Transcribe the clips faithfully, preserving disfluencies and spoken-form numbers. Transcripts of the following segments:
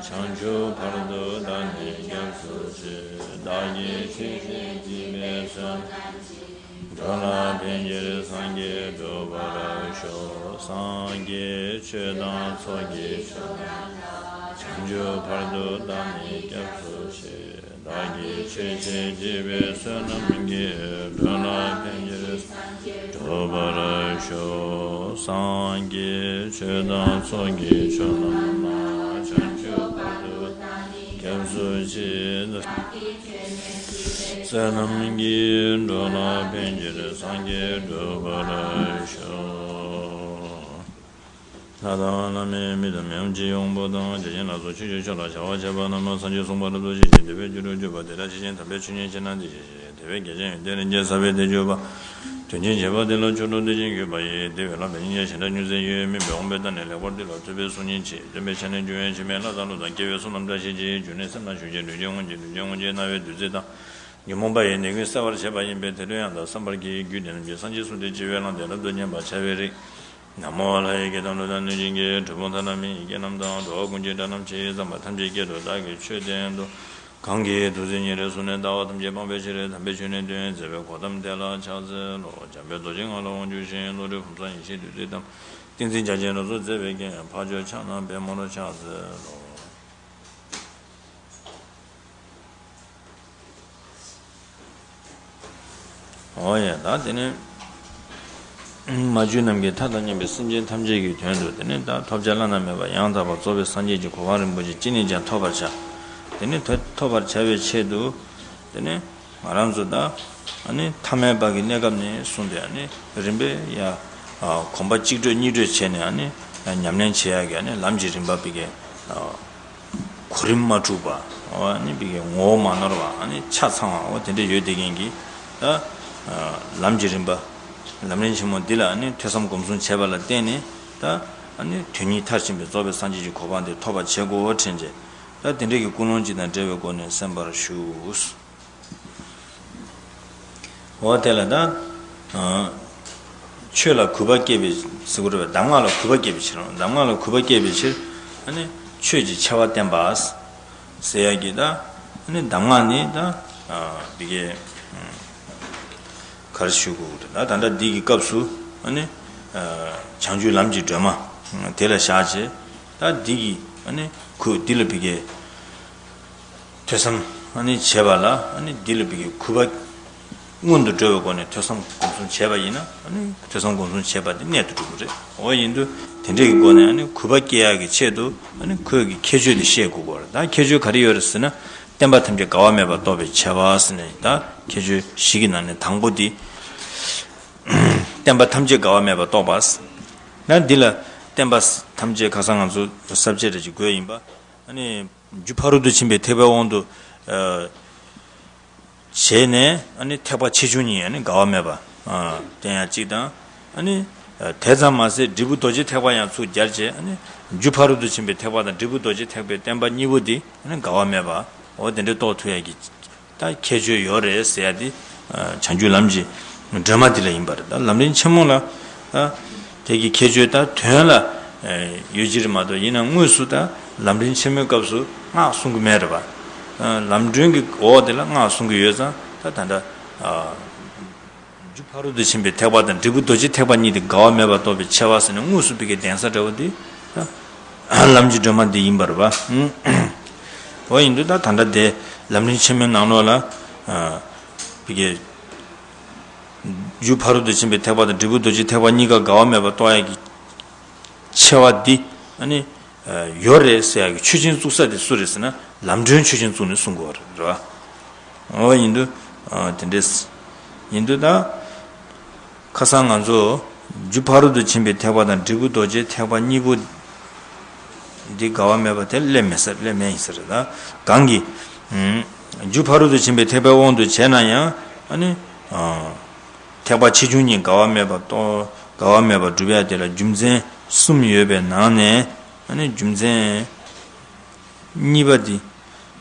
བྱང་ཆུབ་བར་དུ་བདག་ནི་སྐྱབས་སུ་མཆི། བདག་གིས་ཆོས་བཤད་བགྱིས་པའི་བསོད་ནམས་ཀྱིས། འགྲོ་ལ་ཕན་ཕྱིར་སངས་རྒྱས་འགྲུབ་པར་ཤོག་སངས་རྒྱས་ཆོས་དང་ཚོགས་ཀྱི་མཆོག་རྣམས་ལ། བྱང་ཆུབ་བར་དུ་བདག་ནི་སྐྱབས་སུ་མཆི། བདག་གིས་ཆོས་བཤད་བགྱིས་པའི་བསོད་ནམས་ཀྱིས། འགྲོ་ལ་ཕན་ཕྱིར་སངས་རྒྱས་འགྲུབ་པར་ཤོག་སངས་རྒྱས་ཆོས་དང་ཚོགས་ཀྱི་མཆོག་རྣམས་ལ། བྱང་ཆུབ་བར་དུ་བདག་ནི་སྐྱབས་སུ་མཆི། བསོད་ནམས་ཀྱིས་འགྲོ་ལ་ཕན་ཕྱིར་སངས་རྒྱས་འགྲུབ་པར་ཤོག་ལྷ་དང་ལྷ་མིན་མི་དང་མི་འམ་ཅི་ཡི་དབང་པོ་དང་། བརྒྱ་བྱིན་ལ་སོགས་ཆོས་ཀྱི་མཆོག་ལ་བྱ་བ་བྱས་པ་རྣམས་སངས་རྒྱས་གསུངས་པ་རབ་ཏུ་ཤེས་ཤིང་དད་པས་ཆོས་སུ་གྱུར་པ། དེ་དག་ཇི་བཞིན་དམ་པའི་ཆོས་ཉན་ཕྱིར་ན་དེ་བཞིན་གཤེགས་ཤིང་དེ་བས་རྒྱ་ཆེན་ཡོན་ཏན་ལྡན་ཅིང་ཟབ་པའི་དལ་འབྱོར་པ། དོན་ཆེན་བྱེད་པ་འདི་ལ་ཆོས་སྒྲུབ་སྡེ་བཞིན་བཀོད་པ་ཡི། དེ་བས་ལྷག་པའི་སྙིང་རྗེ་གཞན་དག་སྨྱོ་ཟད་ཡོད་མིན་པས། འོངས་པའི་མཐའ་ནས་ལེགས་པར་འདི་ལ་ཐུབ་པའི་གསུང་ཉན་ཅིག་སྟོན་པའི་ཆ་ནས་འབྱུང་བའི་ཕྱི་མའི་ལྷ་དང་ཀླུ་དང་སྐྱེ་བོའི་གསུང་རྣམས་བཀྲ་ཤིས་ཀྱི་རྒྱུན་ནི་སེམས་ལ་ཞུགས་ཤིང་ལུས་ཀྱི་དབང་གིས་ལུས་ཅན་དབང་ཆེན་རྣ་བས་བདུད་རྩི་དང་། ཉོན་མོངས་པ་ཡི་ནད་ཀུན་སེལ་བར་བྱེད་པ་ཡིན་པས། དེ་འདྲ་ཡང་དག་བསམ་པར་གྱིས། རྒྱུད་སྡེ་རྣམས་ཀྱི་སངས་རྒྱས་གསུང་དེ་ཅི་བས་བླངས་ཏེ་རབ་ཏུ་ཉན་པར་བྱ་བའི་རིགས། ན་མོ་ལྷ་ཡི་སྐད་དང་གླུ་དང་གནོད་སྦྱིན་གྱི་གྲུལ་བུམ་ཐ་ན་མི་ཡི་སྐད་རྣམས་དང་། འགྲོ་བ་ཀུན་གྱི་སྒྲ་རྣམས་ཇི་ཙམ་པ་ཐམས་ཅད་སྐད་དུ་བདག་གིས་ཆོས་བསྟན་ཏོ། གང་གིས་ཐུགས་བརྩེ་ཉེ་རུ་བཟུང་ནས། ལྟ་བ་ཐམས་ཅད་སྤང་བའི་ཕྱིར། དམ་པའི་ཆོས་ནི་སྟོན་མཛད་པའི་གོ་ཏམ་དེ་ལ་ཕྱག་འཚལ་ལོ། འཇམ་དཔལ་རྡོ་རྗེའི་ངང་ལ་དབང་བསྒྱུར་ཞིང་། བློ་གྲོས་ཕུན་སུམ་ཡེ་ཤེས་བདུད་རྩི་དང་། ཏིང་འཛིན་རྒྱ་ཆེན་རོ་ཙོགས་མཛད་པའི་རྐྱེན། འཕགས་མཆོག་ཕྱག་ན་པདྨོར་ཕྱག་འཚལ་ལོ། འོ་ཡ། ད་དེ་ནས་མ་གྱུར་ནམ་མཁའི་མཐའ་དང་མཉམ་པའི་སེམས་ཅན་ཐམས་ཅད་ཀྱི་དོན་དུ། དེ་ནས་ད་ཐོབ་བྱ་བླ་ན་མེད་པ་ཡང་དག་པར་རྫོགས་པའི་སངས་རྒྱས་ཀྱི་གོ་འཕང་རིན་པོ་ཆེ་ཅི་ནས་ཀྱང་ཐོབ་པར་བྱ། དེ་ནས་ཐོབ་ཐོབ་པར་བྱ་བའི་ཆེད་དུ། དེ་ནས་ང་རང་ཚོ་ད་ཨ་ནི་ཐ་མལ་པ་གི་གནས་སྐབས་ནས་བཟུང་སྟེ། ཨ་ནི་རིམ་པས་ཡ་གོམ་པ་གཅིག་བགྲོད་གཉིས་བགྲོད་བྱས་ནས། ཨ་ནི་ཉམས་ལེན་བྱེད་ཡག་གི་ཨ་ནི་ལམ་གྱི་རིམ་པ་པའི་གི་གོ་རིམ་མ་འཁྲུགས་པ། ཨ་ནི་བི་གའི་ངོ་བོ་མ་ནོར་བ། ཨ་ནི་ཆ་ཚང་བ། འོ་དེ་འདྲ་ཡོད་དེ་མཁན་གྱི་ད་ལམ་གྱི་རིམ་པ། ལམ་རིམ་ཆེན་མོ་འདི་ལ་ཨ་ནི་ཐོས་བསམ་སྒོམ་གསུམ་བྱས་པ་ལ་བརྟེན་ནས། ད་ཨ་ནི་དོན་གཉིས་མཐར་ཕྱིན་པའི་རྫོགས་པའི་སངས་རྒྱས་ཀྱི་གོ་འཕང་དེ་ཐོབ་པར་བྱེད་དགོས་དྲན་བྱས། ད་དེ་འདྲ་གི་ཀུན་སློང་ཅིག་དང་འབྲེལ་བའི་སྒོ་ནས་གསན་པར་ཞུ། འོ་དེ་ལ་ད་ཆོས་ལ་གུས་པ་སྐྱེ་བའི་ཟེར་དགོས་རེད་པ། གདམས་ངག་ལ་གུས་པ་སྐྱེ་བའི་ཕྱིར། གདམས་ངག་ལ་གུས་པ་སྐྱེ་བའི་ཕྱིར་ཨ་ནི་ཆོས་ཀྱི་ཆེ་བ་བསྟན་པ་ཟེར་ཡག་གི། ད་ཨ་ནི་གདམས་ངག་ནི་ད་འདི་གའི་ག་རེ་ཞུ་དགོས་རེད། ད་ད་ལྟ་འདི་གི་སྐབས་སུ་ཨ་ནི་བྱང་ཆུབ་ལམ་གྱི་སྒྲོན་མ་དེ་ལ་བཞག་བྱས། ད་འདི་གི་ཨ་ནི་གུས། འདི་ལ་བི་གའི་ཐོས་བསམ་ཨ་ནི་བྱེད་པ་ལ། ཨ་ནི་འདི་ལ་བི་གའི་གུས་པ་སྔོན་དུ་འགྲོ་བའི་སྒོ་ནས་ཐོས་བསམ་སྒོམ་གསུམ་བྱས་པ་ཡིན་ན། ཨ་ནི་ཐོས་བསམ་སྒོམ་གསུམ་བྱས་པ་དེ་གནད་དུ་འགྲོ་གི་རེད། འོ་ཡིན་དུས་དེ་འདྲའི་གི་སྒོ་ནས་ཨ་ནི་གུས་པ་སྐྱེ་ཡག་གི་ཆེད་དུ། ཨ་ནི་ཁོས་ཀྱི་ཁྱད་ཆོས་དེ་བཤད་དགོས་ཀྱི་ཡོད་རེད། ད་ཁྱད་ཆོས་ག་རེ་ཡོད་རེད་ཟེར་ན། བསྟན་པ་ཐམས་ཅད་འགལ་བ་མེད་པར་རྟོགས་པའི་ཆེ་བ་ཟེར་ནས། ད་ཁྱད་ཆོས་བཞི་གི་ནང་ནས་དང་པོ་དེ། བསྟན་པ་ཐམས་ཅད་འགལ་བ་མེད་པར་རྟོགས་པ། ད་འདི་ལ་བསྟན་པ་ཐམས་ཅད་ཁ་སང་ང་ཚོ་ས་བཅད་རེ་ཅིག་བགོས་ཡིན་པ། ཨ་ནི་རྒྱུ་ཕ་རོལ་ཏུ་ཕྱིན་པའི་ཐེག་པའི་དབང་དུ་ཨ་བྱས་ནས། ཨ་ནི་ཐེག་པ་ཆེ་ཆུང་གཉིས་ཨ་ནི་འགལ་བ་མེད་པ་ཨ་བསྟན་ཡ་གཅིག་དང་། ཨ་ནི་ཨ་དེ་ཙམ་མ་ཟད་འབྲས་བུ་རྡོ་རྗེ་ཐེག་པ་ཡང་ཚུར་སྦྱར་བྱས། ཨ་ནི་རྒྱུ་ཕ་རོལ་ཏུ་ཕྱིན་པའི་ཐེག་པ་དང་འབྲས་བུ་རྡོ་རྗེ་ཐེག་པའི་བསྟན་པ་གཉིས་པོ་འདི་ཨ་ནི་འགལ་བ་མེད་པ། འོ་དེ་འདྲའི་རྟོགས་ཐུབ་ཡ་གི་ད་ཁྱད་ཆོས་ཡོད་རེད་ཟེར་ཡ་དེ། ཨ་བྱང་ཆུབ་ལམ་གྱི་སྒྲོན་མ་འདི་ལ་ཡིན་པ་རེད། ད་ལམ་རིམ་ཆེན་མོ་ལ་ད་དེ་གི་ཁྱད་ཆོས་ད་དོན་ལ་ཨ་ཡོད་ཀྱི་རེད་མ་གཏོགས། ཡིན་ན་དངོས་སུ་ད་ལམ་རིམ་ཆེན་མོའི་སྐབས་སུ་སྔགས་གསུང་གི་མེད་རེད་པ། ཨ་ལམ་སྒྲོན་གྱི་འོག་དེ་ལ་སྔགས་གསུང་གི་ཡོད་ཙང་། ད་ད་ལྟ་ཨ་རྒྱུ་ཕ་རོལ་ཏུ་ཕྱིན་པའི་ཐེག་པ་དང་འབྲས་བུ་རྡོ་རྗེ་ཐེག་པ་གཉིས་དེ་འགལ་བ་མེད་པར་རྟོགས་པའི་ཆེ་བ་ཟེར་ནས་དངོས་སུ་བི་གའི་གདན་ས་འདྲ་བོ་དེ་ད་ལམ་གྱི་སྒྲོན་མ་འདི་ཡིན་པ་རེད་པ། འོ་ཡིན་དུས་ད་ད་ལྟ་དེ་ལམ་རིམ་ཆེན་མོའི་ནང་ལོགས་ལ་ཨ་བི་གའི་རྒྱུ་ཕ་རོལ་ཏུ་ཕྱིན་པའི་ཐེག་པ་དང་འབྲས་བུ་རྡོ་རྗེ་ཐེག་པ་གཉིས་ཀ་འགལ་བ་མེད་པར་རྟོགས་ཡ་གི་ཆེ་བ་འདི་ཨ་ནི་ཡོད་རེད་ཟེར་ཡག་གི་ཆོས་ཆེན་བཙུགས་ས་དེ་སུ་རེད་ཟེར་ན། ལམ་སྒྲོན་ཆོས་ཆེན་བཙུགས་ནས་གསུང་དགོས་པ་རེད་པ། འོ་ཡིན་དུས་ཨ་དེ་འདྲས་ཡིན་དུས་ད་ཁ་སང་ང་ཚོ་རྒྱུ་ཕ་རོལ་ཏུ་ཕྱིན་པའི་ཐེག་པ་དང་འབྲས་བུ་རྡོ་རྗེ་ཐེག་པ་གཉིས་པོ་འདི་འགལ་བ་མེད་པ་དེ་སླེབས་མེད་ས། སླེབས་མེད་ཡིན་ས་རེད། ད་གང་གི་ཨ་རྒྱུ་ཕ་རོལ་ཏུ་ཕྱིན་པའི་ཐེག་པའི་དབང་དུ་བྱས་ན་ཡང་། ཨ་ནི་ཨ་ཐེག་པ་ཆེ་ཆུང་གཉིས་འགལ་བ་མེད་པར་རྟོགས། འགལ་བ་མེད་པར་སྒྲུབ་ཡ་དེ་ལ་རྒྱུ་མཚན་གསུམ་ཡོད་པའི་ནང་ནས། ཨ་ནི་རྒྱུ་མཚན་གཉིས་པ་འདི།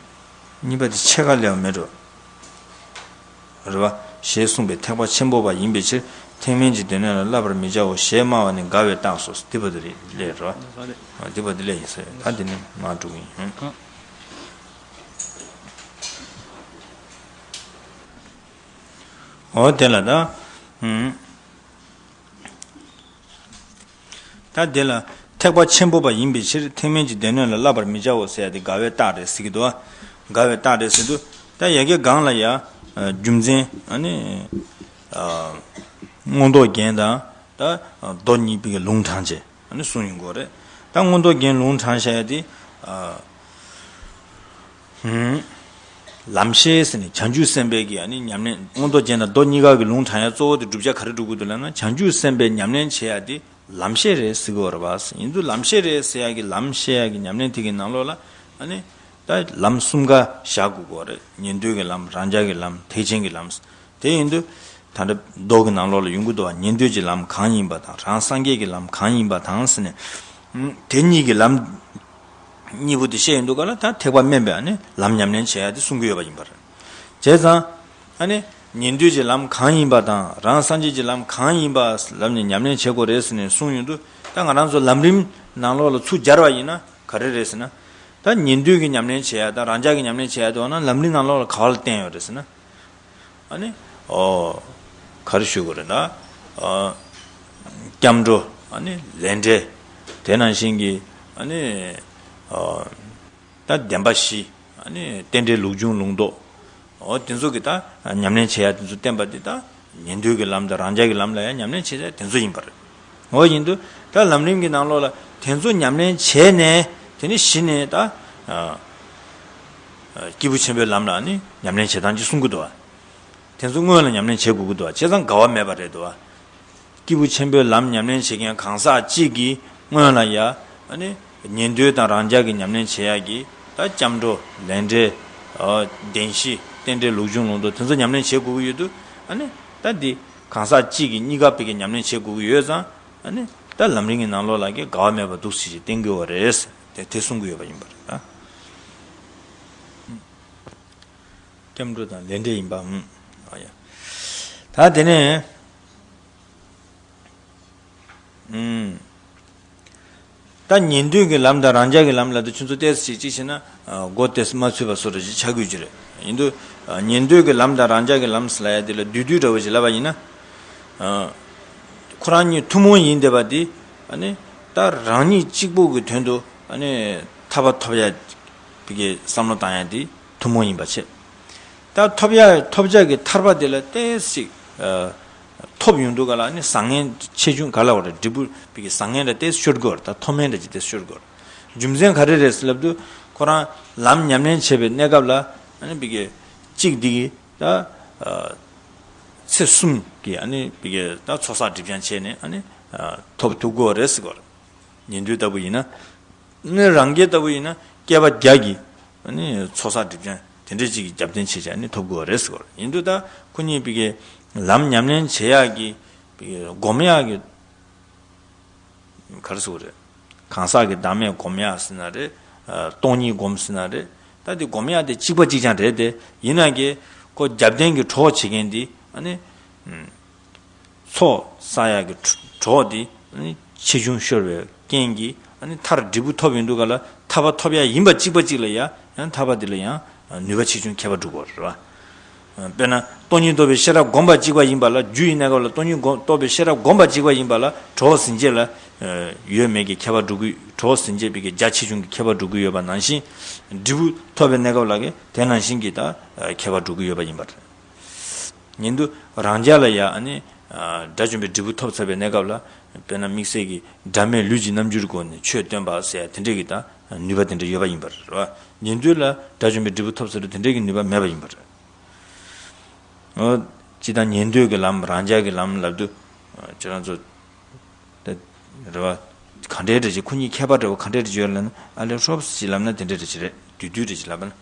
གཉིས་པ་འདི་ཕྱེད་ཀ་ལས་མེད་འགྲོ། རེད་པ། ཞེས་གསུངས་པའི་ཐེག་པ་ཆེན་པོ་པ་ཡིན་པའི་ཕྱིར། ཐེག་དམན་གྱི་སྡེ་སྣོད་ལ་བསླབ་པར་མི་བྱའོ་ཞེས་སྨྲ་བ་ནི་འགལ་བའི་རྟགས་སོ། འདི་པ་འདི་རེད་ལས་རོ། འདི་པ་འདི་ལས་ཡིན་ས་ཡོད། ད་འདི་ནི་མ་འགྲོ་གི་ཡིན། འོ་དེ་ལ་ད། ད་དེ་ལ་ཐེག་པ་ཆེན་པོ་པ་ཡིན་པའི་ཕྱིར་ཐེག་དམན་གྱི་སྡེ་སྣོད་ལ་བསླབ་པར་མི་བྱའོ་ཟེར་ཡ་དེ་འགལ་བའི་རྟགས་རེད་ཟེར་གྱི་འདུག་འགལ་བའི་རྟགས་རེད་ཟེར་དུས་ད་ཡ་གི་གང་ལ་ཡ། རྒྱུ་མཚན་ཨ་ནི། མངོན་རྟོགས་རྒྱན་དང་ད་མདོ་གཉིས་པོའི་ལུང་དྲངས་བྱས་ཨ་ནི་གསུངས་ཡོང་གི་རེད། ད་མངོན་རྟོགས་རྒྱན་ལུང་དྲངས་བྱ་ཡ་དེ། ལམ་ཤེས་ཟེར་ནས་བྱང་ཆུབ་སེམས་དཔའི་གི་ཨ་ནི་ཉམས་ལེན་མངོན་རྟོགས་རྒྱན་དང་མདོ་གཉིས་ཀ་གི་ལུང་དྲངས་ཡ་གཙོ་བོ་དེ་བསྒྲུབ་བྱ་ག་རེ་སྒྲུབ་དགོས་འདུག་ལབ་ན་བྱང་ཆུབ་སེམས་དཔའི་ཉམས་ལེན་བྱེད་ཡ་དེ་ལམ་ཤེས་རེད་ཟེར་གི་ཡོད་རེད་པ། ཡིན་དུས་ལམ་ཤེས་རེད་ཟེར་ཡ་གི་ལམ་ཤེས་ཡ་གི་ཉམས་ལེན་དེ་གི་ནང་ལོགས་ལ་ཨ་ནི་ད་ལམ་གསུམ་ཀ་བཞག་དགོས་གི་རེད། ཉན་ཐོས་ཀྱི་ལམ་རང་རྒྱལ་གྱི་ལམ་ཐེག་ཆེན་གྱི་ལམ། དེ་ཡིན་དུས་ད་ལྟ་མདོ་གི་ནང་ལོགས་ལ་ཡོང་གི་འདུག་བ། ཉན་ཐོས་ཀྱི་ལམ་གང་ཡིན་པ་དང་རང་སངས་རྒྱས་ཀྱི་ལམ་གང་ཡིན་པ་དང་ཟེར་ནས་དེ་གཉིས་ཀྱི་ལམ། གཉིས་པོ་དེ་བཤད་ཡོང་དུས་ག་ལ་ད་ཐེག་པ་དམན་པས་ཨ་ནི་ལམ་ཉམས་ལེན་བྱེད་ཡ་དེ་གསུང་གི་ཡོད་པ་ཡིན་པ་རེད། བྱས་ཙང་ཨ་ནི་ཉན་ཐོས་ཀྱི་ལམ་གང་ཡིན་པ་དང་རང་སངས་རྒྱས་ཀྱི་ལམ་གང་ཡིན་པ་ལབ་ནས་ཉམས་ལེན་བྱེད་དགོས་རེད་ཟེར་ནས་གསུངས་ཡོང་དུས་ད་ང་རང་ཚོ་ལམ་རིམ་ནང་ལོགས་ལ་ཚུར་སྦྱར་བ་ཡིན་ན་ག་རེ་རེད་ཟེར་ན། ད་ཉན་ཐོས་ཀྱི་ཉམས་ལེན་བྱེད་ཡ་དང་རང་རྒྱལ་གྱི་ཉམས་ལེན་བྱེད་ཡ་དེ་འོ་ན་ལམ་རིམ་ནང་ལོགས་ལ་ག་བ་ལ་བསྟན་ཡོད་རེད་ཟེར་ན། ཨ་ནི། ཨོ། ག་རེ་ཞུ་དགོས་རེད་ན། ཨ། སྐྱབས་འགྲོ། ཨ་ནི་ལས་འབྲས། དེ་ནང་བཞིན་གྱི། ཨ་ནི། ཨོ། ད་བདེན་པ་བཞི། ཨ་ནི་རྟེན་འབྲེལ་ལུགས་འབྱུང་ལུགས་ལྡོག་ཨོ་དེ་ཚོ་གི་ད་ཉམས་ལེན་བྱེད་ཡ་དེ་ཚོ་བསྟན་པ་དེ་ད་ཉན་ཐོས་ཀྱི་ལམ་དང་རང་རྒྱལ་གྱི་ལམ་ལ་ཡང་ཉམས་ལེན་བྱེད་ཡ་དེ་ཚོ་ཡིན་པ་རེད། འོ་ཡིན་དུས་ད་ལམ་རིམ་གྱི་ནང་ལོགས་ལ་དེ་ཚོ་ཉམས་ལེན་བྱས་ནས་དེ་ནི་གཞི་ནས་ད། ཨ། ཨ། སྐྱེས་བུ་ཆེན་པོའི་ལམ་ལ་ནི་ཉམས་ལེན་བྱེད་སྟངས་ཅིག་གསུང་གི་འདུག་བ། དེ་ཚོ་སྔོན་ལ་ཉམས་ལེན་བྱེད་དགོས་ཀྱི་འདུག་བ། བྱས་ཙང་འགལ་བ་མེད་པ་རེད་འདུག་བ། སྐྱེས་བུ་ཆེན་པོའི་ལམ་ཉམས་ལེན་བྱེད་མཁན་གང་ཟག་གཅིག་གིས་སྔོན་ལ་ཡ། ཨ་ནི། ཉན་ཐོས་དང་རང་རྒྱལ་གྱི་ཉམས་ལེན་བྱེད་ཡག་གི་ད་སྐྱབས་འགྲོ་ལས་འབྲས། ཨ། བདེན་བཞི་རྟེན་འབྲེལ་ལུགས་འབྱུང་ལུགས་ལྡོག་དེ་ཚོ་ཉམས་ལེན་བྱེད་དགོས་ཀྱི་ཡོད་དུས་ཨ་ནི། ད་འདི་གང་ཟག་གཅིག་གིས་གཉིས་ཀ་བེད་ཀྱི་ཉམས་ལེན་བྱེད་དགོས་ཀྱི་ཡོད་ཙང་ཨ་ནི། ད་ལམ་རིམ་གྱི་ནང་ལོགས་ལ་གི་འགལ་བ་མེད་པ་འདུག་ཟེར་ཞིག་བསྟན་གྱི་ཡོད་རེད། དེ་དེ་གསུང་གི་ཡོད་པ་ཡིན་པ་རེད་ད། སྐྱབས་འགྲོ་དང་ལས་འབྲས་ཡིན་པའམ། ཨ་ཡ། ད་དེ་ནས། ཨུམ། ད་ཉན་ཐོས་ཀྱི་ལམ་དང་རང་རྒྱལ་གྱི་ལམ་ལ་དེ་ཁྱོད་ཚོ་ཏོག་ཙམ་ཅིག་བྱས་ན། ཨ། མགོ་ཏོག་ཙམ་མ་ཚོས་པ་བཟོ་འདྲ་ཞིག་ཆགས་ཀྱི་ཡོད་ཀྱི་རེད། ཡིན་དུས། ཨ། ཉན་ཐོས་ཀྱི་ལམ་དང་རང་རྒྱལ་གྱི་ལམ་ཟེར་ལབ་ཡ་དེ་ལ་བསྡུས་བསྡུས་འདྲ་བོ་ཞིག་ལབ་པ་ཡིན་ན། ཨ། ཁོ་རང་གཉིས་ཐུན་མོང་ཡིན་བསྡད་པ་དེ། ཨ་ནི། ད་རང་ཉིད་གཅིག་པོ་གི་དོན་དུ། ཨ་ནི། ཐར་པ་ཐོབ་ཡ། བི་གའི་བསམ་བློ་བཏང་ཡ་དེ་ཐུན་མོང་ཡིན་པ་བྱས། ད་ཐོབ་ཡ་ཐོབ་བྱ་གི་ཐར་པ་དེ་ལ་ཏོག་ཙམ། ཨ། ཐོབ་ཡོང་དུས་ག་ལ་ནི་བཟང་ངན་ཆེ་ཆུང་ག་ལ་བ་རེད། འབྲས་བུ་བི་གའི་བཟང་ངན་ལ་ཏོག་ཙམ་ཤོར་དགོས་རེད། ད་མཐོ་དམན་འདྲ་ཅིག་ཏོག་ཙམ་ཤོར་དགོས་རེད། རྒྱུ་མཚན་ག་རེ་རེད་ཟེར་ལབ་དུས་ཁོ་རང་ལམ་ཉམས་ལེན་བྱེད་པའི་གནས་སྐབས་ལ་ཨ་ནི་བི་གའི་གཅིག་འདི་གི་ད། ཨ། ཚེ་གསུམ་གྱི་ཨ་ནི་བི་གའི་ད་ཚོགས་བསགས་སྒྲིབ་སྦྱང་བྱས་ནས་ཨ་ནི། ཨ། ཐོབ་ཐུབ་དགོས་རེད་ཟེར་དགོས་རེད། ཉན་ཐོས་ལྟ་བུ་ཡིན་ན། ནི་རང་རྒྱལ་ལྟ་བུ་ཡིན་ན་བསྐལ་པ་བརྒྱ་གི་ནི་ཚོགས་བསགས་སྒྲིབ་སྦྱང་དེ་འདྲ་ཅིག་གི་རྒྱབ་རྟེན་བྱས་བྱས་ནི་ཐོབ་དགོས་པ་རེད་ཟེར་བ་ཡིན་དུས་ད་ཁོ་གཉིས་པའི་གི་ལམ་ཉམས་ལེན་བྱེད་ཡག་གི་པའི་སྒོམ་ཡག་གི་ག་རེ་ཟེར་བ་རེད། གང་ཟག་གི་བདག་མེད་སྒོམ་ཡག་ཟེར་ན་རེད། སྟོང་ཉིད་སྒོམ་ཟེར་ན་རེད། ད་དེ་སྒོམ་ཡག་དེ་གཅིག་པ་གཅིག་རྐྱང་རེད་དེ་ཡིན་ན་གི་ཁོ་རྒྱབ་རྟེན་གྱི་གྲོགས་བྱེད་མཁན་དེ་ཨ་ནི། ཚོགས་བསགས་ཡག་གི་གྲོགས་དེ་ཆེ་ཆུང་ཤོར་བའི་རྐྱེན་གྱིས་མཐར་འབྲས་བུ་ཐོབ་ཡོང་དུས་ག་ལ་ཐར་པ་ཐོབ་ཡག་ཡིན་པ་གཅིག་པ་གཅིག་ལ་ཡང་ཡང་ཐར་པ་དེ་ལ་ཡང་ནུས་པ་ཆེ་ཆུང་ཁྱད་པར་འགྲོ་གི་རེད་བ། དཔེར་ན་སྟོང་ཉིད་རྟོགས་པའི་ཤེས་རབ་བསྒོམ་པ་གཅིག་པ་ཡིན་པ་ལ་རྒྱུ་ཡི་གནས་སྐབས་ལ་སྟོང་ཉིད་སྒོམ་རྟོགས་པའི་ཤེས་རབ་བསྒོམ་པ་གཅིག་པ་ཡིན་པ་ལ་གྲོགས་ཟིན་བྱེད་ལ་ཡོད་མེད་ཀྱི་ཁྱད་པར་འགྲོ་གི་གྲོགས་ཟིན་བྱེད་པའི་གི་རྒྱ་ཆེ་ཆུང་གི་ཁྱད་པར་འགྲོ་གི་ཡོད་པ་ནང་བཞིན་འབྲས་བུ་ཐོབ་པའི་གནས་སྐབས་ལ་གི་དེ་ནང་བཞིན་གྱི་ད་ཁྱད་པར་འགྲོ་གི་ཡོད་པ་ཡིན་པ་རེད། ཉིན་དུ་རང་རྒྱལ་ལ་ཡང་ཨ་ནི། དགྲ་བཅོམ་པའི་འབྲས་བུ་ཐོབ་ཚར་བའི་གནས་སྐབས་ལ། དཔེར་ན་དམིགས་བསལ་གྱི་སྒྲ་མེད་ལུས་ཀྱི་རྣམ་འགྱུར་སྒོ་ནས་ཆོས་སྟོན་པ་ཟེར་ཡ་དེ་འདྲས་ཀྱི་ད་ནུས་པ་དེ་འདྲ་ཡོད་པ་ཡིན་པ་རེད་བ། ཉིན་དུ་ལ་དགྲ་བཅོམ་པའི་འབྲས་བུ་ཐོབ་ཚར་དུས་དེ་འདྲས་ཀྱི་ནུས་པ་མེད་པ་ཡིན་པ་རེད། འོ། སྤྱི་དང་ཉན་ཐོས་ཀྱི་ལམ་རང་རྒྱལ་གྱི་ལམ་ལབ་དུས། ཁྱེད་རང་ཚོ། རེད་བ། ག་འདྲའི་འདྲ་ཅིག་ཁོ་གཉིས་ཁྱད་པར་འདྲ་བ་ག་འདྲའི་འདྲ་ཅིག་ཡོད་ལབ་ན་ཨ་ལས་ཧྲོབ་ཅིག་ལབ་ན་དེ་འདྲའི་འདྲ་ཅིག་རེད། བསྡུས་བསྡུས་འདྲ་ཅིག་ལབ་ན།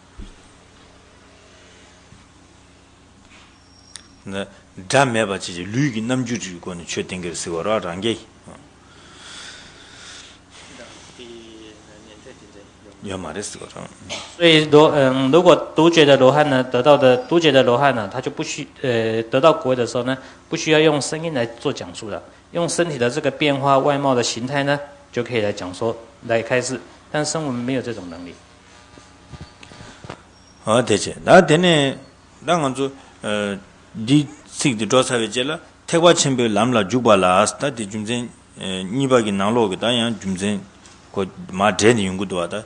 སྒྲ་མེད་པ་ཅིག་ལུས་ཀྱི་རྣམ་འགྱུར་གྱི་སྒོ་ནས་ཆོས་བསྟན་གྱི་རེད་ཟེར་བ་ར་རང་རྒྱལ། ཡོད་མ་རེད་ཟེར་བ་རང་། 所以罗嗯，如果独觉的罗汉呢，得到的独觉的罗汉呢，他就不需呃得到果位的时候呢，不需要用声音来做讲述了，用身体的这个变化、外貌的形态呢，就可以来讲说来开示。但声闻没有这种能力。 ཨ་དེ་བྱས་ད་དེ་ནས་ད་ང་ཚོ་ཨ་འདི་ཚིག་འདི་འགྲོ་ཚར་བའི་རྗེས་ལ་ཐེག་པ་ཆེན་པོའི་ལམ་ལ་འཇུག་པ་ལ་ད་དེ་རྒྱུ་མཚན་ཨ་གཉིས་པ་གི་ནང་ལོགས་ཀྱི་ད་ཡང་རྒྱུ་མཚན་ཁོ་མར་འགྲེལ་ནས་ཡོང་གི་འདུག་བ། ད་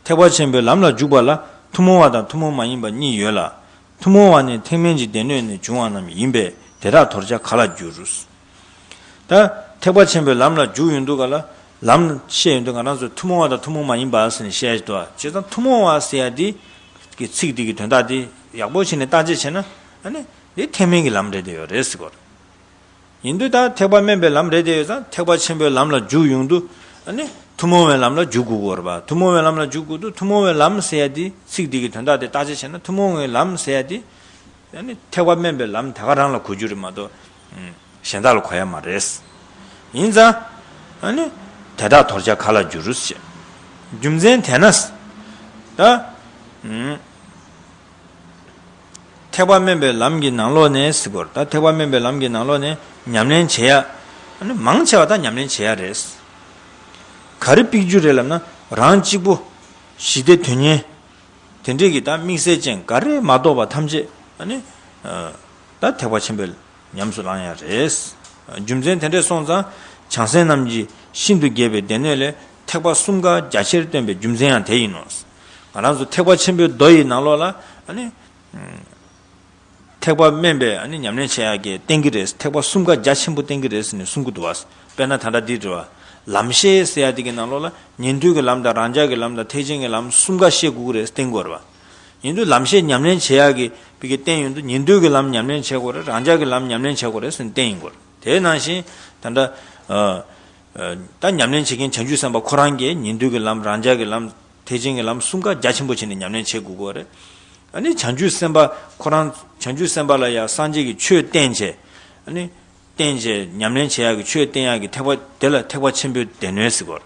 ཐེག་པ་ཆེན་པོའི་ལམ་ལ་འཇུག་པ་ལ་ཐུན་མོང་བ་དང་ཐུན་མོང་མ་ཡིན་པ་གཉིས་ཡོད་ལ། ཐུན་མོང་བ་ནི་ཐེག་དམན་གྱི་སྡེ་སྣོད་ནས་བྱུང་བ་རྣམས་ཡིན་པས་དེ་དག་དོར་བྱ་ག་ལ་འགྱུར། ད་ཐེག་པ་ཆེན་པོའི་ལམ་ལ་འཇུག་ཡོང་དུས་ག་ལ་ལམ་བཤད་ཡོང་དུས་ང་རང་ཚོས་ཐུན་མོང་བ་དང་ཐུན་མོང་མ་ཡིན་པ་ཟེར་ནས་བཤད་ཀྱི་འདུག་བ། བྱས་ཙང་ཐུན་མོང་བ་ཟེར་ཡ་འདི་གི་ཚིག་འདི་གི་དོན་དག་འདི་ཡག་པོ་བྱས་ནས་བརྟག་དཔྱད་བྱས་ན་ཨ་ནི་འདི་ཐེག་དམན་གྱི་ལམ་རེད་བསྡད་ཡོད་རེད་ཟེར་གོ། ཡིན་དུས་ད་ཐེག་པ་དམན་པའི་ལམ་རེད་བསྡད་ཡོད་ཙང་ཐེག་པ་ཆེན་པོའི་ལམ་ལ་འཇུག་ཡོང་དུས་ཨ་ནི་ཐུན་མོང་བའི་ལམ་ལ་འཇུག་དགོས་ཀྱི་ཡོད་རེད་པ། ཐུན་མོང་བའི་ལམ་ལ་འཇུག་དགོས་དུས་ཐུན་མོང་བའི་ལམ་ཟེར་ཡ་འདི་ཚིག་འདི་གི་དོན་དག་དེ་བརྟག་དཔྱད་བྱས་ན་ཐུན་མོང་བའི་ལམ་ཟེར་ཡ་འདི་ཨ་ནི་ཐེག་པ་དམན་པའི་ལམ་དེ་ག་རང་ལ་གོ་རྒྱུ་རེད་མ་གཏོགས་གཞན་དག་ལ་གོ་ཡ་མ་རེད། ཡིན་ཙང་ཨ་ནི་དེ་དག་དོར་བྱ་ག་ལ་འགྱུར་ཞེས། རྒྱུ་མཚན་དེས་ན་ད་ཐེག་པ་དམན་པའི་ལམ་གྱི་ནང་ལོགས་ནས་ཟེར་གོ་རེད། ད་ཐེག་པ་དམན་པའི་ལམ་གྱི་ནང་ལོགས་ནས་ཉམས་ལེན་བྱེད་ཡ་ཨ་ནི་མང་ཆེ་བ་ད་ཉམས་ལེན་བྱེད་ཡ་རེད། ག་རེ་དཔེ་བརྗོད་རེད་ལབ་ན་རང་གཅིག་པུ་ཞི་བདེ་དོན་གཉེར། དེ་འདྲས་ཀྱི་ད་དམིགས་བསལ་ཅན་ག་རེ་མ་གཏོགས་པ་ཐམས་ཅད་ཨ་ནི་ད་ཐེག་པ་ཆེན་པོའི་ཉམས་སུ་བླང་ཡ་རེད། རྒྱུ་མཚན་དེ་འདྲས་སོང་ཙང་བྱང་སེམས་རྣམས་ཀྱི་ཤིན་ཏུ་རྒྱས་པའི་སྡེ་སྣོད་ལས་ཐེག་པ་གསུམ་ཀ་རྒྱ་ཆེར་སྟོན་པའི་རྒྱུ་མཚན་ཡང་དེ་ཡིན་ནོ། ང་རང་ཚོ་ཐེག་པ་ཆེན་པོའི་མདོ་ཡི་ནང་ལོགས་ལ་ཨ་ནི་ཐེག་པ་དམན་པའི་ཨ་ནི་ཉམས་ལེན་བྱེད་ཡག་གི་བསྟན་གྱི་རེད། ཐེག་པ་གསུམ་ཀ་རྒྱ་ཆེན་པོ་བསྟན་གྱི་རེད་ཟེར་ནས་གསུང་གི་འདུག་བ། དཔེར་ན་ད་ལྟ་འདི་རེད་བ། ལམ་ཤེས་ཟེར་ཡ་དེ་གི་ནང་ལོགས་ལ་ཉན་ཐོས་ཀྱི་ལམ་དང་རང་རྒྱལ་གྱི་ལམ་དང་ཐེག་ཆེན་གྱི་ལམ་གསུམ་ཀ་ཤེས་དགོས་ཀྱི་རེད་བསྟན་དགོས་རེད་བ། ཡིན་དུས་ལམ་ཤེས་ཉམས་ལེན་བྱེད་ཡག་གི་བི་གི་བསྟན་ཡོང་དུས་ཉན་ཐོས་ཀྱི་ལམ་ཉམས་ལེན་བྱེད་དགོས་རེད། རང་རྒྱལ་གྱི་ལམ་ཉམས་ལེན་བྱེད་དགོས་རེད་ཟེར་ནས་བསྟན་ཡིན་དགོས་རེད། དེ་ནང་བཞིན་ད་ལྟ་ཨ་ཨ་ད་ཉམས་ལེན་བྱེད་མཁན་བྱང་ཆུབ་སེམས་དཔའ་ཁོ་རང་གིས་ཉན་ཐོས་ཀྱི་ལམ་རང་རྒྱལ་གྱི་ལམ་ཐེག་ཆེན་གྱི་ལམ་གསུམ་ཀ་རྒྱ་ཆེན་པོ་བྱས་ནས་ཉམས་ལེན་བྱེད་དགོས་ཀྱི་རེད། ཨ་ནི་བྱང་ཆུབ་སེམས་དཔའ་ཁོ་རང་བྱང་ཆུབ་སེམས་དཔའ་ལ་ཡང་སངས་རྒྱས་ཀྱི་ཆོས་བསྟན་བྱས། ཨ་ནི་བསྟན་བྱས་ཉམས་ལེན་བྱེད་ཡག་གི་ཆོས་བསྟན་ཡག་གི་ཐེག་པ་དེ་ལ་ཐེག་པ་ཆེན་པོའི་སྡེ་སྣོད་ཟེར་གོ།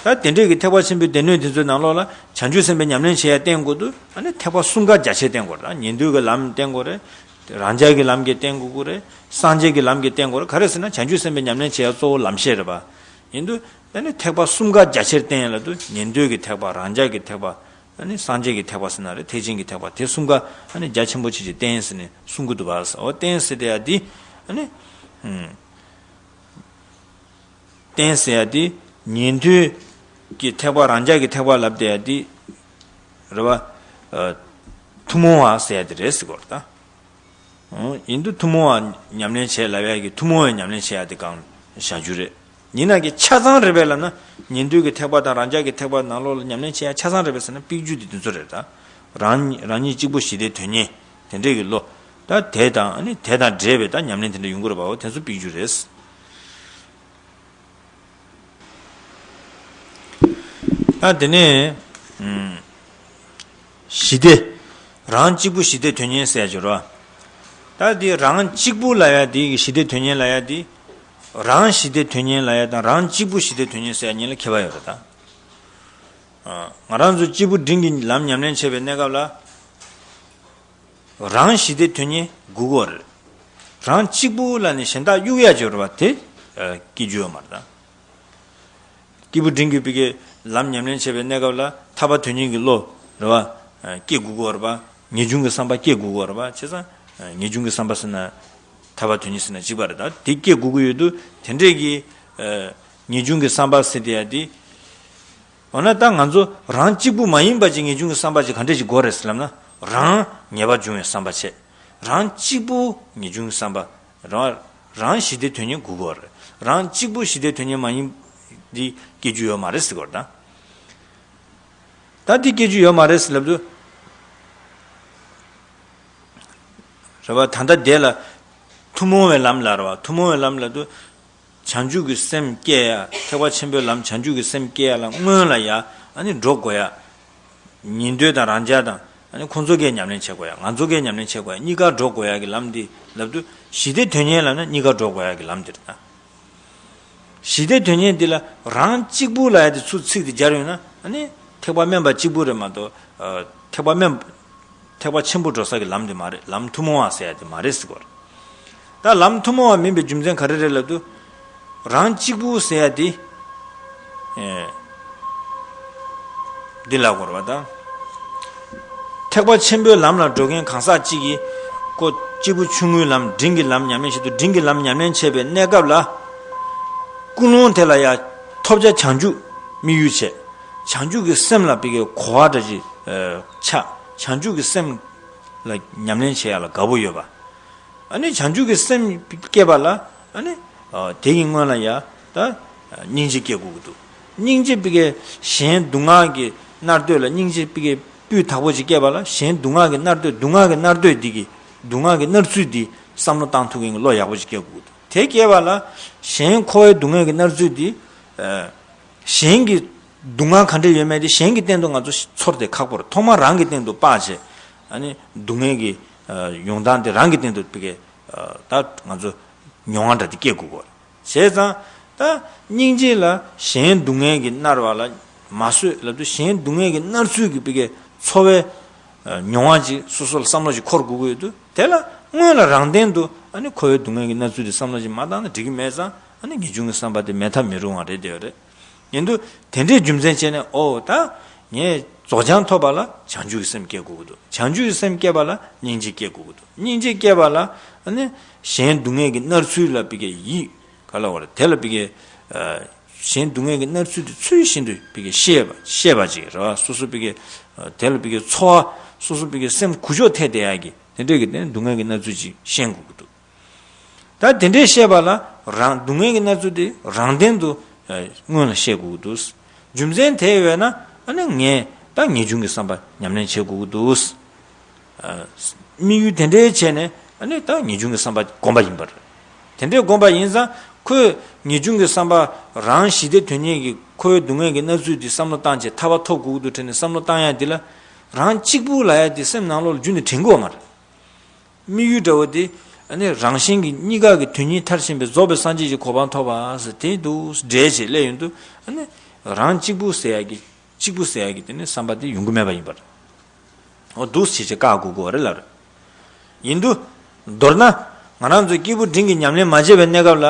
ད་དེ་འདྲས་ཀྱི་ཐེག་པ་ཆེན་པོའི་སྡེ་སྣོད་དེ་ཚོའི་ནང་ལོགས་ལ་བྱང་ཆུབ་སེམས་དཔའི་ཉམས་ལེན་བྱེད་ཡག་བསྟན་དགོས་དུས་ཨ་ནི་ཐེག་པ་གསུམ་ཀ་རྒྱ་ཆེར་བསྟན་དགོས་རེད། ད་ཉན་ཐོས་ཀྱི་ལམ་བསྟན་དགོས་རེད། རང་རྒྱལ་གྱི་ལམ་གྱི་བསྟན་དགོས་ཀྱི་རེད། སངས་རྒྱས་ཀྱི་ལམ་གྱི་བསྟན་དགོས་རེད། ག་རེ་ཟེར་ན་བྱང་ཆུབ་སེམས་དཔའི་ཉམས་ལེན་བྱེད་ཡག་གཙོ་བོ་ལམ་ཤེས་རེད་པ། ཡིན་དུས་ཨ་ནི་ཐེག་པ་གསུམ་ཀ་རྒྱ་ཆེར་བསྟན་ཡག་ལབ་དུས་ཉན་ཐོས་ཀྱི་ཐེག་པ་རང་རྒྱལ་གྱི་ཐེག་པ། ཨ་ནི་སངས་རྒྱས་ཀྱི་ཐེག་པ་ཟེར་ན་རེད། ཐེག་ཆེན་གྱི་ཐེག་པ་དེ་གསུམ་ཀ་ཨ་ནི་རྒྱ་ཆེན་པོ་ཆེ་ཆེ་བསྟན་ཟེར་ནས་གསུང་གི་འདུག་བ། འོ་བསྟན་ཟེར་དེ་ཡ་འདི་ཨ་ནི་ཨུམ། བསྟན་ཟེར་ཡ་འདི་ཉན་ཐོས་ཀྱི་ཐེག་པ་རང་རྒྱལ་གྱི་ཐེག་པ་ལབ་དེ་ཡ་འདི་རེད་བ། ཨ་ཐུན་མོང་བ་ཟེར་ཡ་འདི་རེད་ཟེར་གོ་རེད་ད། ཡིན་དུས་ཐུན་མོང་བ་ཉམས་ལེན་བྱེད་ལབ་ཡ་གི་ཐུན་མོང་བའི་ཉམས་ལེན་བྱེད་ཡ་དེ་གང་བཞག་རྒྱུ་རེད། ཡིན་ན་གི་ཆ་ཚང་རེད་པས་ལབ་ན་ཉན་ཐོས་ཀྱི་ཐེག་པ་དང་རང་རྒྱལ་གྱི་ཐེག་པ་ནང་ལོགས་ལ་ཉམས་ལེན་བྱེད་ཡ་ཆ་ཚང་རེད་པས་ཟེར་ན་དཔེ་བརྗོད་དེ་དེ་ཚོ་རེད་ད། རང་རང་ཉིད་གཅིག་པུ་ཞི་བདེ་དོན་གཉེར་དེ་འདྲས་ཀྱི་བློ། ད་དེ་དང་ཨ་ནི་དེ་དང་འབྲེལ་བའི་ད་ཉམས་ལེན་དེ་འདྲ་ཡོང་གི་རེད་པའོ། དེ་ཚོ་དཔེ་བརྗོད་རེད། ད་དེ་ནས་ཞི་བདེ། རང་གཅིག་པུ་ཞི་བདེ་དོན་གཉེར་ཟེར་ཡ་ཅིག་ཡོད་རེད་བ། ད་འདི་རང་གཅིག་པུ་ལབ་ཡ་འདི་གི་ཞི་བདེ་དོན་གཉེར་ལབ་ཡ་འདི། རང་ཞི་བདེ་དོན་གཉེར་ལབ་ཡ་དང་རང་གཅིག་པུ་ཞི་བདེ་དོན་གཉེར་ཟེར་ཡ་གཉིས་ལ་ཁྱད་པར་ཡོད་རེད་ད། ང་རང་ཚོ་སྐྱེས་བུ་འབྲིང་གི་ལམ་ཉམས་ལེན་བྱེད་པའི་གནས་སྐབས་ལ། རང་ཞི་བདེ་དོན་གཉེར་དགོས་ཀྱི་ཡོད་རེད། རང་གཅིག་པུ་ལ་ནི་གཞན་དག་གཡུག་ཡ་ཅིག་ཡོད་རེད་བ་དེ་སྐྱེ་རྒྱུ་ཡོད་མ་རེད་ད། སྐྱེས་བུ་འབྲིང་གི་བི་གའི་ལམ་ཉམས་ལེན་བྱེད་པའི་གནས་སྐབས་ལ་ཐར་པ་དོན་གཉེར་གྱི་བློ་རེད་བ། སྐྱེ་དགོས་ཀྱི་ཡོད་རེད་བ། ངེས་འབྱུང་གི་བསམ་པ་སྐྱེ་དགོས་ཀྱི་ཡོད་རེད་བ། བྱས་ཙང་ངེས་འབྱུང་གི་བསམ་པ་ཟེར་ན། ཐར་པ་དོན་གཉེར་ཟེར་ན་གཅིག་པ་རེད་ད། དེ་སྐྱེ་དགོས་ཀྱི་ཡོད་དུས་དེ་འདྲས་ཀྱི་ངེས་འབྱུང་གི་བསམ་པ་ཟེར་དེ་ཡ་དེ། འོ་ན་ད་ང་ཚོ་རང་གཅིག་པུ་མ་ཡིན་པ་ཅིག་ངེས་འབྱུང་གི་བསམ་པ་ཅིག་ག་འདྲས་ཅིག་དགོས་རེད་ཟེར་ལབ་ན། རང་ངེས་པར་འབྱུང་བའི་བསམ་པ་བྱེད། རང་གཅིག་པུ་ངེས་འབྱུང་གི་བསམ་པ། རང་རང་ཞི་བདེ་དོན་གཉེར་དགོས་ཀྱི་ཡོད་རེད། རང་གཅིག་པུ་ཞི་བདེ་དོན་གཉེར་མ་ཡིན་འདི་སྐྱེ་རྒྱུ་ཡོད་མ་རེད་ཟེར་གྱི་ཡོད་རེད་ད། ད་འདི་སྐྱེ་རྒྱུ་ཡོད་མ་རེད་ཟེར་ལབ་དུས། རེད་བ། ད་ལྟ་དེ་ལ་ཐུན་མོང་བའི་ལམ་ལ་རེད་བ། ཐུན་མོང་བའི་ལམ་ལབ་དུས། བྱང་ཆུབ་ཀྱི་སེམས་བསྐྱེད་ཡ། ཐེག་པ་ཆེན་པོའི་ལམ་བྱང་ཆུབ་ཀྱི་སེམས་བསྐྱེད་ཡ་ལ་སྔོན་ལ་ཡ་ཨ་ནི་འགྲོ་དགོས་ཡ། ཉན་ཐོས་དང་རང་རྒྱལ་དང་ཨ་ནི་ཁོང་ཚོ་གིས་ཉམས་ལེན་བྱེད་དགོས་ཡ། ང་ཚོ་གིས་ཉམས་ལེན་བྱེད་དགོས་ཡ། གཉིས་ཀ་འགྲོ་དགོས་ཡ་གི་ལམ་འདི་ལབ་དུས་ཞི་བདེ་དོན་གཉེར་ལབ་ན་གཉིས་ཀ་འགྲོ་དགོས་ཡ་གི་ལམ་འདི་རེད་ད། ཞི་བདེ་དོན་གཉེར་འདི་ལ་རང་གཅིག་པུ་ལབ་ཡ་དེ་ཚུར་ཚིག་དེ་སྦྱར་ཡོང་ན་ཨ་ནི། ཐེག་པ་དམན་པ་གཅིག་པུ་རེད་མ་གཏོགས། ཨ། ཐེག་པ་དམན། ཐེག་པ་ཆེན་པོ་འགྲོ་ས་གི་ལམ་དེ་མ་རེད། ལམ་ཐུན་མོང་བ་ཟེར་ཡ་དེ་མ་རེད་ཟེར་གོ་རེད། ད་ལམ་ཐུན་མོང་བ་མིན་པའི་རྒྱུ་མཚན་ག་རེ་རེད་ལབ་དུས། རང་གཅིག་པུ་ཟེར་ཡ་དེ། ཨེ། འདི་ལ་གོ་རེད་པ་ད། ཐེག་པ་ཆེན་པོའི་ལམ་ལ་འགྲོ་མཁན་གང་ཟག་གཅིག་གིས། ཁོ་སྐྱེས་བུ་ཆུང་ངུའི་ལམ། འབྲིང་གི་ལམ་ཉམས་ལེན་བྱེད་དུས། འབྲིང་གི་ལམ་ཉམས་ལེན་བྱེད་པའི་གནས་སྐབས་ལ། ཀུན་སློང་དེ་ལ་ཡང་ཐོབ་བྱ་བྱང་ཆུབ་དམིགས་ཡུལ་བྱས། བྱང་ཆུབ་ཀྱི་སེམས་ལ་པའི་གི་གོ་བ་འདྲ་ཅིག་ཨ། ཆགས། བྱང་ཆུབ་ཀྱི་སེམས་ལ་ཉམས་ལེན་བྱེད་ཡ་ལ་དགའ་པོ་ཡོད་པ། ཨ་ནི་བྱང་ཆུབ་ཀྱི་སེམས་སྐྱེས་པ་ལ། ཨ་ནི། ཨ། དེ་གི་སྔོན་ལ་ཡ། ད། སྙིང་རྗེ་སྐྱེ་དགོས་ཀྱི་འདུག་སྙིང་རྗེ་པའི་གི་གཞན་སྡུག་བསྔལ་གྱི་མནར་གདོད་ལ་སྙིང་རྗེ་པའི་གི་སྤུས་དག་པོ་ཅིག་སྐྱེས་པ་ལ། གཞན་སྡུག་བསྔལ་གྱི་མནར་གདོད། སྡུག་བསྔལ་གྱི་མནར་གདོད་འདི་གི། སྡུག་བསྔལ་གྱི་མནར་ཚུལ་འདི་བསམ་བློ་བཏང་ཐུབ་མཁན་གྱི་བློ་ཡག་པོ་ཅིག་སྐྱེ་དགོས་ཀྱི་འདུག་དེ་སྐྱེས་པ་ལ། གཞན་འཁོར་བའི་སྡུག་བསྔལ་གྱི་མནར་ཚུལ་འདི། ཨ། གཞན་གྱི་སྡུག་བསྔལ་ག་འདྲ་ཡོད་མེད་དེ་གཞན་གྱི་སྟེང་དུ་ང་ཚོ་ཚོར་དེ་ཁག་པོ་རེད། ཐོག་མར་རང་གི་སྟེང་དུ་དཔག་བྱས། ཨ་ནི་སྡུག་བསྔལ་གྱི། ཨ། ཡོང་སྟངས་དེ་རང་གི་སྟེང་དུ་པའི་གི། ཨ། ད་ང་ཚོ་མྱོང་བ་འདྲ་དེ་སྐྱེ་དགོས་ཀྱི་རེད། བྱས་ཙང་། ད་སྙིང་རྗེ་ལ་གཞན་སྡུག་བསྔལ་གྱིས་མནར་བ་ལ་མ་བཟོད་ལབ་དུས། གཞན་སྡུག་བསྔལ་གྱིས་མནར་ཚུལ་གྱི་པའི་གི་ཚོར་བའི། ཨ། མྱོང་བ་ཅིག་སོ་སོ་ལ་བསམ་བློ་ཞིག་འཁོར་དགོས་ཀྱི་ཡོད་དུས། དེ་ལ་སྔོན་ལ་རང་སྟེང་དུ། ཨ་ནི་འཁོར་བའི་སྡུག་བསྔལ་གྱིས་མནར་ཚུལ་དེ་བསམ་བློ་ཞིག་མ་བཏང་ན་འགྲིག་གི་མེད་ཙང་། ཨ་ནི་ངེས་འབྱུང་གི་བསམ་པ་དེ་མེད་ཐབས་མེད་རུང་བ་རེད། དེ་རེད། ཡིན་དུས་དེ་འདྲའི་རྒྱུ་མཚན་བྱས་ནས། ཨོ། ད་ངས་རྫོགས་བྱང་ཐོབ་པ་ལ་བྱང་ཆུབ་ཀྱི་སེམས་སྐྱེ་དགོས་ཀྱི་འདུག་བྱང་ཆུབ་ཀྱི་སེམས་སྐྱེ་བ་ལ་སྙིང་རྗེ་སྐྱེ་དགོས་ཀྱི་འདུག་སྙིང་རྗེ་སྐྱེ་བ་ལ། ཨ་ནི་གཞན་སྡུག་བསྔལ་གྱིས་མནར་ཚུལ་ལ་པའི་གི་ཡིད། ག་ལབ་དགོས་རེད། དེ་ལ་པའི་གི། ཨ། གཞན་སྡུག་བསྔལ་གྱིས་མནར་ཚུལ་དེ་ཚུལ་བཞིན་དུ་པའི་གི་ཤེས་པ། ཤེས་པ་ཅིག་རེད་བ། སོ་སོ་པའི་གི། ཨ། དེ་ལ་པའི་གི་ཚོར་བ། སོ་སོ་པའི་གི་སེམས་འགུལ་ཕྱོགས་ཐེབས་བསྡད་ཡག་གི། དེ་འདྲའི་གི་དེ་སྡུག་བསྔལ་གྱི་མནར་ཚུལ་ཅིག་ཤེས་དགོས་ཀྱི་འདུག་ད་དེ་འདྲའི་ཤེས་པ་ལ་རང་སྡུག་བསྔལ་གྱི་མནར་ཚུལ་དེ་རང་སྟེང་དུ། ཨ། སྔོན་ལ་ཤེས་དགོས་ཀྱི་འདུག་རྒྱུ་མཚན་དེ་ཡོད་ན། ཨ་ནི་ངས་ད་ངེས་འབྱུང་གི་བསམ་པ་ཉམས་ལེན་བྱེད་དགོས་ཀྱི་འདུག་ཨ། དམིགས་ཡུལ་དེ་འདྲའི་བྱས་ནས། ཨ་ནི་ད་ངེས་འབྱུང་གི་བསམ་པ་བསྒོམ་པ་ཡིན་པ་རེད། དེ་འདྲའི་བསྒོམ་པ་ཡིན་ཙང་། ཁོས་ངེས་འབྱུང་གི་བསམ་པ་རང་ཞི་བདེ་དོན་གཉེར་གྱི་འཁོར་བའི་སྡུག་བསྔལ་གྱི་མནར་ཚུལ་འདི་བསམ་བློ་བཏང་བྱས་ཐར་པ་ཐོབ་དགོས་ཀྱི་འདུག་དྲན་ནས་བསམ་བློ་བཏང་ཡ་འདི་ལ། རང་གཅིག་པུ་ལབ་ཡ་འདི་སེམས་ནང་ལོགས་ལ་རྒྱུན་ནས་དྲན་གྱི་ཡོད་མ་རེད། དམིགས་ཡུལ་འདྲ་བོ་དེ། ཨ་ནི་རང་གཞན་གྱི་གཉིས་ཀ་གི་དོན་གཉིས་མཐར་ཕྱིན་པའི་རྫོགས་པའི་སངས་རྒྱས་ཀྱི་གོ་འཕང་ཐོབ་པ་ཟེར་དེ་འདུག་འདྲེས་བྱས་སླེབས་ཡོང་དུས། ཨ་ནི་རང་གཅིག་པུ་ཟེར་ཡ་གི། གཅིག་པུ་ཟེར་ཡ་གི་དེ་ནི་བསམ་པ་དེ་ཡོང་གི་མེད་པ་ཡིན་པར། འོ། འདུག་སེ་བྱས་བྱས་བཀག་དགོས་ཀྱི་རེད་ལབ་རེད། ཡིན་དུས། མདོར་ན། ང་རང་ཚོས་སྐྱེས་བུ་འབྲིང་གི་ཉམས་ལེན་མ་བྱས་པའི་གནས་སྐབས་ལ།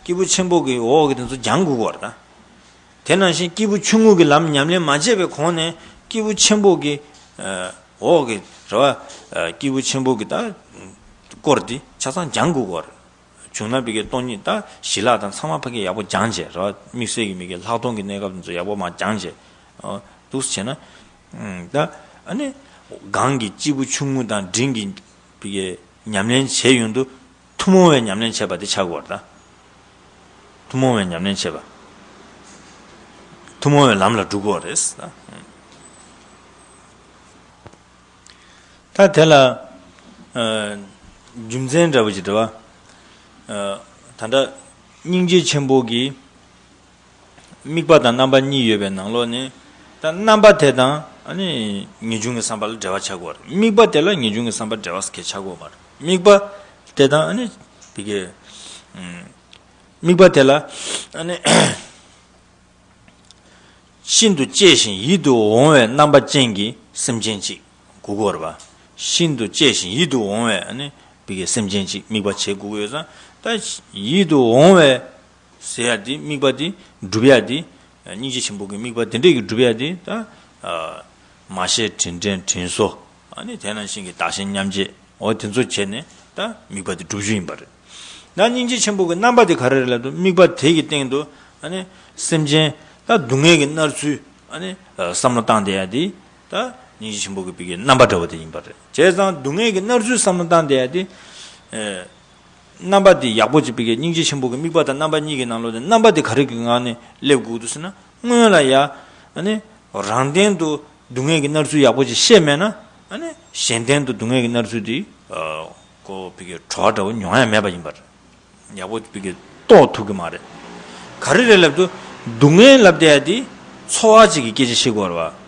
སྐྱེས་བུ་ཆེན་པོ་གི་འོག་གི་དེ་ཚོ་སྦྱང་དགོས་ཀྱི་རེད་ད། དེ་ནང་བཞིན་སྐྱེས་བུ་ཆུང་ངུ་གི་ལམ་ཉམས་ལེན་མ་བྱས་པའི་གོང་ནས་སྐྱེས་བུ་ཆེན་པོ་གི། ཨ། འོག་གི་རེད་བ། ཨ། སྐྱེས་བུ་ཆེན་པོ་གི་ད་སྐོར་འདི་ཆ་ཚང་སྦྱང་དགོས་ཀྱི་རེད། བྱུང་ན་ཕ་གི་སྟོང་ཉིད་དང་ཞི་ལྷག་དང་ཚང་མ་ཕ་གི་ཡག་པོ་སྦྱངས་བྱས་རེད་བ། དམིགས་བསལ་གྱི་མི་གི་ལྷག་མཐོང་གི་གནས་སྐབས་དེ་ཚོ་ཡག་པོ་མར་སྦྱངས་བྱས། ཨ། འདུག་སེ་བྱས་ན། ཨ། ད་ཨ་ནི་གང་གི་སྐྱེས་བུ་ཆུང་ངུ་དང་འབྲིང་གི་ཕ་གི་ཉམས་ལེན་བྱས་ཡོང་དུས། ཐུན་མོང་བའི་ཉམས་ལེན་བྱས་པ་དེ་ཆགས་དགོས་རེད་ད། ཐུན་མོང་བའི་ཉམས་ལེན་བྱས་པ། ཐུན་མོང་བའི་ལམ་ལ་འགྲོ་དགོས་རེད་ད། ད་དེ་ལ། ཨ། རྒྱུ་མཚན་འདྲ་བོ་ཞིག་འདྲ་བ། ཨ། ད་ལྟ་སྙིང་རྗེ་ཆེན་པོ་གི་དམིགས་པ་དང་རྣམ་པ་གཉིས་ཡོད་པའི་ནང་ལོགས་ནས། ད་རྣམ་པ་དེ་དང་། ཨ་ནི་ངེས་འབྱུང་གི་བསམ་པ་ལ་འབྲེལ་བ་ཆགས་དགོས་རེད། དམིགས་པ་དེ་ལ་ངེས་འབྱུང་གི་བསམ་པ་འབྲེལ་བ་གལ་ཆགས་དགོས་མ་རེད། དམིགས་པ་དེ་དང་། ཨ་ནི་དེ་གའི། ཨ། དམིགས་པ་དེ་ལ། ཨ་ནི། ཤིན་ཏུ་གཅེས་ཤིང་ཡིད་དུ་འོང་བའི་རྣམ་པ་ཅན་གྱི་སེམས་ཅན་གཅིག་དགོས་ཀྱི་རེད་པ། ཤིན་ཏུ་གཅེས་ཤིང་ཡིད་དུ་འོང་བའི། ཨ་ནི་ཕ་གི་སེམས་ཅན་གཅིག་དམིགས་པ་བྱེད་དགོས་ཀྱི་ཡོད་ཙང་། ད་ཡིད་དུ་འོང་བའི་ཟེར་ཡ་དེ། དམིགས་པ་དེ་སྒྲུབ་ཡ་དེ། སྙིང་རྗེ་ཆེན་པོ་གི་དམིགས་པ་དེ་འདྲས་ཀྱི་སྒྲུབ་ཡ་དེ། ད་མ་བྱས་དྲིན་དྲན་དྲིན་གཟོ། ཨ་ནི་དེ་ནང་བཞིན་གྱི་བདག་གཞན་མཉམ་བརྗེ། འོ། དེ་ཚོ་བྱས་ནས་ད་དམིགས་པ་དེ་སྒྲུབ་རྒྱུ་ཡིན་པ་རེད། ད་སྙིང་རྗེ་ཆེན་པོ་གི་རྣམ་པ་དེ་ག་རེ་རེད་ལབ་དུས། དམིགས་པ་དེ་གི་སྟེང་དུ། ཨ་ནི་སེམས་ཅན་ད་སྡུག་བསྔལ་གྱི་མནར་ཚུལ། ཨ་ནི་བསམ་བློ་བཏང་བསྡད་ཡ་དེ། ད་སྙིང་རྗེ་ཆེན་པོ་གི་ཕ་གི་རྣམ་པ་འདྲ་བོ་དེ་ཡིན་པ་རེད། བྱས་ཙང་སྡུག་བསྔལ་གྱི་མནར་ཚུལ་བསམ་བློ་བཏང་བསྡད་ཡ་དེ། ཨེ། རྣམ་པ་དེ་ཡག་པོ་ཅིག་ཕ་གི། སྙིང་རྗེ་ཆེན་པོ་གི་དམིགས་པ་དང་རྣམ་པ་གཉིས་ཀྱི་ནང་ལོགས་ནས་རྣམ་པ་དེ་ག་རེ་གི་ངང་ནས་སླེབས་དགོས་འདུག་ཟེར་ན། སྔོན་ལ་ཡ། ཨ་ནི་རང་སྟེང་དུ་སྡུག་བསྔལ་གྱི་མནར་ཚུལ་ཡག་པོ་ཅིག་ཤེས་མེད་ན། ཨ་ནི་གཞན་སྟེང་དུ་སྡུག་བསྔལ་གྱི་མནར་ཚུལ་དེ། ཨ། ཁོ་ཕ་གི་བྲོ་བ་འདྲ་བོ་མྱོང་ཡ་མེད་པ་ཡིན་པ་རེད། ཡག་པོ་ཕ་གི་རྟོགས་ཐུབ་ཀྱི་མ་རེད། ག་རེ་རེད་ལབ་དུས། སྡུག་བསྔལ་ལབ་བསྡད་ཡ་དེ་ཚོར་བ་ཅིག་གི་སྐད་ཆ་བཤད་དགོས་རེད་པ།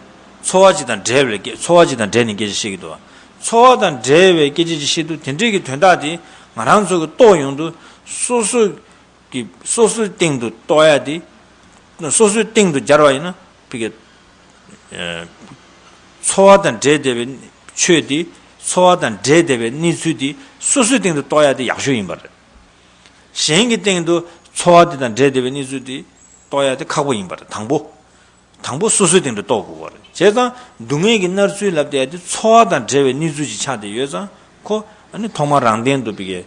ཚོར་བ་ཅིག་དང་འབྲེལ་བའི་སྐད། ཚོར་བ་ཅིག་དང་འབྲེལ་ནས་སྐད་ཆ་བཤད་ཀྱི་འདུག་པ། ཚོར་བ་དང་འབྲེལ་བའི་སྐད་ཆ་ཅིག་བཤད་དུས། དེ་འདྲས་ཀྱི་དོན་དག་དེ་ང་རང་ཚོ་གི་རྟོགས་ཡོང་དུས། སོ་སོ་གི། སོ་སོའི་སྟེང་དུ་རྟོགས་ཡ་དེ། སོ་སོའི་སྟེང་དུ་སྦྱར་བ་ཡིན་ན་ཕ་གི། ཚོར་བ་དང་འདྲེས་བསྡད་པའི་ཆོས་དེ། ཚོར་བ་དང་འདྲེས་བསྡད་པའི་གནས་ཚུལ་དེ་སོ་སོའི་སྟེང་དུ་རྟོགས་ཡ་དེ་ཡག་ཤོས་ཡིན་པ་རེད། གཞན་གྱི་སྟེང་དུ་ཚོར་བ་དེ་དང་འདྲེས་བསྡད་པའི་གནས་ཚུལ་དེ་རྟོགས་ཡ་དེ་ཁག་པོ་ཡིན་པ་རེད། དང་པོ། དང་པོ་སོ་སོའི་སྟེང་དུ་རྟོགས་དགོས་པ་རེད། བྱས་ཙང་སྡུག་བསྔལ་གྱི་མནར་ཚུལ་ལབ་བསྡད་ཡ་དེ་ཚོར་བ་དང་འབྲེལ་བའི་གནས་ཚུལ་ཅིག་ཆགས་བསྡད་ཡོད་ཙང་ཁོ་ཨ་ནི་ཐོག་མར་རང་སྟེང་དུ་བི་གེ་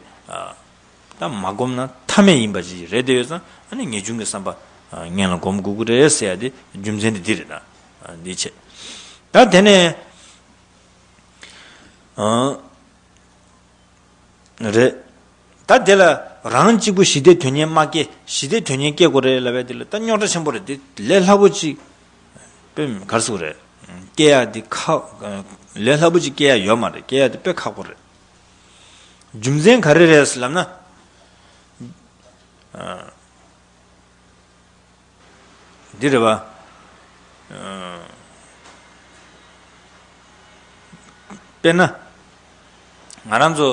ད་མ་བསྒོམས་ན་ཐབས་མེད་ཡིན་པ་ཅིག་རེད་བསྡད་ཡོད་ཙང་། ཨ་ནི་ངེས་འབྱུང་གི་བསམ་པ་སྔོན་ལ་སྒོམ་དགོས་ཀྱི་རེད་ཟེར་ཡ་དེ་རྒྱུ་མཚན་དེ་འདི་རེད་ད། འདི་བྱས། ད་དེ་ནས་རེད། ད་དེ་ལ་རང་གཅིག་པུ་ཞི་བདེ་དོན་གཉེར་མ་སྐྱེ། ཞི་བདེ་དོན་གཉེར་སྐྱེ་དགོས་རེད་ལབ་ཡ་དེ་ལ་ད་རྙོག་དྲ་ཆེན་པོ་རེད། དེ་ལས་སླ་པོ་ཅིག་དཔེ་ག་རེ་ཟེར་དགོས་རེད། སྐྱེ་ཡ་དེ་ཁག་ལས་སླ་པོ་ཅིག་སྐྱེ་ཡ་ཡོད་མ་རེད། སྐྱེ་ཡ་དེ་དཔེ་ཁག་པོ་རེད། རྒྱུ་མཚན་ག་རེ་རེད་ལབ་ན། འདི་རེད་བ། དཔེར་ན། ང་རང་ཚོ་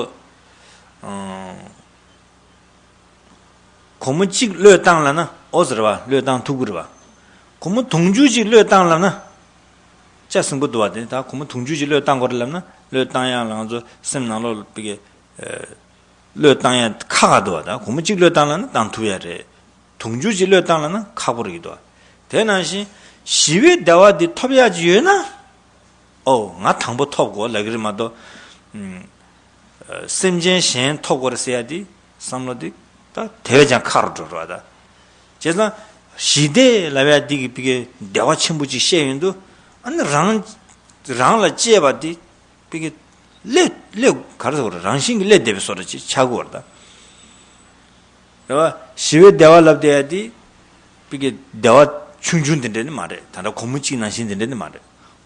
སྒོར་མོ་གཅིག་བློས་བཏང་ལབ་ན། ཨོ་ཟེར་བ། བློས་བཏང་ཐུབ་ཀྱི་རེད་བ། སྒོར་མོ་དུང་ཕྱུར་གཅིག་བློས་བཏང་ལབ་ན། ལྕགས་ཟིང་པོ་འདུག་བ། དེ་ད་སྒོར་མོ་དུང་ཕྱུར་གཅིག་བློས་བཏང་དགོས་རེད་ལབ་ན། བློས་བཏང་ཡ་ལ་ང་ཚོ་སེམས་ནང་ལོགས་ལ་བི་གེ་བློས་བཏང་ཡ་ཁག་ཁག་འདུག་བ། ད་སྒོར་མོ་གཅིག་བློས་བཏང་ལབ་ན་བཏང་ཐུབ་ཡ་རེད། དུང་ཕྱུར་གཅིག་བློས་བཏང་ལབ་ན་ཁག་པོ་རེད་འདུག་བ། དེ་ནང་བཞིན་ཞི་བའི་བདེ་བ་འདི་ཐོབ་ཡ་ཅིག་ཡོད་ན། ཨོ་ང་དང་པོ་ཐོབ་དགོས་ལབ་ཀྱི་རེད་མ་གཏོགས། སེམས་ཅན་གཞན་ཐོབ་དགོས་རེད་ཟེར་ཡ་དེ་བསམ་བློ་དེ་ད་དེ་བས་ཀྱང་ཁག་རུ་འགྲོ་རུ་བ་ད། བྱས་ཙང་ཞི་བདེ་ལབ་ཡ་འདི་གི་བི་གེ་བདེ་བ་ཆེན་པོ་ཅིག་བཤད་ཡོང་དུས། ཨ་ནི་རང་རང་ལ་གཅེས་པ་དེ་བི་གེ་སླེབས་སླེབས་ག་རེ་ཟེར་དགོས་རེད། རང་བཞིན་གྱིས་སླེབས་བསྡད་པའི་བཟོ་འདྲ་ཅིག་ཆགས་ཀྱི་ཡོད་རེད་ད། རེད་བ། ཞི་བའི་བདེ་བ་ལབ་བསྡད་ཡ་དེ་བི་གེ་བདེ་བ་ཆུང་ཆུང་དེ་འདྲ་ནི་མ་རེད། ད་ལྟ་སྒོར་མོ་གཅིག་ནང་བཞིན་དེ་འདྲ་ནི་མ་རེད།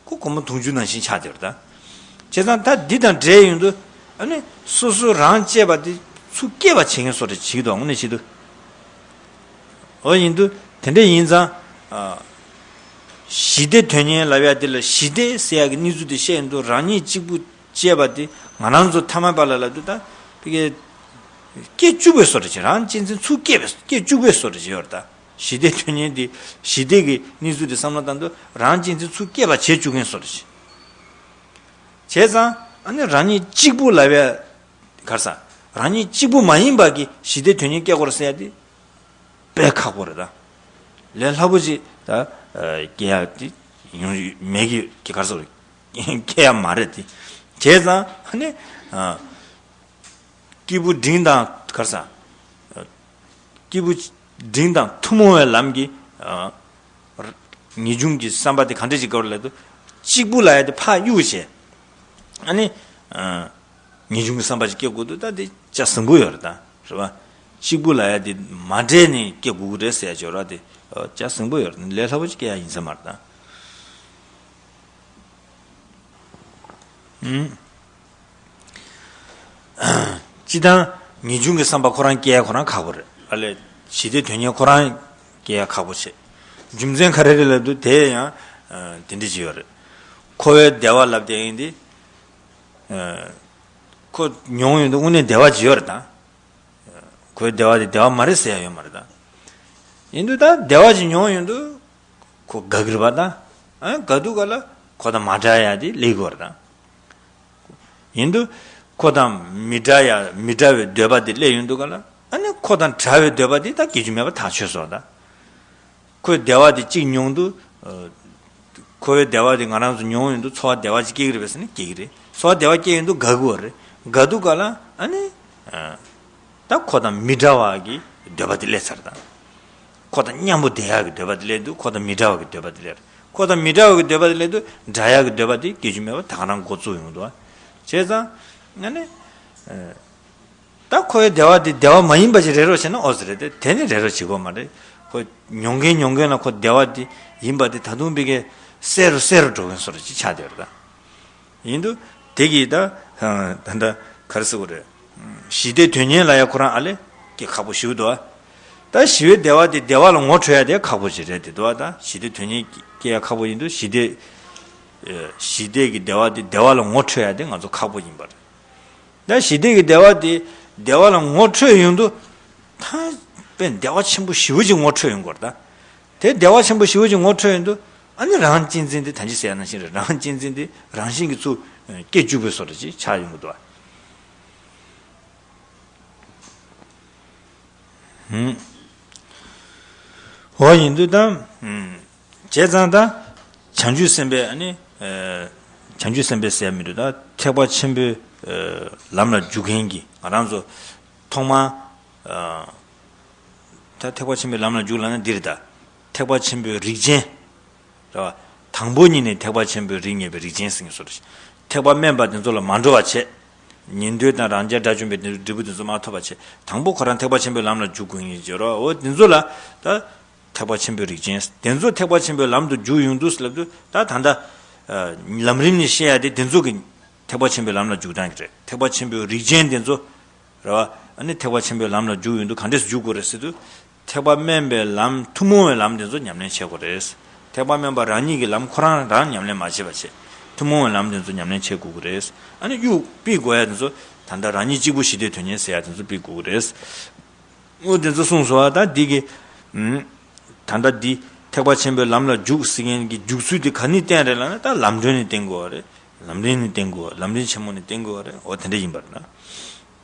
ཁོ་སྒོར་མོ་དུང་ཕྱུར་ནང་བཞིན་ཆགས་བསྡད་ཡོད་རེད་ད། བྱས་ཙང་ད་འདི་དང་འབྲེལ་ཡོང་དུས། ཨ་ནི་སོ་སོ་རང་གཅེས་པ་དེ་ཚུར་སྐྱེས་པ་བྱེད་མཁན་བཟོ་འདྲ་བྱེད་ཀྱི་འདུག་དངོས་གནས་བྱེད་དུས། འོ་ཡིན་དུས་དེ་འདྲ་ཡིན་ཙང་། ཨ། ཞི་བདེ་དོན་གཉེར་ལབ་ཡ་དེ་ལ་ཞི་བདེ་ཟེར་ཡ་གི་གནས་ཚུལ་དེ་བཤད་ཡོང་དུས། རང་ཉིད་གཅིག་པུ་གཅེས་པ་དེ་ང་རང་ཚོ་ཐ་མལ་པ་ལ་ལབ་དུས་ད་བི་གེ་སྐྱེ་བཅུག་པའི་བཟོ་འདྲ་བྱེད། རང་གཅེས་འཛིན་ཚུར་སྐྱེས་པའི་སྐྱེ་བཅུག་པའི་བཟོ་འདྲ་བྱེད་ཡོད་རེད་ད། ཞི་བདེ་དོན་གཉེར་འདི། ཞི་བདེ་གི་གནས་ཚུལ་འདི་བསམ་བློ་བཏང་དུས་རང་གཅེས་འཛིན་ཚུར་སྐྱེས་པ་བྱེད་བཅུག་མཁན་བཟོ་འདྲ་བྱེད། བྱས་ཙང་ཨ་ནི་རང་ཉིད་གཅིག་པུ་ལབ་ཡ་ག་རེ་ཟ། རང་ཉིད་གཅིག་པུ་མ་ཡིན་པ་གི་ཞི་བདེ་དོན་གཉེར་སྐྱེ་དགོས་རེད་ཟེར་ཡ་དེ་དཔེ་ཁག་པོ་རེད་ད། ལས་སླ་པོ་ཅིག་ད་སྐྱེ་ཡ་དེ་ཡོང་མེད་ཀྱི་ག་རེ་ཟ། སྐྱེ་ཡ་མ་རེད་དེ། བྱས་ཙང་ཨ་ནི་སྐྱེས་བུ་འབྲིང་དང་ག་རེ་ཟ། སྐྱེས་བུ་འབྲིང་དང་ཐུན་མོང་བའི་ལམ་གྱི་ངེས་འབྱུང་གི་བསམ་པ་དེ་ག་འདྲ་ཅིག་དགོས་རེད་ལབ་དུས། གཅིག་པུ་ལབ་ཡ་དེ་ཕར་གཡུག་བྱས། ཨ་ནི་ངེས་འབྱུང་གི་བསམ་པ་ཅིག་སྐྱེ་དགོས་དུས་ད་དེ་ལྕགས་ཟིང་པོ་ཡོད་རེད་ད། རེད་བ། གཅིག་པུ་ལབ་ཡ་དེ་མ་འདྲེས་ནས་སྐྱེ་དགོས་ཀྱི་རེད་ཟེར་ཡ་ཅིག་ཡོད་རེད་དེ། ལྕགས་ཟིང་པོ་ཡོད་རེད། ལས་སླ་པོ་ཅིག་སྐྱེ་ཡ་ཡིན་ས་མ་རེད་ད། ཨུམ། སྤྱིར་བཏང་ངེས་འབྱུང་གི་བསམ་པ་ཁོ་རང་སྐྱེ་ཡ་ཁོ་རང་ཁག་པོ་རེད། ཨ་ལས་ཞི་བདེ་དོན་གཉེར་ཁོ་རང་སྐྱེ་ཡ་ཁག་པོ་བྱེད། རྒྱུ་མཚན་ག་རེ་རེད་ལབ་དུས་དེ་ཡང་དེ་འདྲ་ཅིག་ཡོད་རེད། འཁོར་བའི་བདེ་བ་ལབ་དེ་ཡིན་དེ། ཁོ་མྱོང་ཡོང་དུས་དངོས་གནས་བདེ་བ་ཅིག་ཡོད་རེད་ད། འཁོར་བའི་བདེ་བ་དེ་བདེ་བ་མ་རེད་ཟེར་ཡ་ཡོད་མ་རེད་ད། ཡིན་དུས་ད་བདེ་བ་ཅིག་མྱོང་ཡོང་དུས། ཁོ་དགའ་གི་རེད་པ་ད། ཨ་དགའ་དུས་ག་ལ་ཁོ་དང་མ་འདྲ་ཡ་དེ་སླེབས་ཀྱི་ཡོད་རེད་ད། ཡིན་དུས་ཁོ་དང་མི་འདྲ་ཡ་མི་འདྲ་བའི་འདོད་པ་དེ་སླེབས་ཡོང་དུས་ག་ལ། ཨ་ནི་ཁོ་དང་འདྲ་བའི་འདོད་པ་དེ་ད་སྐྱེ་རྒྱུ་མེད་པ་ཐག་ཆོད་སོང་ད། ཁོའི་བདེ་བ་དེ་གཅིག་མྱོང་དུས། འཁོར་བའི་བདེ་བ་དེ་ང་རང་ཚོ་མྱོང་ཡོང་དུས་ཚོར་བ་བདེ་བ་ཅིག་སྐྱེ་གི་རེད་པས་ཟེར་ནས་སྐྱེ་གི་རེད། ཚོར་བ་བདེ་བ་སྐྱེ་ཡོང་དུས་དགའ་གི་ཡོད་རེད། དགའ་དུས་ག་ལ་ཨ་ནི། ད་ཁོ་དང་མི་འདྲ་བ་གི་འདོད་པ་དེ་སླེབས་ཚར་ད། ཁོ་དང་མཉམ་པོ་བསྡད་ཡག་གི་འདོད་པ་དེ་སླེབས་དུས་ཁོ་དང་མི་འདྲ་བ་གི་འདོད་པ་དེ་སླེབས་རེད། ཁོ་དང་མི་འདྲ་བ་གི་འདོད་པ་དེ་སླེབས་དུས་འདྲ་ཡག་གི་འདོད་པ་དེ་སྐྱེ་རྒྱུ་མེད་པ་ད་ག་རང་འགོ་བཙུགས་ཡོང་འདུག་བ། བྱས་ཙང་ཨ་ནི། ད་ཁོའི་བདེ་བ་དེ་བདེ་བ་མ་ཡིན་པ་ཞིག་རེད་རོགས་བྱས་ན་ཨོ་ཙི་རེད་དེ། དེ་ནི་རེད་རོགས་བྱེད་དགོས་མ་རེད། ཁོ་མྱོང་མཁན་མྱོང་མཁན་ལ་ཁོ་བདེ་བ་དེ་ཡིན་པ་དེ་ད་དུང་བི་གེ་གསལ་རུ་གསལ་རུ་འགྲོ་མཁན་བཟོ་འདྲ་ཅིག་ཆགས་བསྡད་ཡོད་རེད་ད། ཡིན་དུས་དེ་གིས་ད་ད་ལྟ་ག་རེ་ཟེར་དགོས་རེད། ཞི་བདེ་དོན་གཉེར་ལབ་ཡ་ཁོ་རང་ཨ་ལས་ཀྱི་ཁག་པོ་ཞེ་པོ་འདུག་ཨ། ད་ཞི་བའི་བདེ་བ་དེ་བདེ་བ་ལ་ངོ་འཕྲོད་ཡ་དེ་ཁག་པོ་ཞིག་རེད་དེ་འདུག་ཨ། ད་ཞི་བདེ་དོན་གཉེར་སྐྱེ་ཡ་ཁག་པོ་ཡིན་དུས་ཞི་བདེ། ཞི་བདེ་གི་བདེ་བ་དེ་བདེ་བ་ལ་ངོ་འཕྲོད་ཡ་དེ་ང་ཚོ་ཁག་པོ་ཡིན་པ་རེད། ད་ཞི་བདེ་གི་བདེ་བ་དེ་བདེ་བ་ལ་ངོ་འཕྲོད་ཡོང་དུས། ད་དཔེ་བདེ་བ་ཆེན་པོ་ཞེ་པོ་ཅིག་ངོ་འཕྲོད་ཡོང་གི་ཡོད་རེད་ད། དེ་བདེ་བ་ཆེན་པོ་ཞེ་པོ་ཅིག་ངོ་འཕྲོད་ཡོང་དུས། ཨ་ནི་རང་གཅེས་འཛིན་དེ་ད་ཅི་ཟེར་ཡ་ནང་བཞིན་རེད། རང་གཅེས་འཛིན་དེ་རང་བཞིན་གྱིས་ཚུར་སྐྱེ་བཅུག་པའི་བཟོ་འདྲ་ཅིག་ཆགས་ཡོང་གི་འདུག་ཨ། ཧུམ། འོ་ཡིན་དུས་ད། ཧུམ། བྱས་ཙང་ད། བྱང་ཆུབ་སེམས་དཔའི་ཨ་ནི། ཨ། བྱང་ཆུབ་སེམས་དཔའི་ཟེར་མི་འདུག་ད་ཐེག་པ་ཆེན་པོའི། ཨ། ལམ་ལ་འཇུག་མཁན་གྱི་ང་རང་ཚོ། ཐོག་མར། ཨ། ད་ཐེག་པ་ཆེན་པོའི་ལམ་ལ་འཇུག་ལབ་ན་འདི་རེད་ད། ཐེག་པ་ཆེན་པོའི་རིགས་ཅན། རེད་བ། དང་པོ་ཉིད་ནས་ཐེག་པ་ཆེན་པོའི་རིགས་ངེས་པའི་རིགས་ཅན་ཟེར་མཁན་བཟོ་འདྲ་ཞིག་ཐེག་པ་དམན་པ་དེ་ཚོ་ལ་མ་འགྲོ་བ་བྱས། ཉན་ཐོས་དང་རང་རྒྱལ་དགྲ་བཅོམ་པའི་འབྲས་བུ་དེ་ཚོ་མ་ཐོབ་པ་བྱས། དང་པོ་ཁོ་རང་ཐེག་པ་ཆེན་པོའི་ལམ་ལ་འཇུག་དགོས་ངེས་བྱེད་རོགས། འོ་དེ་ཚོ་ལ་ད། ཐེག་པ་ཆེན་པོའི་རིགས་ཅན། དེ་ཚོ་ཐེག་པ་ཆེན་པོའི་ལམ་དུ་འཇུག་ཡོང་དུས་ལབ་དུས་ད་ད་ལྟ། ཨ། ལམ་རིམ་ནས་བཤད་ཡ་དེ་དེ་ཚོ་གི་ཐེག་པ་ཆེན་པོའི་ལམ་ལ་འཇུག་སྟངས་ཀྱི་རེད། ཐེག་པ་ཆེན་པོའི་རིགས་ཅན་དེ་ཚོ། རེད་བ། ཨ་ནི་ཐེག་པ་ཆེན་པོའི་ལམ་ལ་འཇུག་ཡོང་དུས་ག་འདྲས་སུ་འཇུག་དགོས་རེད་ཟེར་དུས། ཐེག་པ་དམན་པའི་ལམ་ཐུན་མོང་བའི་ལམ་དེ་ཚོ་ཉམས་ལེན་བྱེད་དགོས་རེད། ཐེག་པ་དམན་པ་རང་ཉིད་ཀྱི་ལམ་ཁོ་རང་རང་ཉམས་ལེན་མ་བྱེད་པ་བྱེད། ཐུན་མོང་བའི་ལམ་དེ་ཚོ་ཉམས་ལེན་བྱེད་དགོས་ཀྱི་རེད། ཨ་ནི་གཡུག་ཕུད་དགོས་ཡ་དེ་ཚོ་ད་ལྟ་རང་ཉིད་གཅིག་པུ་ཞི་བདེའི་དོན་གཉེར་ཟེར་ཡ་དེ་ཚོ་ཕུད་དགོས་ཀྱི་རེད། འོ་དེ་ཚོ་གསུངས་སོང་བ། ད་འདི་གི། ཨུམ། ད་ལྟ་འདི་ཐེག་པ་ཆེན་པོའི་ལམ་ལ་འཇུག་ཟེར་མཁན་གྱི་འཇུག་ཚུལ་དེ་ག་ནས་བསྟན་རེད་ལབ་ན། ད་ལམ་སྒྲོན་ནས་བསྟན་དགོས་བ་རེད། ལམ་རིམ་ནས་བསྟན་དགོས་བ། ལམ་རིམ་ཆེན་མོ་ནས་བསྟན་དགོས་བ་རེད། འོ་དེ་འདྲ་ཡིན་པ་རེད་ན།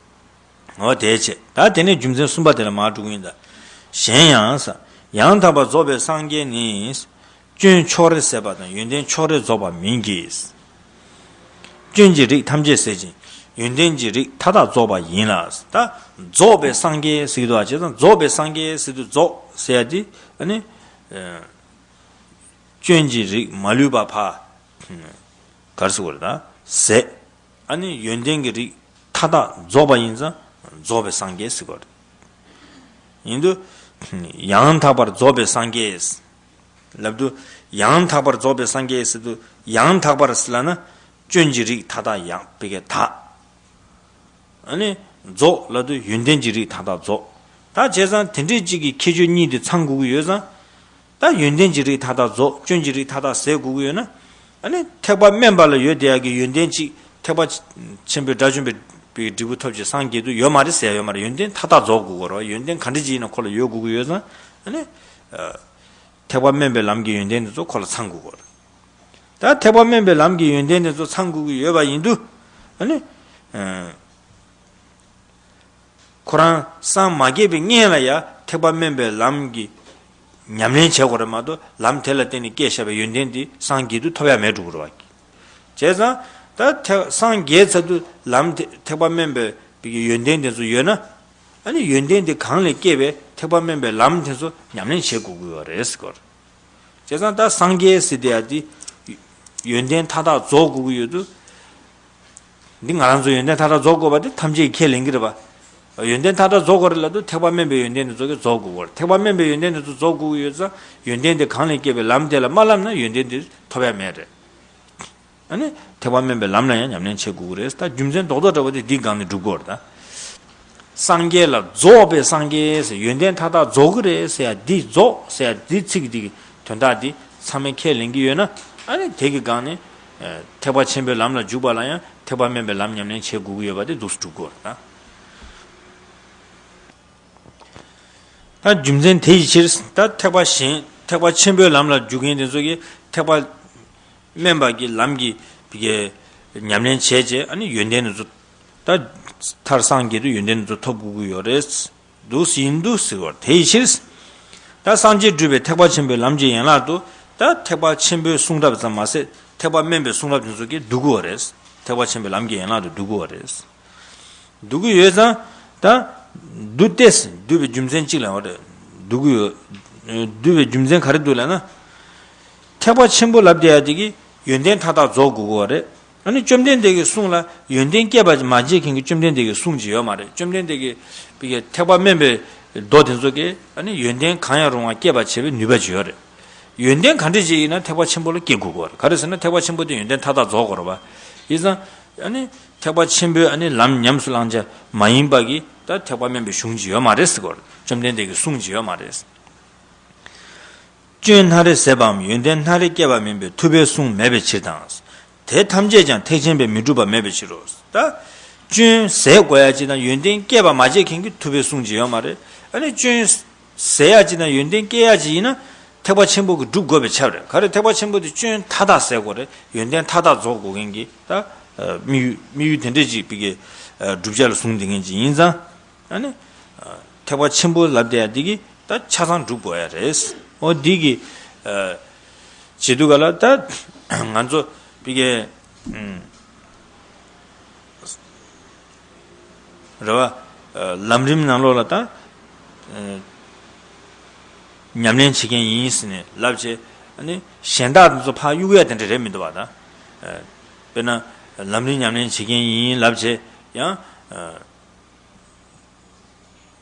འོ་དེ་བྱས། ད་དེ་ནས་རྒྱུ་མཚན་གསུམ་པ་དེ་ལ་མར་འགྲོ་གི་ཡིན་ད། གཞན་ཡང་ས། ཡང་དག་པར་རྫོགས་པའི་སངས་རྒྱས་ནི། སྐྱོན་ཕྱོགས་རེ་ཟད་པ་དང་ཡོན་ཏན་ཕྱོགས་རེ་རྫོགས་པ་མིན་གྱི། སྐྱོན་གྱི་རིགས་ཐམས་ཅད་ཟད་ཅིང་ཡོན་ཏན་གྱི་རིགས་མཐའ་དག་རྫོགས་པ་ཡིན་ལ། ད་རྫོགས་པའི་སངས་རྒྱས་ཟེར་གྱི་འདུག་བ། བྱས་ཙང་རྫོགས་པའི་སངས་རྒྱས་ཟེར་དུས་རྫོགས་ཟེར་ཡ་དེ་ཨ་ནི། ཨ། སྐྱོན་གྱི་རིགས་མ་ལུས་པ་ཕར། ག་རེ་ཟེར་དགོས་རེད་ད། ཟད། ཨ་ནི་ཡོན་ཏན་གྱི་རིགས་མཐའ་དག་རྫོགས་པ་ཡིན་ཙང་རྫོགས་པའི་སངས་རྒྱས་ཟེར་དགོས་རེད། ཡིན་དུས། ཡང་དག་པར་རྫོགས་པའི་སངས་རྒྱས། ལབ་དུས། ཡང་དག་པར་རྫོགས་པའི་སངས་རྒྱས་ཟེར་དུས། ཡང་དག་པར་ཟེར་ལབ་ན། སྐྱོན་གྱི་རིགས་མཐའ་དག་ཡང་ཕ་གིར་དག་ཨ་ནི། རྫོགས་ལབ་དུས་ཡོན་ཏན་གྱི་རིགས་མཐའ་དག་རྫོགས། ད་བྱས་ཙང་དེ་འདྲའི་གཅིག་གི་ཁྱད་ཆོས་གཉིས་དེ་ཚང་དགོས་ཀྱི་ཡོད་ཙང་། ད་ཡོན་ཏན་གྱི་རིགས་མཐའ་དག་རྫོགས། སྐྱོན་གྱི་རིགས་མཐའ་དག་ཟད་དགོས་ཀྱི་ཡོད་ན། ཨ་ནི་ཐེག་པ་དམན་པ་ལ་ཡོད་བསྡད་ཡག་གི་ཡོན་ཏན་གཅིག་ཐེག་པ་ཆེན་པོའི་དགྲ་བཅོམ་པའི་འབྲས་བུ་ཐོབ་ཅིང་སངས་རྒྱས་དུས་ཡོད་མ་རེད་ཟེར་ཡ་ཡོད་མ་རེད། ཡོན་ཏན་མཐའ་དག་རྫོགས་དགོས་ཀྱི་རེད། ཡོན་ཏན་ག་འདྲ་ཅིག་ཡིན་ན་ཁོ་ལ་ཡོད་དགོས་ཀྱི་ཡོད་ཙང་། ཨ་ནི། ཐེག་པ་དམན་པའི་ལམ་གྱི་ཡོན་ཏན་དེ་ཚོ་ཁོ་ལ་ཚང་དགོས་ཀྱི་རེད། ད་ཐེག་པ་དམན་པའི་ལམ་གྱི་ཡོན་ཏན་དེ་ཚོ་ཚང་དགོས་ཀྱི་ཡོད་པ་ཡིན་དུས། ཨ་ནི། ཨ། ཁོ་རང་སངས་མ་རྒྱས་པའི་སྔོན་ལ་ཡང་ཐེག་པ་དམན་པའི་ལམ་གྱི་ཉམས་ལེན་བྱེད་དགོས་རེད་མ་གཏོགས། ལམ་དེ་ལ་བརྟེན་ནས་སྐྱེས་བཞག་པའི་ཡོན་ཏན་དེ་སངས་རྒྱས་དུས་ཐོབ་ཡ་མེད་འགྲོ་གི་རེད་བ། བྱས་ཙང་ད་ཐེག་སངས་རྒྱས་ཚར་དུས་ལམ་དེ་ཐེག་པ་དམན་པའི་ཡོན་ཏན་དེ་ཚོ་ཡོད་ན། ཨ་ནི་ཡོན་ཏན་དེ་གང་ལས་སྐྱེས་པའི་ཐེག་པ་དམན་པའི་ལམ་དེ་ཚོ་ཉམས་ལེན་བྱེད་དགོས་ཀྱི་ཡོད་རེད་ཟེར་གོ། བྱས་ཙང་ད་སངས་རྒྱས་ཟེར་དེ་ཡ་དེ་ཡོན་ཏན་མཐའ་དག་རྫོགས་དགོས་ཀྱི་ཡོད་དུས། འདི་ང་རང་ཚོ་ཡོན་ཏན་མཐའ་དག་རྫོགས་དགོས་པ་དེ་ཐམས་ཅད་ཀྱིས་ཁས་ལེན་གྱི་རེད་པ། ཡོན་ཏན་མཐའ་དག་རྫོགས་དགོས་རེད་ལབ་དུས་ཐེག་པ་དམན་པའི་ཡོན་ཏན་དེ་ཚོ་གིས་རྫོགས་དགོས་ཀྱི་རེད། ཐེག་པ་དམན་པའི་ཡོན་ཏན་དེ་ཚོ་རྫོགས་དགོས་ཀྱི་ཡོད་ཙང་ཡོན་ཏན་དེ་གང་ལས་སྐྱེས་པའི་ལམ་དེ་ལ་མ་བསླབ་ན་ཡོན་ཏན་དེ་ཐོབ་ཡ་མེད་རེད། ཨ་ནི་ཐེག་པ་དམན་པའི་ལམ་ལ་ཡང་ཉམས་ལེན་བྱེད་དགོས་ཀྱི་རེད། ད་རྒྱུ་མཚན་རྡོག་རྡོག་འདྲ་བོ་དེ་འདིའི་སྒང་ནས་སྒྲུབ་དགོས་རེད་ད། སངས་རྒྱས་ལ་རྫོགས་པའི་སངས་རྒྱས་ཟེར། ཡོན་ཏན་མཐའ་དག་རྫོགས་ཀྱི་རེད་ཟེར་ཡ་འདི། རྫོགས་ཟེར་ཡ་འདི་ཚིག་འདི་གི་དོན་དག་འདི་ཚང་མས་ཁས་ལེན་གྱི་ཡོད་ན། ཨ་ནི་དེ་གི་སྒང་ནས། ཨ། ཐེག་པ་ཆེན་པོའི་ལམ་ལ་འཇུག་པ་ལ་ཡང་ཐེག་པ་དམན་པའི་ལམ་ཉམས་ལེན་བྱེད་དགོས་ཀྱི་ཡོད་པ་དེ་འདུག་སེ་སྒྲུབ་དགོས་རེད་ད། ད་རྒྱུ་མཚན་དེ་ཡི་ཕྱིར། ད་ཐེག་པ་གཞན་ཐེག་པ་ཆེན་པོའི་ལམ་ལ་འཇུག་མཁན་དེ་ཚོ་གིས་ཐེག་པ་དམན་པ་གི་ལམ་གྱི་གི་ཉམས་ལེན་བྱས་རྗེས། ཨ་ནི་ཡོན་ཏན་དེ་ཚོ། ད་མཐར་སངས་རྒྱས་དུས་ཡོན་ཏན་དེ་ཚོ་ཐོབ་དགོས་ཀྱི་ཡོད་རེད། འདུག་སེ་ཡིན་དུས་ཟེར་བ་དེ་ཡི་ཕྱིར། ད་སངས་རྒྱས་སྒྲུབ་པའི་ཐེག་པ་ཆེན་པོའི་ལམ་གྱི་ཡན་ལག་ཏུ། ད་ཐེག་པ་ཆེན་པོའི་གསུང་རབ་ཙམ་མ་ཟད་ཐེག་པ་དམན་པའི་གསུང་རབ་དེ་ཚོ་གིས་བསྡུ་དགོས་པ་རེད། ཐེག་པ་ཆེན་པོའི་ལམ་གྱི་ཡན་ལག་ཏུ་བསྡུ་དགོས་པ་རེད། བསྡུ་གི་ཡོད་ཙང་། ད་བསྡུ་སྟེ། བསྡུ་བའི་རྒྱུ་མཚན་གཅིག་ལ་བ་རེད། བསྡུ་གི་ཡོད། བསྡུ་བའི་རྒྱུ་མཚན་ག་རེ་འདུག་ལབ་ན། ཐེག་པ་ཆེན་པོ་ལབ་བསྡད་ཡ་དེ་གིས་ཡོན་ཏན་མཐའ་དག་རྫོགས་དགོས་ཀྱི་ཡོད་རེད། ཨ་ནི་བཅོམ་ལྡན་འདས་ཀྱི་གསུང་ལ་ཡོན་ཏན་སྐྱེད་པ་མ་བྱེད་མཁན་གྱི་བཅོམ་ལྡན་འདས་ཀྱི་གསུང་ཅིག་ཡོད་མ་རེད། བཅོམ་ལྡན་འདས་ཀྱི་པའི་ཐེག་པ་དམན་པའི་མདོ་དེ་ཚོ་གིས་ཨ་ནི་ཡོན་ཏན་གང་ཡང་རུང་བ་སྐྱེད་པར་བྱེད་པའི་ནུས་པ་ཅིག་ཡོད་རེད། ཡོན་ཏན་ག་འདྲ་ཅིག་ཡིན་ན་ཐེག་པ་ཆེན་པོ་ལ་སྐྱེ་དགོས་ཀྱི་ཡོད་རེད། ག་རེ་ཟེར་ན་ཐེག་པ་ཆེན་པོ་དེ་ཡོན་ཏན་མཐའ་དག་རྫོགས་དགོས་རེད་པ། ཡིན་ཙང་། ཨ་ནི་ཐེག་པ་ཆེན་པོའི་ཨ་ནི་ལམ་ཉམས་སུ་བླང་བྱ་མ་ཡིན་པ་གི་ད་ཐེག་པ་དམན་པའི་གཞུང་ཅིག་ཡོད་མ་རེད་ཟེར་གོ། བཅོམ་ལྡན་འདས་ཀྱི་གསུང་ཅིག་ཡོད་མ་རེད། སྐྱོན་སྣ་རེ་ཟད་པའམ་ཡོན་ཏན་སྣ་རེ་སྐྱེས་པ་མིན་པའི་ཐུབ་པའི་གསུང་མེད་པའི་ཕྱིར་དང་། དེ་ཐམས་ཅད་ཀྱང་ཐེག་ཆེན་པས་མི་འགྲུབ་པ་མེད་པའི་ཕྱིར་རོ། ད་སྐྱོན་ཟད་དགོས་ཡ་ཅིག་དང་ཡོན་ཏན་སྐྱེས་པ་མ་བྱས་མཁན་གྱི་ཐུབ་པའི་གསུང་ཅིག་ཡོད་མ་རེད། ཨ་ནི་སྐྱོན་ཟད་ཡ་ཅིག་དང་ཡོན་ཏན་སྐྱེ་ཡ་ཅིག་ཡིན་ན། ཐེག་པ་ཆེན་པོ་གི་སྒྲུབ་དགོས་པའི་ཆ་རེད། ག་རེ་ཐེག་པ་ཆེན་པོ་དེ་སྐྱོན་མཐའ་དག་སེལ་དགོས་རེད། ཡོན་ཏན་མཐའ་དག་རྫོགས་དགོས་མཁན་གྱི་ད་དམིགས་ཡུལ་དམིགས་ཡུལ་དེ་འདྲས་ཅིག་པི་གེ་བསྒྲུབ་བྱ་ལ་བཟུང་བསྡད་མཁན་ཅིག་ཡིན་ཙང་། ཨ་ནི་ཐེག་པ་ཆེན་པོ་ལབ་བསྡད་ཡ་འདི་གི་ད་ཆ་ཚང་སྒྲུབ་དགོས་ཡ་རེད། འོ་འདི་གི་བྱེད་དུས་ག་ལ་ད་ང་ཚོ་པི་གེ་རེད་བ། ལམ་རིམ་ནང་ལོགས་ལ་ད་ཉམས་ལེན་བྱེད་མཁན་ཡིན་ཟེར་ནས་ལབ་བྱས། ཨ་ནི་གཞན་དག་དེ་ཚོ་ཕར་གཡུག་ཡ་དེ་འདྲ་རེད་མི་འདུག་བ་ད། དཔེར་ན་ལམ་རིམ་ཉམས་ལེན་བྱེད་མཁན་ཡིན་ལབ་བྱས་ཡང་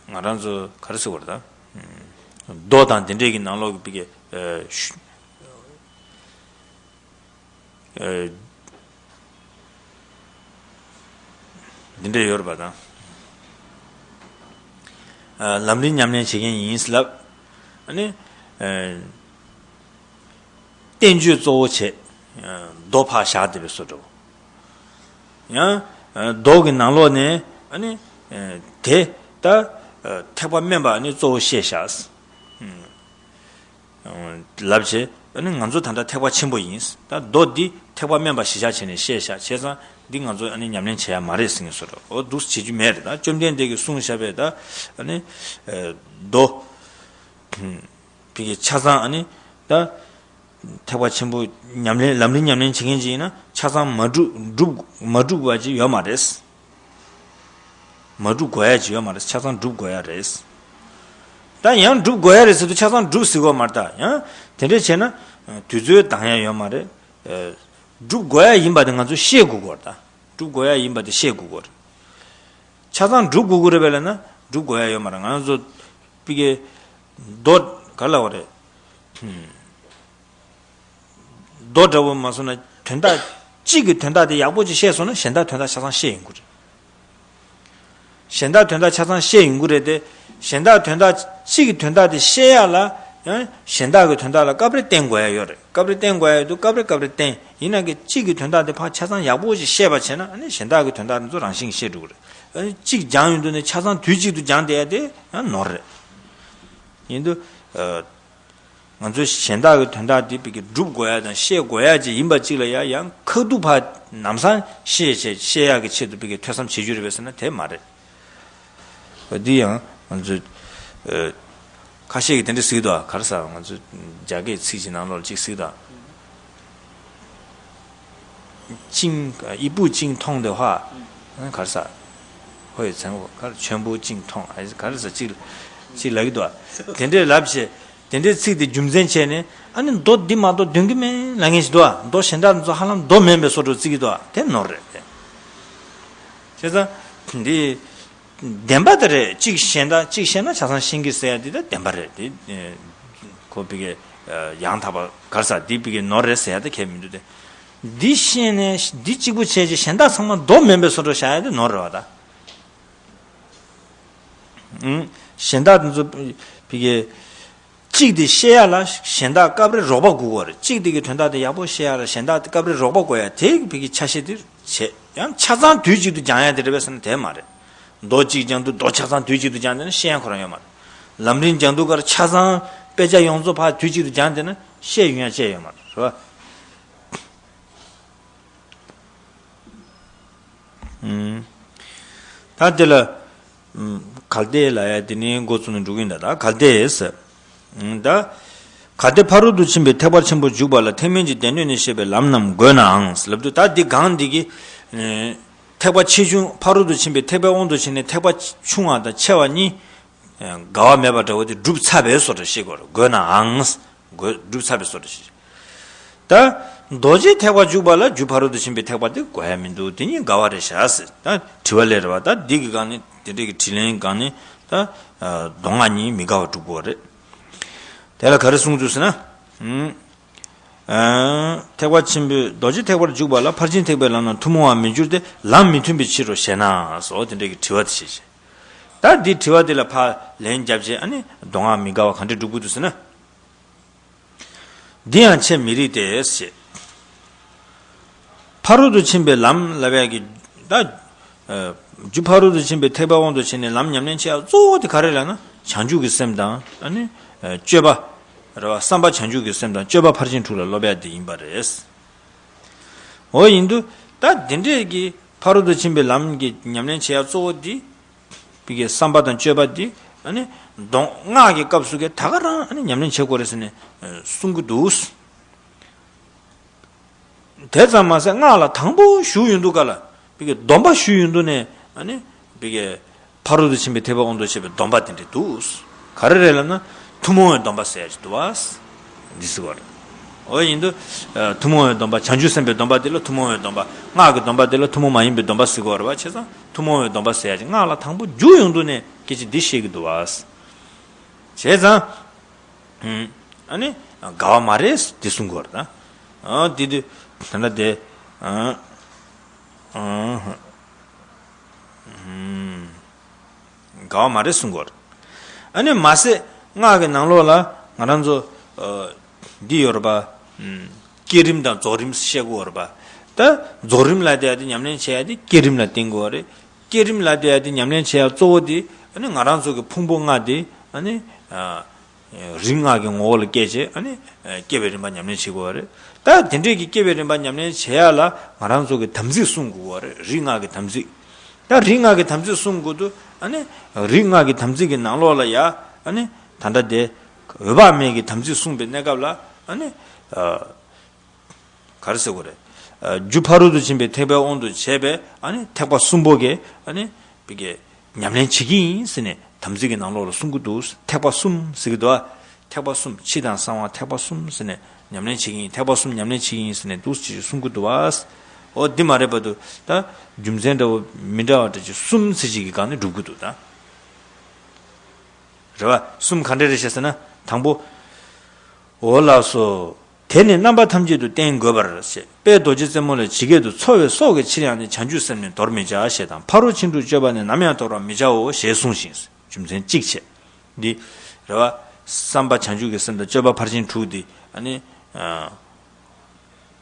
ང་རང་ཚོ་ག་རེ་ཟེར་བ་རེད་ད། མདོ་དང་དེ་འདྲས་ཀྱི་ནང་ལོགས་ཀྱི་པི་གེ་འདི་འདྲ་ཡོད་རེད་པ་དང་། ལམ་རིམ་ཉམས་ལེན་བྱེད་མཁན་ཡིན་ལབ། ཨ་ནི། བསྟན་བཅོས་གཙོ་བོ་བྱས། མདོ་ཕར་བཞག་བསྡད་པའི་བཟོ་འདྲ་བོ། ཡང་། མདོ་གི་ནང་ལོགས་ནས་ཨ་ནི། དེ་ད་ཐེག་པ་དམན་པ་ཨ་ནི་གཙོ་བོ་བཤད་བཞག་ལབ་བྱས། ཨ་ནི་ང་ཚོ་ད་ལྟ་ཐེག་པ་ཆེན་པོ་ཡིན། ད་མདོ་འདི་ཐེག་པ་དམན་པ་གཞི་བཞག་བྱས་ནས་བཤད་བཞག་བྱས་ཙང་འདི་ང་ཚོ་ཨ་ནི་ཉམས་ལེན་བྱེད་ཡ་མ་རེད་ཟེར་མཁན་བཟོ་འདྲ། འོ་འདུག་བྱེད་རྒྱུ་མེད་རེད། ད་བཅོམ་ལྡན་འདས་ཀྱིས་གསུངས་བཞག་པའི་ད་ཨ་ནི་མདོ་བི་གེ་ཆ་ཚང་ཨ་ནི་ད་ཐེག་པ་ཆེན་པོ་ཉམས་ལེན་ལམ་རིམ་ཉམས་ལེན་བྱེད་མཁན་ཅིག་ཡིན་ན་ཆ་ཚང་མ་སྒྲུབ་སྒྲུབ་མ་སྒྲུབ་པ་ཅིག་ཡོད་མ་རེད། མ་སྒྲུབ་དགོས་ཡ་ཅིག་ཡོད་མ་རེད། ཆ་ཚང་སྒྲུབ་དགོས་ཡ་རེད། ད་ཡང་སྒྲུབ་དགོས་ཡ་རེད་ཟེར་དུས་ཆ་ཚང་སྒྲུབ་ཟེར་དགོས་མ་རེད། ད་ཡང་དེ་འདྲས་བྱས་ན་དུས་ཚོད་འདང་ཡ་ཡོད་མ་རེད། སྒྲུབ་དགོས་ཡ་ཡིན་པ་དེ་ང་ཚོས་ཤེས་དགོས་ཀྱི་རེད། ད་སྒྲུབ་དགོས་ཡ་ཡིན་པ་དེ་ཤེས་དགོས་ཀྱི་རེད། ཆ་ཚང་སྒྲུབ་དགོས་ཀྱི་རེད་པས་ལབ་ན་སྒྲུབ་དགོས་ཡ་ཡོད་མ་རེད། ང་ཚོ་པི་གེ་མདོ་ག་ལབ་དགོས་རེད། མདོ་འདྲ་བོ་མ་སོང་ན་དོན་དག་གཅིག་གི་དོན་དག་དེ་ཡག་པོ་ཅིག་ཤེས་སོང་ན་གཞན་དག་དོན་དག་ཆ་ཚང་ཤེས་ཡོང་གི་རེད། གཞན་དག་དོན་དག་ཆ་ཚང་ཤེས་ཡོང་གི་རེད་དེ། གཞན་དག་དོན་དག་གཅིག་གི་དོན་དག་དེ་ཤེས་ཡ་ལ་ཡང་གཞན་དག་གི་དོན་དག་ལ་སྐབས་རེ་བརྟེན་དགོས་ཡ་ཡོད་རེད། སྐབས་རེ་བརྟེན་དགོས་ཡ་ཡོད་དུས་སྐབས་རེ་སྐབས་རེ་བརྟེན། ཡིན་ན་གི་གཅིག་གི་དོན་དག་དེ་ཕར་ཆ་ཚང་ཡག་པོ་ཞིག་ཤེས་པ་བྱས་ན་ཨ་ནི་གཞན་དག་གི་དོན་དག་དེ་ཚོ་རང་བཞིན་གྱིས་ཤེས་འགྲོ་གི་རེད། ཨ་ནི་གཅིག་སྦྱངས་ཡོང་དུས་ནི་ཆ་ཚང་དུས་གཅིག་ཏུ་སྦྱངས་བསྡད་ཡ་དེ་ཡང་ནོར་རེད། ཡིན་དུས། ང་ཚོས་གཞན་དག་གི་དོན་དག་འདི་བི་གེ་སྒྲུབ་དགོས་ཡ་དང་ཤེས་དགོས་ཡ་ཅིག་ཡིན་པ་ཅིག་ལ་ཡ་ཡང་ཁག་ཏུ་ཕར་ལམ་སང་ཤེས་བྱས་ཤེས་ཡག་གི་ཆེད་དུ་བི་གེ་ཐོས་བསམ་བྱེད་རྒྱུ་རེད་པས་ཟེར་ན་དེ་མ་རེད། འདི་ཡང་ང་ཚོས་ཁ་ཤས་ཀྱིས་དེ་འདྲ་ཟེར་གྱི་འདུག་ག་རེ་ཟེར་ང་ཚོས་རྒྱ་སྐད་ཚིག་ཅིག་ནང་ལོགས་ཅིག་ཟེར་གྱི་འདུག་ཅིང་། 一步经通的话། ག་རེ་ཟེར། 会成佛། ག་རེ་全部精通། ག་རེ་ཟེར་ཅིག་ཅིག་ལབ་ཀྱི་འདུག་དེ་འདྲས་ལབ་བྱས། དེ་འདྲའི་ཚིག་དེ་རྒྱུ་མཚན་བྱས་ནས་ཨ་ནི་མདོ་འདི་མ་གཏོགས་འདོན་གྱི་མེད་ལབ་མཁན་ཞིག་འདུག་མདོ་གཞན་དག་ཚོ་ཧ་ལམ་མདོ་མིན་པའི་བཟོ་འདྲ་བརྩི་གི་འདུག་དེ་ནོར་རེད་དེ། བྱས་ཙང་འདི་བདེན་པ་དེ་རེད། གཅིག་ཤེས་ན་གཅིག་ཤེས་ན་ཆ་ཚང་ཤེས་ཀྱི་ཟེར་ཡ་འདི་ད་བདེན་པ་རེད་དེ། ཁོ་བི་གེ་ཡང་དག་པ་ག་རེ་ཟེར་འདི་བི་གེ་ནོར་རེད་ཟེར་ཡ་ད་གལ་མི་འདུག་སྟེ། འདི་ཤེས་ནས་འདི་གཅིག་པུ་བྱས་ཀྱི་གཞན་དག་ཚང་མ་མདོ་མིན་པའི་བཟོ་འདྲ་བྱ་ཡ་དེ་ནོར་རེད་བ་ད། གཞན་དག་དེ་ཚོ་བི་གེ་གཅིག་དེ་ཤེས་ཡ་ལ་གཞན་དག་སྐབས་རེ་རོགས་པ་དགོས་ཀྱི་རེད། གཅིག་དེ་གི་དོན་དག་དེ་ཡག་པོ་ཤེས་ཡ་ལ་གཞན་དག་དེ་སྐབས་རེ་རོགས་པ་དགོས་ཡ་དེ་བི་གེ་ཆ་ཤས་དེ་བྱེད་ཡང་ཆ་ཚང་དུས་གཅིག་ཏུ་སྦྱང་ཡ་དེ་རེད་པས་ཟེར་ན་དེ་མ་རེད། མདོ་གཅིག་སྦྱང་དུས་མདོ་ཆ་ཚང་དུས་གཅིག་ཏུ་སྦྱང་བསྡད་ན་ཤེས་ཡ་ཁོ་རང་ཡོད་མ་རེད། ལམ་རིམ་སྦྱང་དུས་ཀར་ཆ་ཚང་དཔེ་ཆ་ཡོངས་རྫོགས་ཕར་དུས་གཅིག་ཏུ་སྦྱང་བསྡད་ན་ཤེས་ཡོང་ཡ་ཅི་ཡོད་མ་རེད། རེད་བ། ད་དེ་ལ་གལ་ཏེ་ལབ་ཡ་དེ་ནི་འགོ་བཙུགས་ནས་འགྲོ་གི་ཡིན་ད། ད་གལ་ཏེ་ཟེར། ད་གལ་ཏེ་ཕ་རོལ་ཏུ་ཕྱིན་པའི་ཐེག་པ་ཆེན་པོར་འཇུག་པ་ལ་ཐེག་དམན་གྱི་སྡེ་སྣོད་ནས་བཤད་པའི་ལམ་རྣམས་དགོས་ནའང་ལབ་དུས། ད་འདི་གང་འདི་གི་ཐེག་པ་ཆེ་ཆུང་ཕ་རོལ་ཏུ་ཕྱིན་པའི་ཐེག་པའི་དབང་དུ་བྱས་ནས་ཐེག་པ་ཆུང་བ་དང་ཆེ་བ་གཉིས་འགལ་བ་མེད་པ་འདྲ་བོ་དེ་གྲུབ་ཚར་བའི་བཟོ་འདྲ་བཤད་དགོས་རེད། དགོས་ནའང་། དགོས་གྲུབ་ཚར་བའི་བཟོ་འདྲ་ཞིག་ད་རྡོ་རྗེ་ཐེག་པར་འཇུག་པ་ལ་རྒྱུ་ཕ་རོལ་ཏུ་ཕྱིན་པའི་ཐེག་པ་དེ་དགོས་ཡ་མི་འདུག་དེ་གཉིས་འགལ་བ་རེད་བཞག་ཟེར། ད་དྲི་བ་སླེབས་རེད་བ། ད་འདི་གི་སྒང་ནས་དེ་འདྲས་ཀྱི་དྲིས་ལན་སྒང་ནས་ད་མདོ་སྔགས་གཉིས་མི་འགལ་བ་སྒྲུབ་དགོས་རེད། དེ་ལ་ག་རེ་གསུངས་འདུག་ཟེར་ན། ཐེག་པ་ཆེན་པོའི་རྡོ་རྗེ་ཐེག་པར་འཇུག་པ་ལ་ཕར་ཕྱིན་ཐེག་པའི་ལམ་རྣམས་ཐུན་མོང་བར་མི་འགྱུར་ཏེ་ལམ་མི་མཐུན་པའི་ཕྱིར་རོ་ཞེ་ན་སོགས་དེ་འདྲས་ཀྱི་དྲི་བ་དེ་བྱས་བྱས། ད་འདི་དྲི་བ་དེ་ལ་ཕར་ལན་བརྒྱབ་བྱས། ཨ་ནི་མདོ་སྔགས་མི་འགལ་བ་ག་འདྲས་སྒྲུབ་དགོས་འདུག་ཟེར་ན། འདི་ཡང་འཆད་མི་རིགས་ཏེ་ཞེས། ཕ་རོལ་ཏུ་ཕྱིན་པའི་ལམ་ལབ་ཡག་གི་ད། རྒྱུ་ཕ་རོལ་ཏུ་ཕྱིན་པའི་ཐེག་པའི་དབང་དུ་བྱས་ནས་ལམ་ཉམས་ལེན་བྱེད་ཡག་གཙོ་བོ་དེ་ག་རེ་ལབ་ན་བྱང་ཆུབ་ཀྱི་སེམས་དང་ཨ་ནི་སྤྱོད་པ། རེད་བ། བསམ་པ་བྱང་ཆུབ་ཀྱི་སེམས་དང་སྤྱོད་པ་ཕར་ཕྱིན་དྲུག་ལ་སློབ་ཡ་དེ་ཡིན་པ་རེད། འོ་ཡིན་དུས་ད་དེ་འདྲས་ཀྱི་ཕ་རོལ་ཏུ་ཕྱིན་པའི་ལམ་གྱི་ཉམས་ལེན་བྱེད་ཡ་གཙོ་བོ་འདི། བི་གའི་བསམ་པ་དང་སྤྱོད་པ་འདི་ཨ་ནི་གདོང་སྔགས་ཀྱི་སྐབས་སུ་གའི་ད་ག་རང་ཨ་ནི་ཉམས་ལེན་བྱེད་དགོས་རེད་ཟེར་ནས་གསུང་གི་འདུག། དེ་ཙམ་མ་ཟད་སྔགས་ལ་དང་པོ་ཞུགས་ཡོང་དུས་ག་ལ་བི་གའི་སྡོམ་པ་ཞུགས་ཡོང་དུས་ནས་ཨ་ནི་བི་གའི་ཕ་རོལ་ཏུ་ཕྱིན་པའི་ཐེག་པའི་དབང་དུ་བྱས་པའི་སྡོམ་པ་དེ་འདྲས་འདུག། ག་རེ་རེད་ལབ་ན་ཐུན་མོང་བའི་སྡོམ་པ་ཟེར་ཡ་ཅིག་འདུག་བ། འདི་ཟེར་བ་རེད། འོ་ཡིན་དུས་ཐུན་མོང་བའི་སྡོམ་པ། བྱང་ཆུབ་སེམས་དཔའི་སྡོམ་པ་དེ་ལ་ཐུན་མོང་བའི་སྡོམ་པ། སྔགས་ཀྱི་སྡོམ་པ་དེ་ལ་ཐུན་མོང་མ་ཡིན་པའི་སྡོམ་པ་ཟེར་གི་ཡོད་རེད་བ། བྱས་ཙང་ཐུན་མོང་བའི་སྡོམ་པ་ཟེར་ཡ་ཅིག་སྔགས་ལ་དང་པོ་འཇུག་ཡོང་དུས་ནས་སྐད་ཆ་འདི་བཤད་ཀྱི་འདུག་བ། བྱས་ཙང་ཨ་ནི་འགལ་བ་མ་རེད་འདི་གསུང་གི་ཡོད་རེད་ད། འདི་དུས་ད་ལྟ་དེ། འགལ་བ་མ་རེད་གསུང་གི་ཡོད་རེད། ཨ་ནི་མ་ཟད་སྔགས་ཀྱི་ནང་ལོགས་ལ་ང་རང་ཚོ་འདི་ཡོད་རེད་པ། བསྐྱེད་རིམ་དང་རྫོགས་རིམ་བཤད་གི་ཡོད་རེད་པ། ད་རྫོགས་རིམ་ལབ་བསྡད་ཡ་དེ་ཉམས་ལེན་བྱེད་ཡ་དེ་བསྐྱེད་རིམ་ལ་བརྟེན་གི་ཡོད་རེད། བསྐྱེད་རིམ་ལབ་བསྡད་ཡ་དེ་ཉམས་ལེན་བྱེད་ཡ་གཙོ་བོ་དེ་ཨ་ནི་ང་རང་ཚོ་གི་ཕུང་པོ་ལྔ་དེ་ཨ་ནི། རིགས་ལྔ་གི་ངོ་བོ་ལ་སྐྱེས་བྱས་ཨ་ནི་སྐྱེ་བའི་རིམ་པ་ཉམས་ལེན་བྱེད་དགོས་པ་རེད། ད་དེ་འདྲས་ཀྱི་སྐྱེ་བའི་རིམ་པ་ཉམས་ལེན་བྱེད་ཡ་ལ་ང་རང་ཚོ་གི་དམ་ཚིག་སྲུང་དགོས་པ་རེད། རིགས་ལྔ་གི་དམ་ཚིག། ད་རིགས་ལྔ་གི་དམ་ཚིག་སྲུང་དགོས་དུས་ཨ་ནི་རིགས་ལྔ་གི་དམ་ཚིག་གི་ནང་ལོགས་ལ་ཡ་ཨ་ནི་ད་ལྟ་དེ་འོད་དཔག་མེད་ཀྱི་དམ་ཚིག་སྲུང་བའི་གནས་སྐབས་ལ་ཨ་ནི། ག་རེ་ཟེར་དགོས་རེད། རྒྱུ་ཕ་རོལ་ཏུ་ཕྱིན་པའི་ཐེག་པའི་དབང་དུ་བྱས་པའི་ཨ་ནི་ཐེག་པ་གསུམ་པོ་གི་ཨ་ནི་བི་གའི་ཉམས་ལེན་བྱེད་ཀྱི་ཡིན་ཟེར་ནས་དམ་ཚིག་གི་ནང་ལོགས་ལ་གསུང་གི་འདུག། ཐེག་པ་གསུམ་ཟེར་གི་འདུག་ཨ། ཐེག་པ་གསུམ། ཕྱི་དང་གསང་བ་ཐེག་པ་གསུམ་ཟེར་ནས་ཉམས་ལེན་བྱེད་ཀྱི་ཡིན། ཐེག་པ་གསུམ་ཉམས་ལེན་བྱེད་ཀྱི་ཡིན་ཟེར་ནས་འདུག་ཅེས་གསུང་གི་འདུག་ཨ། འོ་འདི་མ་རེད་པ་འདུག། ད་རྒྱུ་མཚན་འདྲ་བོ་མི་འདྲ་བ་འདྲ་ཅིག་གསུམ་ཟེར་ཅིག་གི་སྒང་ནས་འགྲུབ་གི་འདུག་ད། རེད་བ། གསུམ་ག་འདྲ་རེད་ཤག་ཟེར་ན། དང་པོ། འོ་ལགས་སོ། དེ་ནི་རྣམ་པ་ཐམས་ཅད་དུ་བསྟེན་དགོས་པར་ཞེས་དཔལ་རྡོ་རྗེ་རྩེ་མོ་ལས། ཇི་སྐད་དུ། འཚོ་བའི་སྲོག་གི་ཕྱིར་ཡང་ནི། བྱང་ཆུབ་སེམས་ནི་དོར་མི་བྱ་ཞེས་དང་། ཕ་རོལ་ཕྱིན་དྲུག་སྤྱོད་པ་ནི། ནམ་ཡང་དོར་བར་མི་བྱའོ་ཞེས་གསུངས་ཤིང་། རྒྱུ་མཚན་གཅིག་བྱས། འདི། རེད་བ། བསམ་པ་བྱང་ཆུབ་ཀྱི་སེམས་དང་སྤྱོད་པ་ཕར་ཕྱིན་དྲུག་འདི་ཨ་ནི།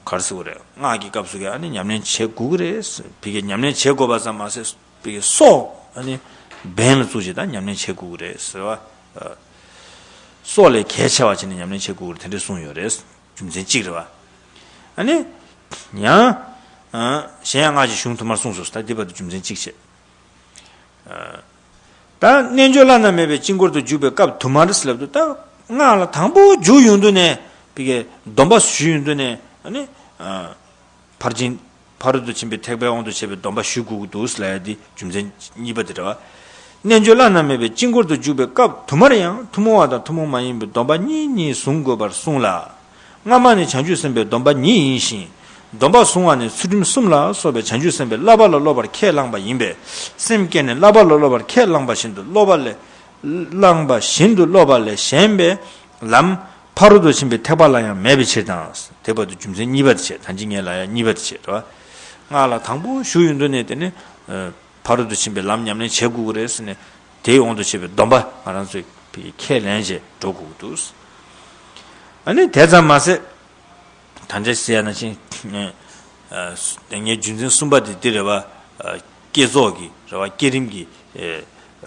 ག་རེ་ཟེར་དགོས་རེད། སྔགས་ཀྱི་སྐབས་སུ་གི་ཨ་ནི་ཉམས་ལེན་བྱེད་དགོས་ཀྱི་རེད། བི་གའི་ཉམས་ལེན་བྱེད་དགོས་པ་ཙམ་མ་ཟད་བི་གའི་སྲོག་ཨ་ནི་འབེན་ལ་བཙུགས་བྱས་ད་ཉམས་ལེན་བྱེད་དགོས་ཀྱི་རེད་ཟེར་བ། སྲོག་ལས་གལ་ཆེ་བ་བྱས་ནས་ཉམས་ལེན་བྱེད་དགོས་ཀྱི་རེད། དེ་འདྲས་གསུངས་ཡོད་རེད། རྒྱུ་མཚན་གཅིག་རེད་བ། ཨ་ནི། ཡང་། གཞན་ཡང་སྔགས་ཀྱི་གཞུང་དུ་མར་གསུངས་སོ། ད་འདི་བར་དུ་རྒྱུ་མཚན་གཅིག་བྱས། ད་རྣལ་འབྱོར་བླ་ན་མེད་པའི་དཀྱིལ་འཁོར་དུ་འཇུག་པའི་སྐབས་དུ་མར་ལབ་དུས་ད་སྔགས་ལ་དང་པོ་འཇུག་ཡོང་དུས་ནས་བི་གའི་སྡོམ་པ་ཞུ་ཡོང་དུས་ནས་ཨ་ནི། ཕར་ཕྱིན། ཕ་རོལ་ཏུ་ཕྱིན་པའི་ཐེག་པའི་དབང་དུ་བྱས་པའི་སྡོམ་པ་ཞུ་དགོས་ཀྱི་འདུག་ལབ་ཡ་འདི་རྒྱུ་མཚན་གཉིས་པ་དེ་རེད་བ། རྣལ་འབྱོར་བླ་ན་མེད་པའི་དཀྱིལ་འཁོར་དུ་འཇུག་པའི་སྐབས་དུ་མར་ཡང་ཐུན་མོང་བ་དང་ཐུན་མོང་མ་ཡིན་པའི་སྡོམ་པ་གཉིས་གཉིས་བཟུང་དགོས་པར་གསུངས་ལ། སྔ་མ་ནི་བྱང་ཆུབ་སེམས་དཔའི་སྡོམ་པ་ཉིད་ཡིན་ཞིང་། སྡོམ་པ་བཟུང་བ་ནི་ཚུལ་ཁྲིམས་གསུམ་ལ་སོགས་པའི་བྱང་ཆུབ་སེམས་དཔའི་བསླབ་པ་ལ་སློབ་པར་ཁས་བླངས་པ་ཡིན་པས། སེམས་བསྐྱེད་ནས་བསླབ་པ་ལ་སློབ་པར་ཁས་བླངས་པ་བཞིན་དུ་སློབ་པ་ལས། བླངས་པ་བཞིན་དུ་སློབ་པ་ལས་གཞན་པའི་ལམ་ཕ་རོལ་ཏུ་ཕྱིན་པའི་ཐེག་པ་ལ་ཡང་མེད་པའི་ཕྱིར་དང་། དེ་བར་དུ་རྒྱུ་མཚན་གཉིས་པ་དེ་བྱས། ད་ཅི་ངས་ལབ་ཡ་གཉིས་པ་དེ་བྱས་རེད་བ། སྔགས་ལ་དང་པོ་ཞུགས་ཡོང་དུས་ནས་དེ་ནི། ཕ་རོལ་ཏུ་ཕྱིན་པའི་ལམ་ཉམས་ལེན་བྱེད་དགོས་ཀྱི་རེད་ཟེར་ནས་དེའི་དབང་དུ་བྱས་པའི་སྡོམ་པ་ང་རང་ཚོས་ཁས་ལེན་བྱས་འགྲོ་དགོས་ཀྱི་འདུག། ཨ་ནི་དེ་ཙམ་མ་ཟད། ད་ཆ་ཟེར་ཡ་ནང་བཞིན། ངས་རྒྱུ་མཚན་གསུམ་པ་དེ་འདི་རེད་བ། བསྐྱེད་རྫོགས་ཀྱི་རེད་བ། བསྐྱེད་རིམ་གྱི།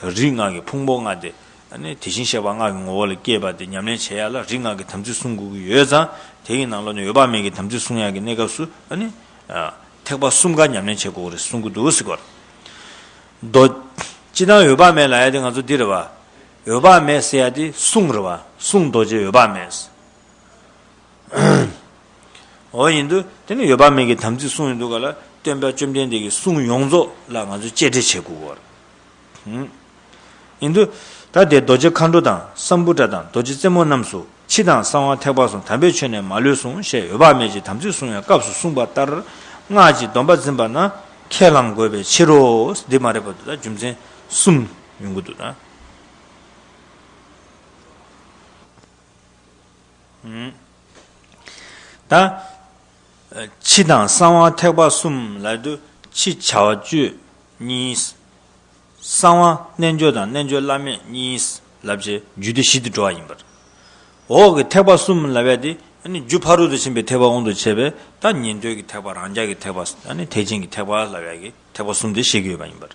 རིགས་ལྔ་གི་ཕུང་པོ་ལྔ་དེ། ཨ་ནི་དེ་བཞིན་གཤེགས་པ་སྔགས་ཀྱི་ངོ་བོ་ལ་སྐྱེས་པ་དེ་ཉམས་ལེན་བྱེད་ཡ་ལ་རིགས་ལྔ་གི་དམ་ཚིག་སྲུང་དགོས་ཀྱི་ཡོད་ཙང་། དེ་གི་ནང་ལོགས་ནས་འོད་དཔག་མེད་ཀྱི་དམ་ཚིག་སྲུང་ཡ་གི་གནས་སྐབས་སུ་ཨ་ནི། ཐེག་པ་གསུམ་ཀ་ཉམས་ལེན་བྱེད་དགོས་ཀྱི་རེད་གསུང་གི་འདུག་ཟེར་གོ། རྡོ། སྤྱིར་བཏང་འོད་དཔག་མེད་ལབ་ཡ་དེ་ང་ཚོ་འདི་རེད་བ། འོད་དཔག་མེད་ཟེར་ཡ་དེ་གསུང་རེད་བ། གསུང་རྡོ་རྗེ་འོད་དཔག་མེད། འོ་ཡིན་དུས་དེ་ནི་འོད་དཔག་མེད་ཀྱི་དམ་ཚིག་གསུང་ཡོང་དུས་ག་ལ་སྟོན་པ་བཅོམ་ལྡན་འདས་ཀྱི་གསུང་ཡོངས་རྫོགས་ལ་ང་ཚོས་གཅེས་སྤྲས་བྱེད་དགོས་ཀྱི་ཡོད་རེད། ཡིན་དུས་ད་དེ་རྡོ་རྗེ་མཁའ་འགྲོ་དང་སམ་བྷུ་ཏྲ་དང་རྡོ་རྗེ་རྩེ་མོ་རྣམས་སུ་ཕྱི་དང་གསང་བ་ཐེག་པ་གསུམ་དམ་པའི་ཆོས་ནི་མ་ལུས་ཟུངས་ཞེས་འོད་དཔག་མེད་ཀྱི་དམ་ཚིག་གསུང་བའི་སྐབས་སུ་གསུངས་པ་ལྟར་སྔགས་ཀྱི་སྡོམ་པ་འཛིན་པ་ན་ཁས་བླང་དགོས་པའི་ཕྱིར་རོ། འདི་མ་རེད་པ་འདུག། ད་རྒྱུ་མཚན་གསུམ་ཡོང་གི་འདུག་ད། ད། ཕྱི་དང་གསང་བ་ཐེག་པ་གསུམ་ལབ་དུས་ཕྱི་བྱ་བ་སྤྱོད་གཉིས། གསང་བ་རྣལ་འབྱོར་དང་རྣལ་འབྱོར་བླ་མེད་གཉིས་ལབ་བྱས་རྒྱུད་སྡེ་བཞི་དུ་འགྲོ་བ་ཡིན་པར། འོག་གི་ཐེག་པ་གསུམ་ལབ་ཡ་དེ་ཨ་ནི་རྒྱུ་ཕ་རོལ་ཏུ་ཕྱིན་པའི་ཐེག་པ་དབང་དུ་བྱས་པས་ད་ཉན་ཐོས་ཀྱི་ཐེག་པ་རང་རྒྱལ་གྱི་ཐེག་པ་ཨ་ནི་ཐེག་ཆེན་གྱི་ཐེག་པ་ལབ་ཡ་གི་ཐེག་པ་གསུམ་དེ་བཤད་ཀྱི་ཡོད་པ་ཡིན་པར།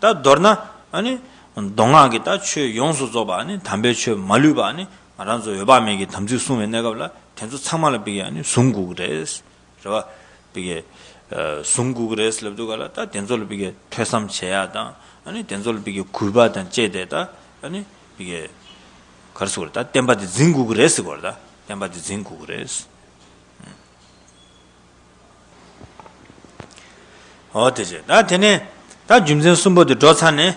ད་མདོར་ན་ཨ་ནི་མདོ་སྔགས་ཀྱི་ད་ཆོས་ཡོངས་སུ་རྫོགས་པ་ཨ་ནི་དམ་པའི་ཆོས་མ་ལུས་པ་ཨ་ནི་ ང་རང་ཚོ་འོད་དཔག་མེད་ཀྱི་དམ་ཚིག་བསྲུང་བའི་གནས་སྐབས་ལ་དེ་ཚོ་ཚང་མ་ལ་ཕ་གི་ཨ་ནི་བཟུང་དགོས་ཀྱི་རེད། རེད་བ། ཕ་གི་ཨ་བཟུང་དགོས་ཀྱི་རེད་ལབ་དུས་ག་ལ་ད་དེ་ཚོ་ལ་ཕ་གི་ཐོས་བསམ་བྱེད་ཡ་དང་ཨ་ནི་དེ་ཚོ་ལ་ཕ་གི་གུས་པ་དང་བཅས་ཏེ་ད་ཨ་ནི་ཕ་གི་ག་རེ་ཟེར་དགོས་རེད། ད་བསྟན་པ་དེ་འཛིན་དགོས་ཀྱི་རེད་ཟེར་དགོས་རེད། ད་བསྟན་པ་དེ་འཛིན་དགོས་ཀྱི་རེད། འོ་དེ་བྱས་ད་དེ་ནས་ད་རྒྱུ་མཚན་གསུམ་པོ་དེ་འགྲོ་ཚར་ནས།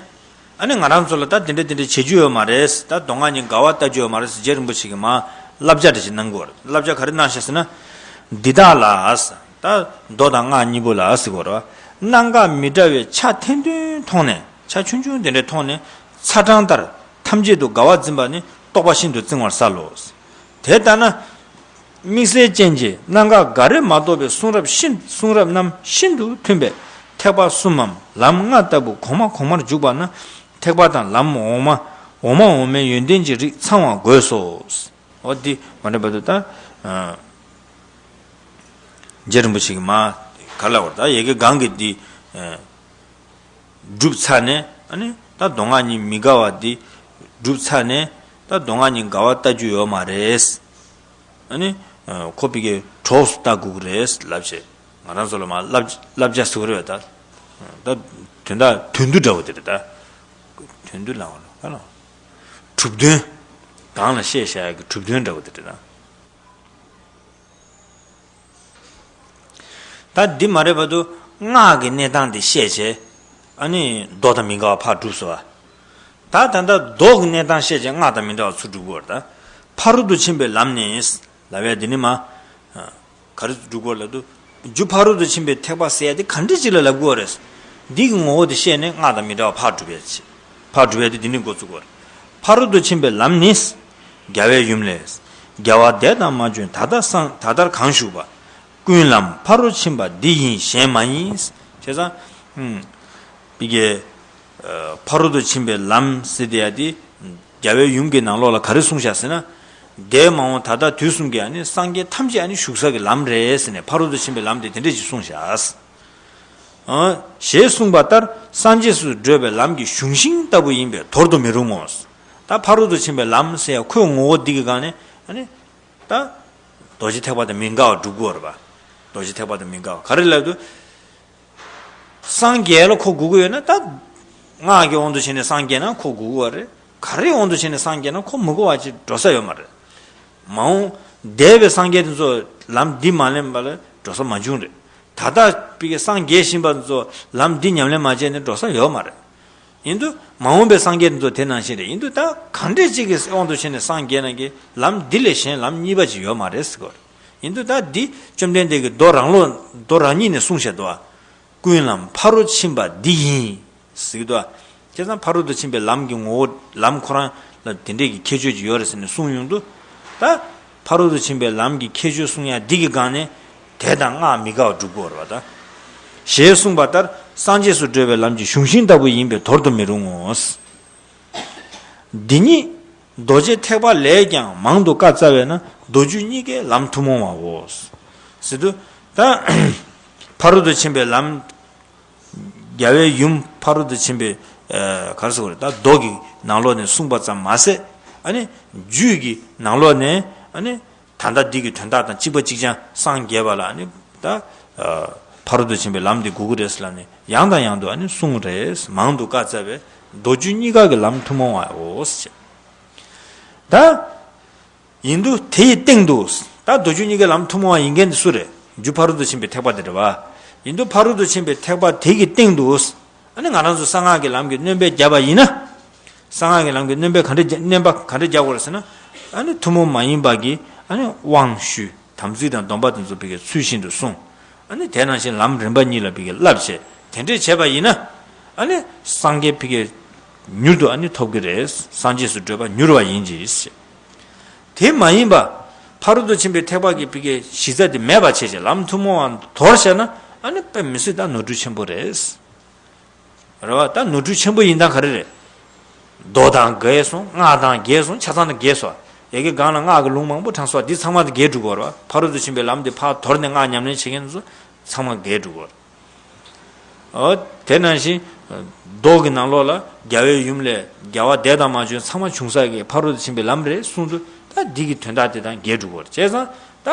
ཨ་ནི་ང་རང་ཚོ་ལ་ད་དེ་འདྲ་དེ་འདྲ་བྱེད་རྒྱུ་ཡོད་མ་རེད། ད་མདོ་སྔགས་གཉིས་འགལ་བ་ལྟ་རྒྱུ་ཡོད་མ་རེད་ཟེར་རྗེ་རིན་པོ་ཆེ་གིས་མར་བསླབ་བྱ་འདྲ་ཞིག་གནང་གི་ཡོད་རེད། བསླབ་བྱ་ག་རེ་གནང་ཤག་ཟེར་ན། འདི་དག་ལ། ད་མདོ་དང་སྔགས་གཉིས་པོ་ལ་ཟེར་གི་ཡོད་རེད་བ། སྣང་ག་མི་འདྲ་བའི་ཆ་ཐེར་འདོན་མཐོང་ནས། ཆ་ཆུང་ཆུང་དེ་འདྲ་མཐོང་ནས་ཚ་གྲང་ལྟར་ཐམས་ཅད་དུ་དགའ་བ་འཛིན་པ་ནི་རྟོག་པ་ཤིན་ཏུ་བརྩིང་བར་བྱ་ལོ། དེ་ལྟ་ན། དམིགས་བསལ་ཅན་གྱི་སྣང་ག་འགའ་རེ་མ་གཏོགས་པའི་གསུང་རབ་ཤིན་གསུང་རབ་རྣམས་ཤིན་ཏུ་མཐུན་པའི་ཐེག་པ་གསུམ་མམ་ལམ་ལྔ་ལྟ་བུ་གོང་མ་གོང་མར་འཇུག་པ་ན་ཐེག་པ་དང་ལམ་འོག་མ་འོག་མ་འོག་མའི་ཡོན་ཏན་གྱི་རིགས་ཚང་བ་དགོས་སོ། འོ་འདི་མ་འདྲ་བར་དུ་ད། རྗེ་རིན་པོ་ཆེ་གིས་མ་ག་ལ་བར་ད་ཡ་གི་གང་གི་འདི། བསྒྲུབས་ཚར་ནས་ཨ་ནི་ད་མདོ་སྔགས་གཉིས་མི་འགལ་བ་འདི་བསྒྲུབས་ཚར་ནས་ད་མདོ་སྔགས་གཉིས་འགལ་བ་ལྟ་རྒྱུ་ཡོད་མ་རེད། ཨ་ནི་ཁོ་ཕ་གིའི་གྲོགས་སུ་ལྟ་དགོས་ཀྱི་རེད་ལབ་བྱས། ང་རང་ཚོ་ལ་མ་བསླབ་བསླབ་བྱ་ཟེར་གྱི་རེད་པ་ད། ད་དོན་དག་དོན་བསྡུ་འདྲ་བོ་དེ་རེད་ད། དོན་བསྡུ་ལབ་དགོས་ན་ག་ལ། གྲུབ་དོན། གང་ལ་བཤད་བྱ་ཡག་གི་གྲུབ་དོན་འདྲ་བོ་དེ་རེད་ད། ད་འདི་མ་རེད་པ་དུ་སྔགས་ཀྱི་གནས་སྟངས་འདི་བཤད་བྱས། ཨ་ནི་མདོ་དང་མི་འགལ་བ་ཕར་གྲུབ་སོང་བ། ད་ད་ལྟ་མདོ་གི་གནས་སྟངས་བཤད་བྱས་སྔགས་དང་མི་འདྲ་བ་ཚུར་སྒྲུབ་དགོས་རེད་ད། ཕ་རོལ་ཏུ་ཕྱིན་པའི་ལམ་ནི། ལབ་ཡ་འདི་ནི་མ། ག་རེ་སྒྲུབ་དགོས་ལབ་དུས། རྒྱུ་ཕ་རོལ་ཏུ་ཕྱིན་པའི་ཐེག་པ་ཟེར་ཡ་དེ་ག་འདྲ་ཅིག་ལ་ལབ་དགོས་རེད། འདི་གི་ངོ་བོ་དེ་བཤད་ནས་སྔགས་དང་མི་འདྲ་བ་ཕར་སྒྲུབ་ཡ་ཅིག་ཕར་སྒྲུབ་ཡ་དེ་འདི་ནི་འགོ་བཙུགས་དགོས་རེད། ཕ་རོལ་ཏུ་ཕྱིན་པའི་ལམ་ནི། རྒྱལ་བའི་ཡུམ་ལས། རྒྱལ་བ་འདས་དང་མ་བྱོན་ད་ལྟ་སང་ད་ལྟར་གང་བཞུགས་པ། ཀུན་ལམ་ཕ་རོལ་ཕྱིན་པ་འདི་ཡིན་གཞན་མ་ཡིན། བྱས་ཙང་། ཨུམ། པི་ཀའི། ཕ་རོལ་ཏུ་ཕྱིན་པའི་ལམ་ཟེར་དེ་ཡ་དེ། རྒྱལ་བའི་ཡུམ་གྱི་ནང་ལོགས་ལ་ག་རེ་གསུངས་བཞག་ཟེར་ན། འདས་མ་འོངས་ད་ལྟ་དུས་གསུམ་གྱི་ཨ་ནི་སངས་རྒྱས་ཐམས་ཅད་ཨ་ནི་བཞུགས་ས་གི་ལམ་རེད་ཟེར་ནས་ཕ་རོལ་ཏུ་ཕྱིན་པའི་ལམ་དེ་དེ་འདྲས་ཅིག་གསུངས་བཞག་ཞེས་གསུངས་པ་ལྟར་སངས་རྒྱས་སུ་བགྲོད་པའི་ལམ་གྱི་གཞུང་ཤིང་ལྟ་བུ་ཡིན་པས་དོར་དུ་མི་རུང་ངོ་། ད་ཕ་རོལ་ཏུ་ཕྱིན་པའི་ལམ་ཟེར་ཡ་ཁོའི་ངོ་བོ་འདི་གི་སྒང་ནས་ཨ་ནི། ད། རྡོ་རྗེ་ཐེག་པ་དང་མི་འགལ་བ་སྒྲུབ་དགོས་རེད་པ། རྡོ་རྗེ་ཐེག་པ་དང་མི་འགལ་བ་ག་རེ་ལབ་དུས། སངས་རྒྱས་ལ་ཁོ་སྒུག་གི་ཡོད་ན་ད། སྔགས་ཀྱི་དབང་དུ་བྱས་ནས་སངས་རྒྱས་ན་ཁོ་སྒུག་གི་ཡོད་རེད། ག་རེའི་དབང་དུ་བྱས་ནས་སངས་རྒྱས་ན་ཁོ་མི་སྒུག་པ་ཅིག་འགྲོ་ས་ཡོད་མ་རེད། མ་འོངས་འདས་པའི་སངས་རྒྱས་དེ་ཚོ་ལམ་འདི་མ་ལེན་པ་ལ་འགྲོ་ས་མ་བྱུང་རེད། ད་ལྟ་པི་ཀའི་སངས་རྒྱས་བཞིན་པ་ཚོ་ལམ་འདི་ཉམས་ལེན་མ་བྱས་ནས་འགྲོ་ས་ཡོད་མ་རེད། ཡིན་དུས་མ་འོངས་པའི་སངས་རྒྱས་དེ་ཚོ་དེ་ནང་བཞིན་རེད། ཡིན་དུས་ད་གང་འདྲས་ཅིག་གི་དབང་དུ་བྱས་ནས་སངས་རྒྱས་ན་གི་ལམ་འདི་ལས་གཞན་ལམ་གཉིས་པ་ཅིག་ཡོད་མ་རེད་ཟེར་གོ། ཡིན་དུས་ད་འདི་བཅོམ་ལྡན་འདས་ཀྱིས་མདོ་རང་ལོ་མདོ་རང་ཉིད་ནས་གསུངས་བཞག་འདུག་ཀུན་ལམ་ཕ་རོལ་ཕྱིན་པ་འདི་ཡིན། ཟེར་གྱི་འདུག་བྱས་ཙང་ཕ་རོལ་ཏུ་ཕྱིན་པའི་ལམ་གྱི་ངོ་བོ་ལམ་ཁོ་རང་ལ་དེ་འདྲས་ཀྱི་ཁྱད་ཆོས་ཅིག་ཡོད་རེད་ཟེར་ནས་གསུངས་ཡོང་དུས། ད་ཕ་རོལ་ཏུ་ཕྱིན་པའི་ལམ་གྱི་ཁྱད་ཆོས་གསུང་ཡ་འདི་གི་སྒང་ནས་དེ་དང་སྔགས་མི་འགལ་བ་སྒྲུབ་དགོས་རེད་པ་ད། ཞེས་གསུངས་པ་ལྟར་སངས་རྒྱས་སུ་བགྲོད་པའི་ལམ་གྱི་གཞུང་ཤིང་ལྟ་བུ་ཡིན་པས་དོར་དུ་མི་རུང་ངོ་། འདི་ཉིད་རྡོ་རྗེ་ཐེག་པ་ལས་ཀྱང་མང་དུ་བཀའ་སྩལ་བས་ན་མདོ་རྒྱུད་གཉིས་ཀའི་ལམ་ཐུན་མོང་བའོ། ཟེར་དུས་ད་ཕ་རོལ་ཏུ་ཕྱིན་པའི་ལམ། རྒྱལ་བའི་ཡུམ་ཕ་རོལ་ཏུ་ཕྱིན་པའི་ག་རེ་ཟེར་དགོས་རེད། ད་མདོ་གི་ནང་ལོགས་ནས་གསུངས་པ་ཙམ་མ་ཟད་ཨ་ནི་རྒྱུད་ཀྱི་ནང་ལོགས་ནས་ཨ་ནི་ད་ལྟ་འདི་གི་དོན་དག་དང་གཅིག་པ་གཅིག་རྐྱང་སངས་རྒྱས་པ་ལ་ཨ་ནི་ད་ཕ་རོལ་ཏུ་ཕྱིན་པའི་ལམ་འདི་དགོས་ཀྱི་རེད་ཟེར་ལབ་ནས་ཡང་དང་ཡང་དུ་ཨ་ནི་གསུངས་རེད། མང་དུ་བཀའ་སྩལ་བས་མདོ་རྒྱུད་གཉིས་ཀ་གི་ལམ་ཐུན་མོང་བའོ་ཟེར། ད། ཡིན་དུས་དེ་ཡི་སྟེང་དུ། ད་མདོ་རྒྱུད་གཉིས་ཀའི་ལམ་ཐུན་མོང་བ་ཡིན་མཁན་དེ་སུ་རེད། རྒྱུ་ཕ་རོལ་ཏུ་ཕྱིན་པའི་ཐེག་པ་དེ་རེད་བ། ཡིན་དུས་ཕ་རོལ་ཏུ་ཕྱིན་པའི་ཐེག་པ་དེ་གི་སྟེང་དུ། ཨ་ནི་ང་རང་ཚོ་གསང་སྔགས་ཀྱི་ལམ་གྱི་སྣོན་པ་བརྒྱབ་པ་ཡིན་ན། གསང་སྔགས་ཀྱི་ལམ་གྱི་སྣོན་པ་ག་འདྲ་བརྒྱབ་སྣོན་པ་ག་འདྲ་རྒྱག་དགོས་རེད་ཟེར་ན། ཨ་ནི་ཐུན་མོང་མ་ཡིན་པ་གི་ཨ་ནི་དབང་ཞུས་དམ་ཚིག་དང་སྡོམ་པ་དེ་ཚོ་བི་གའི་ཚུལ་བཞིན་དུ་བསྲུང་། ཨ་ནི་དེ་ནང་བཞིན་ལམ་རིམ་པ་གཉིས་ལ་བི་གའི་བསླབ་བྱས་དེ་འདྲས་བྱས་པ་ཡིན་ན། ཨ་ནི་སངས་རྒྱས་བི་གའི་མྱུར་དུ་ཨ་ནི་ཐོབ་ཀྱི་རེད། སངས་རྒྱས་སུ་བགྲོད་པ་མྱུར་བ་ཡིན་གྱི། དེ་མ་ཡིན་པ། ཕ་རོལ་ཏུ་ཕྱིན་པའི་ཐེག་པ་གི་བི་གའི་གཞི་རྩ་དེ་མེད་པ་བྱས་བྱས་ལམ་ཐུན་མོང་བ་དོར་བྱས་ན་ཨ་ནི་དཔེ་མི་སྲིད་ད་ནོར་འཁྲུལ་ཆེན་པོ་རེད། རེད་བ། ད་ནོར་འཁྲུལ་ཆེན་པོ་ཡིན་སྟངས་ག་རེ་རེད། མདོ་དང་འགལ་སོང་། སྔགས་དང་འགལ་སོང་། ཆ་ཚང་དང་འགལ་སོང་། ཡ་གི་སྒང་ལ་སྔགས་ཀྱི་ལུང་མང་པོ་དྲངས་སོང་། འདི་ཚང་མ་དང་འགལ་འགྲོ་གི་རེད་བ། ཕ་རོལ་ཏུ་ཕྱིན་པའི་ལམ་དེ་ཕར་དོར་ནས་སྔགས་ཉམས་ལེན་བྱེད་མཁན་ཚོ་ཚང་མ་འགལ་འགྲོ་གི་རེད། ཨོ། དེ་ནང་བཞིན་མདོ་གི་ནང་ལོགས་ལ་རྒྱལ་བའི་ཡུམ་ལས་རྒྱལ་བ་འདས་དང་མ་བྱོན་ཚང་མ་བྱུང་ས་གི་ཕ་རོལ་ཏུ་ཕྱིན་པའི་ལམ་རེད་གསུངས་དུས། ད་འདི་གི་དོན་དག་དེ་དང་འགལ་འགྲོ་གི་རེད། བྱས་ཙང་ད་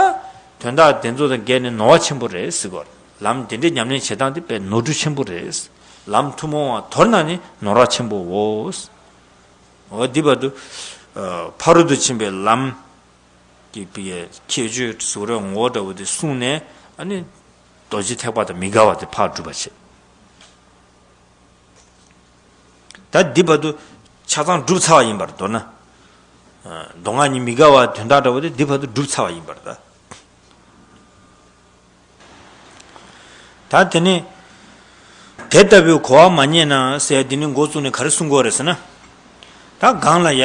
དོན་དག་དེ་ཚོ་དང་འགལ་ནས་ནོར་བ་ཆེན་པོ་རེད་ཟེར་གི་རེད། ལམ་དེ་འདྲའི་ཉམས་ལེན་བྱེད་སྟངས་དེ་དཔེ་ནོར་འཁྲུལ་ཆེན་པོ་རེད། ལམ་ཐུན་མོང་བ་དོར་ན་ནི་ནོར་བ་ཆེན་པོའོ། འོ་འདི་བར་དུ་ཨ་ཕ་རོལ་ཏུ་ཕྱིན་པའི་ལམ་གྱི་པའི་ཁྱད་ཆོས་ཟུག་རེ་ངོ་བོ་འདྲ་བོ་དེ་གསུངས་ནས། ཨ་ནི་རྡོ་རྗེ་ཐེག་པ་དང་མི་འགལ་བ་དེ་ཕར་སྒྲུབ་པ་བྱེད། ད་འདི་བར་དུ་ཆ་ཚང་སྒྲུབ་ཚར་བ་ཡིན་པར་མདོར་ན། ཨ་མདོ་སྔགས་གཉིས་མི་འགལ་བ་དོན་དག་འདྲ་བོ་དེ་འདི་བར་དུ་སྒྲུབ་ཚར་བ་ཡིན་པར་ད། ད་དེ་ནས་དེ་ལྟ་བུའི་གོ་བ་མ་རྙེད་ན་ཟེར་ཡ་འདི་ནི་འགོ་བཙུགས་ནས་ག་རེ་གསུང་གི་ཡོད་རེད་ཟེར་ན། ད་གང་ལ་ཡ།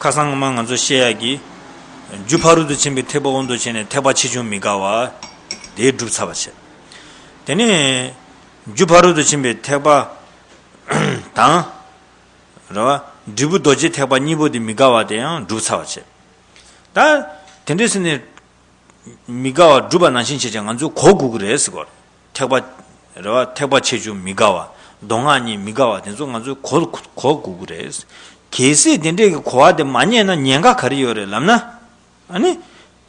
ཁ་སང་མ་ང་ཚོ་བཤད་ཡ་གི། རྒྱུ་ཕ་རོལ་ཏུ་ཕྱིན་པའི་ཐེག་པ་དབང་དུ་བྱས་ནས་ཐེག་པ་ཆེ་ཆུང་མི་འགལ་བ། དེ་སྒྲུབ་ཚར་བ་བྱས། དེ་ནས་རྒྱུ་ཕ་རོལ་ཏུ་ཕྱིན་པའི་ཐེག་པ་དང་། རེད་བ། འབྲས་བུ་རྡོ་རྗེ་ཐེག་པ་གཉིས་པོ་དེ་མི་འགལ་བ་དེ་ཡང་སྒྲུབ་ཚར་བ་བྱས། ད་དེ་འདྲས་ཟེར་ནས། མི་དགའ་བ་སྒྲུབ་པ་ནང་བཞིན་བྱས་ཀྱང་ང་ཚོས་གོ་དགོས་ཀྱི་རེད་ཟེར་གོ། ཐེག་པ། རེད་བ། ཐེག་པ་ཆེ་ཆུང་མི་དགའ་བ། མདོ་སྔགས་གཉིས་མི་དགའ་བ་དེ་ཚོ་ང་ཚོས་གོ་གོ་དགོས་ཀྱི་རེད། གལ་སྲིད་དེ་འདྲས་ཀྱི་གོ་བ་དེ་མ་རྙེད་ན་ཉེན་ཁ་ག་རེ་ཡོད་རེད་ལབ་ན། ཨ་ནི།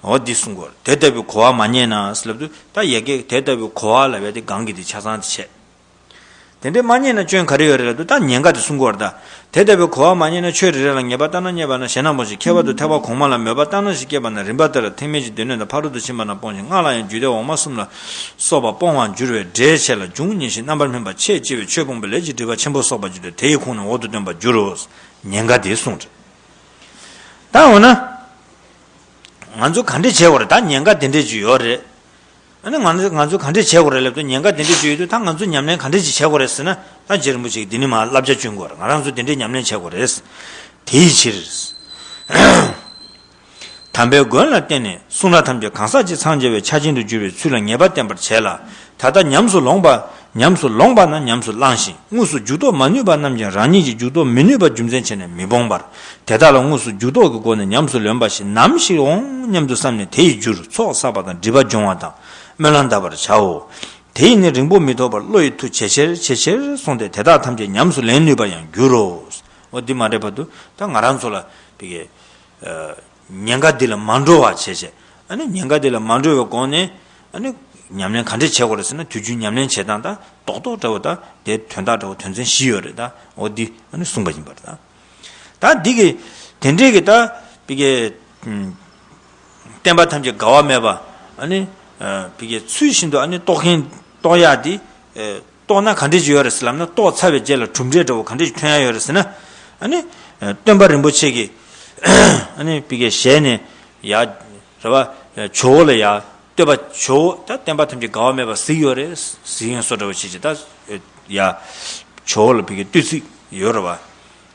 འོ་འདི་གསུང་གོ། དེ་ལྟ་བུའི་གོ་བ་མ་རྙེད་ན་ཟེར་ལབ་དུས་ད་ཡ་གི་དེ་ལྟ་བུའི་གོ་བ་ལབ་ཡ་དེ་གང་གི་དེ་ཆ་ཚང་དེ་བྱས། དེ་འདྲའི་མ་རྙེད་ན་སྐྱོན་ག་རེ་ཡོད་རེད་ལབ་དུས་ད་ཉེན་ཁ་དེ་གསུང་གི་ཡོད་རེད་ད། དེ་ལྟ་བུའི་གོ་བ་མ་རྙེད་ན་ཆོས་རེ་རེ་ལ་ངེས་པ་ལྟར་ན་རྙེད་པ་ན་ཞེ་ན་མོ་ཞིག་ཁྱད་པར་དུ་ཐེག་པ་གོང་མ་ལ་མོས་པ་ལྟར་ན་ཞིག་སྐྱེས་པ་ན་རིམ་པ་ལྟར་ཐེག་དམན་གྱི་སྡེ་སྣོད་དང་ཕ་རོལ་ཏུ་ཕྱིན་པ་རྣམས་སྤོང་ཞིང་སྔགས་ལ་ཡང་རྒྱུད་སྡེ་འོག་མ་གསུམ་ལ་སོགས་པ་སྤོང་བར་འགྱུར་བའི་འབྲས་ཆེ་ལ་འབྱུང་བརྙེས་ཤིང་རྣམ་པར་སྨིན་པ་ཆེས་ཆེ་བའི་ཆོས་ཕུང་པོའི་ལས་ཀྱི་སྒྲིབ་པ་ཆེན་པོ་གསོག་པར་འགྱུར་ཏེ་དེ་ཡི་ཁོངས་ནས་འོག་ཏུ་བཏོན་པར་འགྱུར་རོ། ཉེན་ཁ་དེ་གསུངས་རེད། ད་འོ་ན། ང་ཚོ་ག་འདྲས་བྱེད་དགོས་རེད། ད་ཉེན་ཁ་དེ་འདྲས་ཅིག་ཡོད་རེད། ཨ་ནི་ང་ཚོ་ང་ཚོ་ག་འདྲས་བྱེད་དགོས་རེད་ལབ་དུས་ཉེན་ཁ་དེ་འདྲས་ཅིག་ཡོད་དུས་ད་ང་ཚོ་ཉམས་ལེན་ག་འདྲས་ཅིག་བྱེད་དགོས་རེད་ཟེར་ན། ད་རྗེ་རིན་པོ་ཆེ་གིས་འདི་ནས་མར་བསླབ་བྱ་བསྐྱོན་དགོས་རེད། ང་རང་ཚོ་དེ་འདྲས་ཉམས་ལེན་བྱེད་དགོས་རེད། དེའི་ཕྱིར། དམ་པའི་མགོན་ལ་བརྟེན་ནས་གསུང་རབ་ཐམས་ཅད་གང་ཟག་གཅིག་འཚང་རྒྱ་བའི་ཆ་ཅན་དུ་གྱུར་པའི་ཚུལ་ལ་ངེས་པ་བསྟེན་པར་བྱས་ལ། ད་ལྟ་ཉམས་སུ་ལོངས་པ། ཉམས་སུ་ལོངས་པ་ན་ཉམས་སུ་བླངས་ཤིང་དངོས་སུ་འཇུག་ལྡོག་མ་ནུས་པ་རྣམས་ཀྱང་རང་ཉིད་ཀྱིས་འཇུག་ལྡོག་མི་ནུས་པ་རྒྱུ་མཚན་བྱས་ནས་མི་སྤོང་བར། དེ་དག་ལ་དངོས་སུ་འཇུག་ལྡོག་གི་སྒོ་ནས་ཉམས་སུ་ལེན་པ་ཞིག་ནམ་ཞིག་འོང་སྙམ་དུ་བསམས་ནས་དེ་ཡི་རྒྱུར་ཚོགས་བསགས་པ་དང་སྒྲིབ་པ་སྦྱོང་བ་དང་སྨོན་ལམ་གདབ་པར་བྱའོ། དེ་ཡིས་ནི་རིང་པོ་མི་ཐོགས་པར་བློ་ཡི་མཐུ་ཇེ་ཆེར་ཇེ་ཆེར་སོང་སྟེ་དེ་དག་ཐམས་ཅད་ཉམས་སུ་ལེན་ནུས་པར་ཡང་འགྱུར་རོ། འོ་འདི་མ་རེད་བར་དུ་ད་ང་རང་ཚོ་ལ་བི་གའི། ཉེན་ཁ་འདི་ལ་མ་འགྲོ་བ་བྱས་བྱས། ཨ་ནི་ཉེན་ཁ་འདི་ལ་མ་འགྲོ་བའི་སྒོ་ནས། ཨ་ནི་ཉམས་ལེན་ག་འདྲས་བྱེད་དགོས་རེད་ཟེར་ན། དུས་རྒྱུན་ཉམས་ལེན་བྱེད་སྟངས་དང་རྡོག་རྡོག་འདྲ་བོ་དང་དེ་དོན་དག་འདྲ་བོ་དོན་ཚན་བཞི་ཡོད་རེད་ད། འོ་འདི་ཨ་ནི་གསུངས་པ་ཡིན་པ་རེད་ད། ད་འདི་གི་དེ་འདྲས་ཀྱི་ད་བི་གའི། བསྟན་པ་ཐམས་ཅད་འགལ་བ་མེད་པ། ཨ་ནི་བི་གའི་ཚུལ་བཞིན་དུ་ཨ་ནི་རྟོགས་མཁན་རྟོགས་ཡག་དེ། རྟོགས་ན་ག་འདྲས་ཅིག་ཡོད་རེད་ཟེར་ལབ་ན། རྟོགས་ཚར་བའི་རྗེས་ལ་གྲུབ་འབྲས་འདྲ་བོ་ག་འདྲས་ཅིག་ཐོན་ཡག་ཡོད་རེད་ཟེར་ན། ཨ་ནི། སྟོན་པ་རིན་པོ་ཆེ་གིས། ཨ་ནི་བི་གའི་ཞལ་ནས་ཡ། རེད་བ། ཇོ་བོ་ལ་ཡ། བསྟོད་པ་ཇོ་བོ་ད་བསྟན་པ་ཐམས་ཅད་འགལ་བ་མེད་པ་གཟིགས་ཡོད་རེད། གཟིགས་མཁན་བཟོ་འདྲ་བོ་བྱེད་ཅིག་ད། ཡ། ཇོ་བོ་ལ་བི་གའི་བསྟོད་ཚིག་ཡོད་རེད་བ།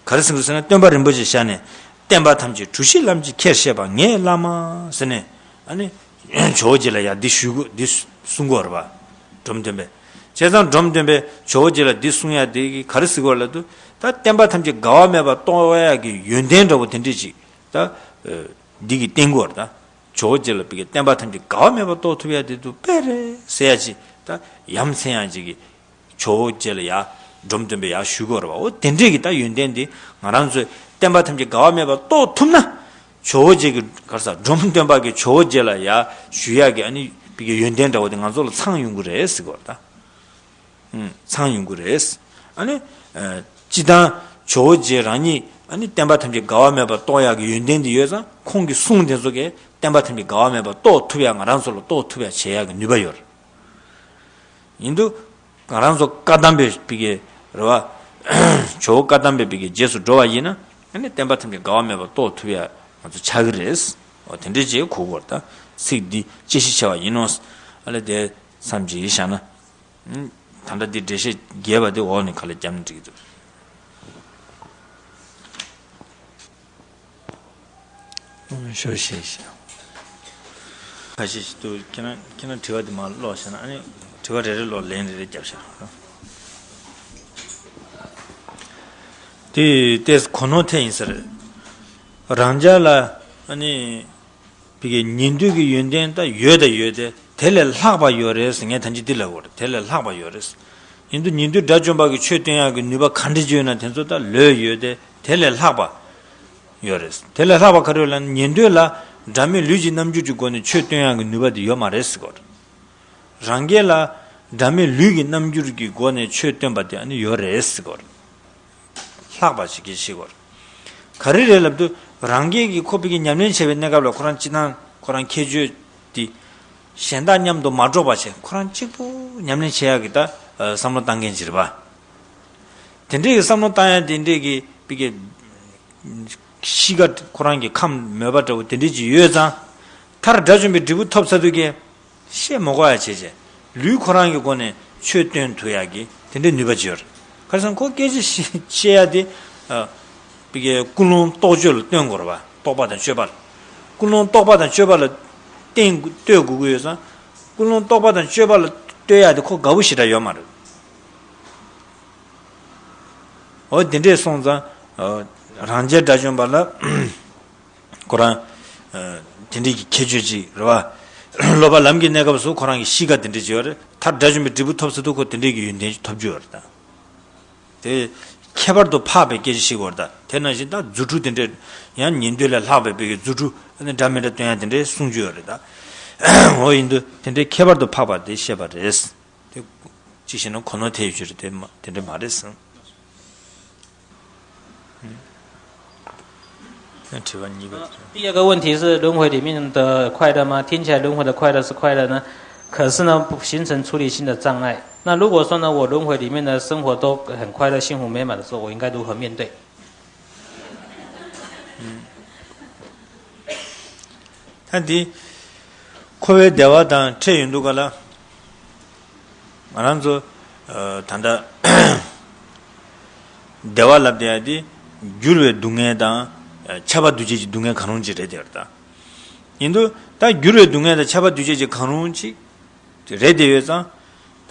ག་རེ་གསུངས་ཀྱི་ཟེར་ན། སྟོན་པ་རིན་པོ་ཆེ་ཞལ་ནས། བསྟན་པ་ཐམས་ཅད་གྲུ་བཞིའི་ལམ་གྱིས་ཁྱེར་བཤད་པ་ངའི་བླ་མ་ཟེར་ནས། ཨ་ནི། ཇོ་བོ་རྗེ་ལ་ཡ་འདི་ཞུ་དགོས། འདི་གསུང་དགོས་རེད་བ། འབྲོམ་སྟོན་པས། བྱས་ཙང་འབྲོམ་སྟོན་པས་ཇོ་བོ་རྗེ་ལ་འདི་གསུང་ཡ་དེ་གི་ག་རེ་ཟེར་དགོས་ལབ་དུས། ད་བསྟན་པ་ཐམས་ཅད་འགལ་བ་མེད་པ་རྟོགས་ཡ་གི་ཡོན་ཏན་འདྲ་བོ་དེ་འདྲས་ཅིག་ད། འདི་གི་བསྟན་དགོས་རེད་ད། ཇོ་བོ་རྗེ་ལ་བི་གའི་བསྟན་པ་ཐམས་ཅད་འགལ་བ་མེད་པ་རྟོགས་ཐུབ་ཡ་དེ་འདུག་དཔེ་རེད་ཟེར་ཡ་ཅིག་ད་ཡ་མཚན་ཡང་ཅིག་གི། ཇོ་བོ་རྗེ་ལ་ཡ། འབྲོམ་སྟོན་པས་ཡ་ཞུ་དགོས་རེད་བ། འོ་དེ་འདྲས་ཀྱི་ད་ཡོན་ཏན་འདི་ང་རང་ཚོས་བསྟན་པ་ཐམས་ཅད་འགལ་བ་མེད་པ་རྟོགས་ཐུབ་ན། ཇོ་བོ་རྗེ་གི་ག་རེ་ཟེར། འབྲོམ་སྟོན་པ་གིས་ཇོ་བོ་རྗེ་ལ་ཡ་ཞུ་ཡག་གི་ཨ་ནི་བི་གའི་ཡོན་ཏན་འདྲ་བོ་དེ་ང་ཚོ་ལ་ཚང་ཡོང་གི་རེད་ཟེར་དགོས་རེད་ད། ཚང་ཡོང་གི་རེད། ཨ་ནི། སྤྱིར་བཏང་ཇོ་བོ་རྗེ་རང་ཉིད་ཨ་ནི་བསྟན་པ་ཐམས་ཅད་འགལ་བ་མེད་པར་རྟོགས་ཡག་གི་ཡོན་ཏན་འདི་ཡོད་ཙང་། ཁོང་གི་གསུང་དེ་ཚོ་གིས་བསྟན་པ་ཐམས་ཅད་འགལ་བ་མེད་པར་རྟོགས་ཐུབ་ཡག་ང་རང་ཚོ་ལ་རྟོགས་ཐུབ་ཡག་བྱེད་ཡག་གི་ནུས་པ་ཡོད་རེད། ཡིན་དུས། ང་རང་ཚོ་བཀའ་གདམས་པའི་བི་གའི་རེད་བ། ཇོ་བོ་བཀའ་གདམས་པའི་བི་གའི་རྗེས་སུ་འགྲོ་བ་ཡིན་ན། ཨ་ནི་བསྟན་པ་ཐམས་ཅད་འགལ་བ་མེད་པར་རྟོགས་ཐུབ་ཡག་ང་ཚོ་ཆགས་ཀྱི་རེད། འོ་དེ་འདྲའི་ཅིག་གོ་དགོས་རེད་ད། ཚིག་འདི་དཔྱད་གཞི་ཆེ་བ་ཡིན་ནོ། ཨ་ལས་དེ་མཚམས་ཅིག་བཞག་ན། ད་ལྟ་འདི་འགྲེལ་བཤད་རྒྱས་པ་དེ་འོག་ནས་ག་ལེར་བརྒྱབ་ན་འགྲིག་གི་འདུག་ཤོ་ཤེས་ཤེས། ཁ་ཤས་ཤིག་འདུག་ཁྱེད་རང་ཁྱེད་རང་དྲི་བ་དེ་མར་ཀློག་བྱས་ན། ཨ་ནི་དྲི་བ་རེ་རེ་ཀློག་ལན་རེ་རེ་བརྒྱབ་བྱས། དེ་ལྟས་གོ་ནོར་ཐེབས་ཡིན་ས་རེད། རང་ཅག་ལ་ཨ་ནི་བི་གའི་ཉན་ཐོས་ཀྱི་ཡོན་ཏན་ད་ཡོད་ད་ཡོད་དེ། དེ་ལས་ལྷག་པ་ཡོད་རེད་ཟེར། ངས་ཐམས་ཅད་འདི་ལབ་དགོས་རེད། དེ་ལས་ལྷག་པ་ཡོད་རེད། ཡིན་དུས་ཉན་ཐོས་དགྲ་བཅོམ་པ་གི་ཆོས་སྟོན་ཡག་གི་ནུས་པ་ག་འདྲ་ཅིག་ཡོད་ན་དེ་ཚོ་ད་ལོས་ཡོད་དེ། དེ་ལས་ལྷག་པ་ཡོད་རེད། དེ་ལས་ལྷག་པ་ག་རེ་ཡོད་ལབ་ན། ཉན་ཐོས་ལ་སྒྲ་མེད་ལུས་ཀྱི་རྣམ་འགྱུར་གྱི་སྒོ་ནས་ཆོས་སྟོན་ཡག་གི་ནུས་པ་དེ་ཡོད་མ་རེད་ཟེར་དགོས་རེད། རང་རྒྱལ་ལ་སྒྲ་མེད་ལུས་ཀྱི་རྣམ་འགྱུར་གྱི་སྒོ་ནས་ཆོས་སྟོན་པ་དེ་ཨ་ནི་ཡོད་རེད་ཟེར་དགོས་རེད། ལྷག་པ་ཞིག་གིས་ཤེས་དགོས་རེད། ག་རེ་རེད་ལབ་དུས། རང་རྒྱལ་གྱིས་ཁོ་པའི་གི་ཉམས་ལེན་བྱེད་པའི་གནས་སྐབས་ལ་ཁོ་རང་སྤྱིར་བཏང་ཁོ་རང་ཁྱད་ཆོས་དེ་གཞན་དག་མཉམ་དུ་མ་འགྲོགས་པ་བྱས། ཁོ་རང་གཅིག་པུ་ཉམས་ལེན་བྱེད་ཡག་གི་ད་བསམ་བློ་བཏང་མཁན་ཅིག་རེད་པ། དེ་འདྲའི་གི་བསམ་བློ་བཏང་ཡག་དེ་འདྲའི་གི་པའི་གི་གཤིས་ཀ་ཁོ་རང་གི་ཁམས་མོས་པ་འདྲ་བོ་དེ་འདྲའི་ཅིག་ཡོད་ཙང་། མཐར་དགྲ་བཅོམ་པའི་འབྲས་བུ་ཐོབ་ཚར་དུས་ཀྱི་བཤད་མ་དགོས་ཡ་བྱས་བྱས། ལུས་ཁོ་རང་གི་སྒོ་ནས་ཆོས་སྟོན་ཐུབ་ཡག་གི་དེ་འདྲའི་ནུས་པ་ཅིག་ཡོད་རེད། ཁ་སང་ཁོ་སྐད་ཆ་བཤད་ཡ་དེ། ཨ། པའི་གི་ཀུན་སློང་རྟོག་དཔྱོད་ལ་སྟོན་དགོས་རེད་པ། རྟོག་པ་དང་དཔྱོད་པ་ལ། ཀུན་སློང་རྟོག་པ་དང་དཔྱོད་པ་ལ་བརྟེན་ལྟོས་དགོས་ཀྱི་ཡོད་ཙང་། ཀུན་སློང་རྟོག་པ་དང་དཔྱོད་པ་ལ་ལྟོས་ཡ་དེ་ཁོ་དགའ་པོ་ཞེ་དྲག་ཡོད་མ་རེད། འོ་དེ་འདྲས་སོང་ཙང་། ཨ། རང་རྒྱལ་དགྲ་བཅོམ་པ་ལ་ཁོ་རང་། ཨ། དེ་འདྲས་ཀྱི་ཁྱད་ཆོས་ཅིག་རེད་པ། སློབ་པ་ལམ་གྱི་གནས་སྐབས་སུ་ཁོ་རང་གི་གཤིས་ཀ་དེ་འདྲས་ཅིག་ཡོད་རེད། མཐར་དགྲ་བཅོམ་པའི་འབྲས་བུ་ཐོབ་ཚར་དུས་ཁོ་དེ་འདྲས་ཀྱི་ཡོན་ཏན་ཅིག་ཐོབ་རྒྱུ་ཡོད་རེད་ད། དེ་ཁྱད་པར་དུ་འཕགས་པའི་སྐད་ཆ་ཞིག་ཡོད་རེད་ད། དེ་ནང་བཞིན་ད་རྫུ་འཕྲུལ་དེ་འདྲས། ཡང་ཉན་ཐོས་ལས་ལྷག་པའི་པའི་གི་རྫུ་འཕྲུལ་ཨ་ནི་འདྲ་མི་འདྲ་སྟོན་ཡ་དེ་འདྲས་གསུང་རྒྱུ་ཡོད་རེད་ད། འོ་ཡིན་དུས་དེ་འདྲའི་ཁྱད་པར་དུ་འཕགས་པ་དེ་བཤད་པ་རེད། དེ་ཅི་ཞེ་ན་གོ་ནོར་ཐེབས་ཡོད་རྒྱུ་རེད་དེ། མ་དེ་འདྲ་མ་རེད་ཟེར། དྲི་བ་གཉིས་པ་དེ། 第二个问题是，轮回里面的快乐吗？听起来轮回的快乐是快乐呢，可是呢，不形成出离心的障碍。那如果说呢，我轮回里面的生活都很快乐、幸福美满的时候，我应该如何面对？ ད་འདི་འཁོར་བའི་བདེ་བ་དང་འཕྲད་ཡོང་དུས་ག་ལ། ང་རང་ཚོ་ཨ་ད་ལྟ་བདེ་བ་ལབ་བསྡད་ཡ་དེ་འགྱུར་བའི་སྡུག་བསྔལ་དང་ཁྱབ་པ་འདུ་བྱེད་ཀྱི་སྡུག་བསྔལ་གང་རུང་ཅིག་རེད་དེ་རེད་ད། ཡིན་དུས་ད་འགྱུར་བའི་སྡུག་བསྔལ་དང་ཁྱབ་པ་འདུ་བྱེད་ཀྱི་གང་རུང་ཅིག་རེད་དེ་ཡོད་ཙང་།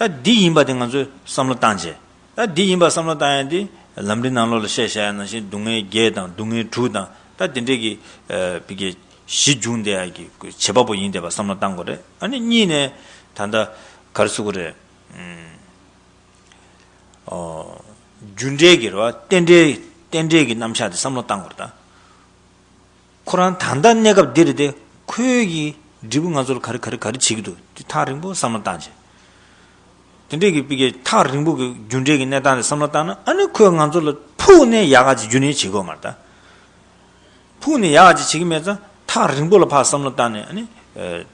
ད་འདི་ཡིན་པ་དེ་ང་ཚོས་བསམ་བློ་བཏང་བྱས། ད་འདི་ཡིན་པ་བསམ་བློ་བཏང་ཡ་འདི་ལམ་རིམ་ནང་ལོགས་ལ་བཤད་བཞག་ཡ་ནང་བཞིན་སྡུག་བསྔལ་བརྒྱད་དང་སྡུག་བསྔལ་དྲུག་དང་། ད་དེ་འདྲས་ཀྱི་ཨ་བི་གའི་གཞི་འབྱུང་བསྡད་ཡ་གི་བྱེད་པ་པོ་ཡིན་བསྡད་པ་བསམ་བློ་བཏང་དགོས་རེད། ཨ་ནི་གཉིས་ནས་ད་ལྟ་ག་རེ་ཟེར་དགོས་རེད། ཨ་རྒྱུ་འབྲས་ཀྱི་རེད་པ། རྟེན་འབྲེལ་རྟེན་འབྲེལ་གྱི་རྣམ་གཞག་དེ་བསམ་བློ་བཏང་དགོས་རེད་ད། ཁོ་རང་ད་ལྟ་གནས་སྐབས་འདི་རེད་དེ། ཁོའི་གི་འབྲས་བུ་ང་ཚོ་ལ་ག་རེ་ག་རེ་ག་རེ་བྱེད་ཀྱི་འདུག་དེ་ཐག་རིང་པོ་བསམ་བློ་བཏང་བྱས། དེ་འདྲས་ཀྱི་པི་ཀའི་ཐག་རིང་པོ་གི་རྒྱུ་འབྲས་ཀྱི་གནས་སྟངས་དེ་བསམ་བློ་བཏང་ན། ཨ་ནི་ཁོས་ང་ཚོ་ལ་ཕུགས་ནས་ཡག་ག་ཅིག་རྒྱུ་ནས་བྱེད་དགོས་མ་རེད་ད། ཕུགས་ནས་ཡག་ག་ཅིག་བྱེད་ཀྱི་མེད་ཙང་། ཐག་རིང་པོ་ལ་ཕར་བསམ་བློ་བཏང་ནས། ཨ་ནི་ཨ་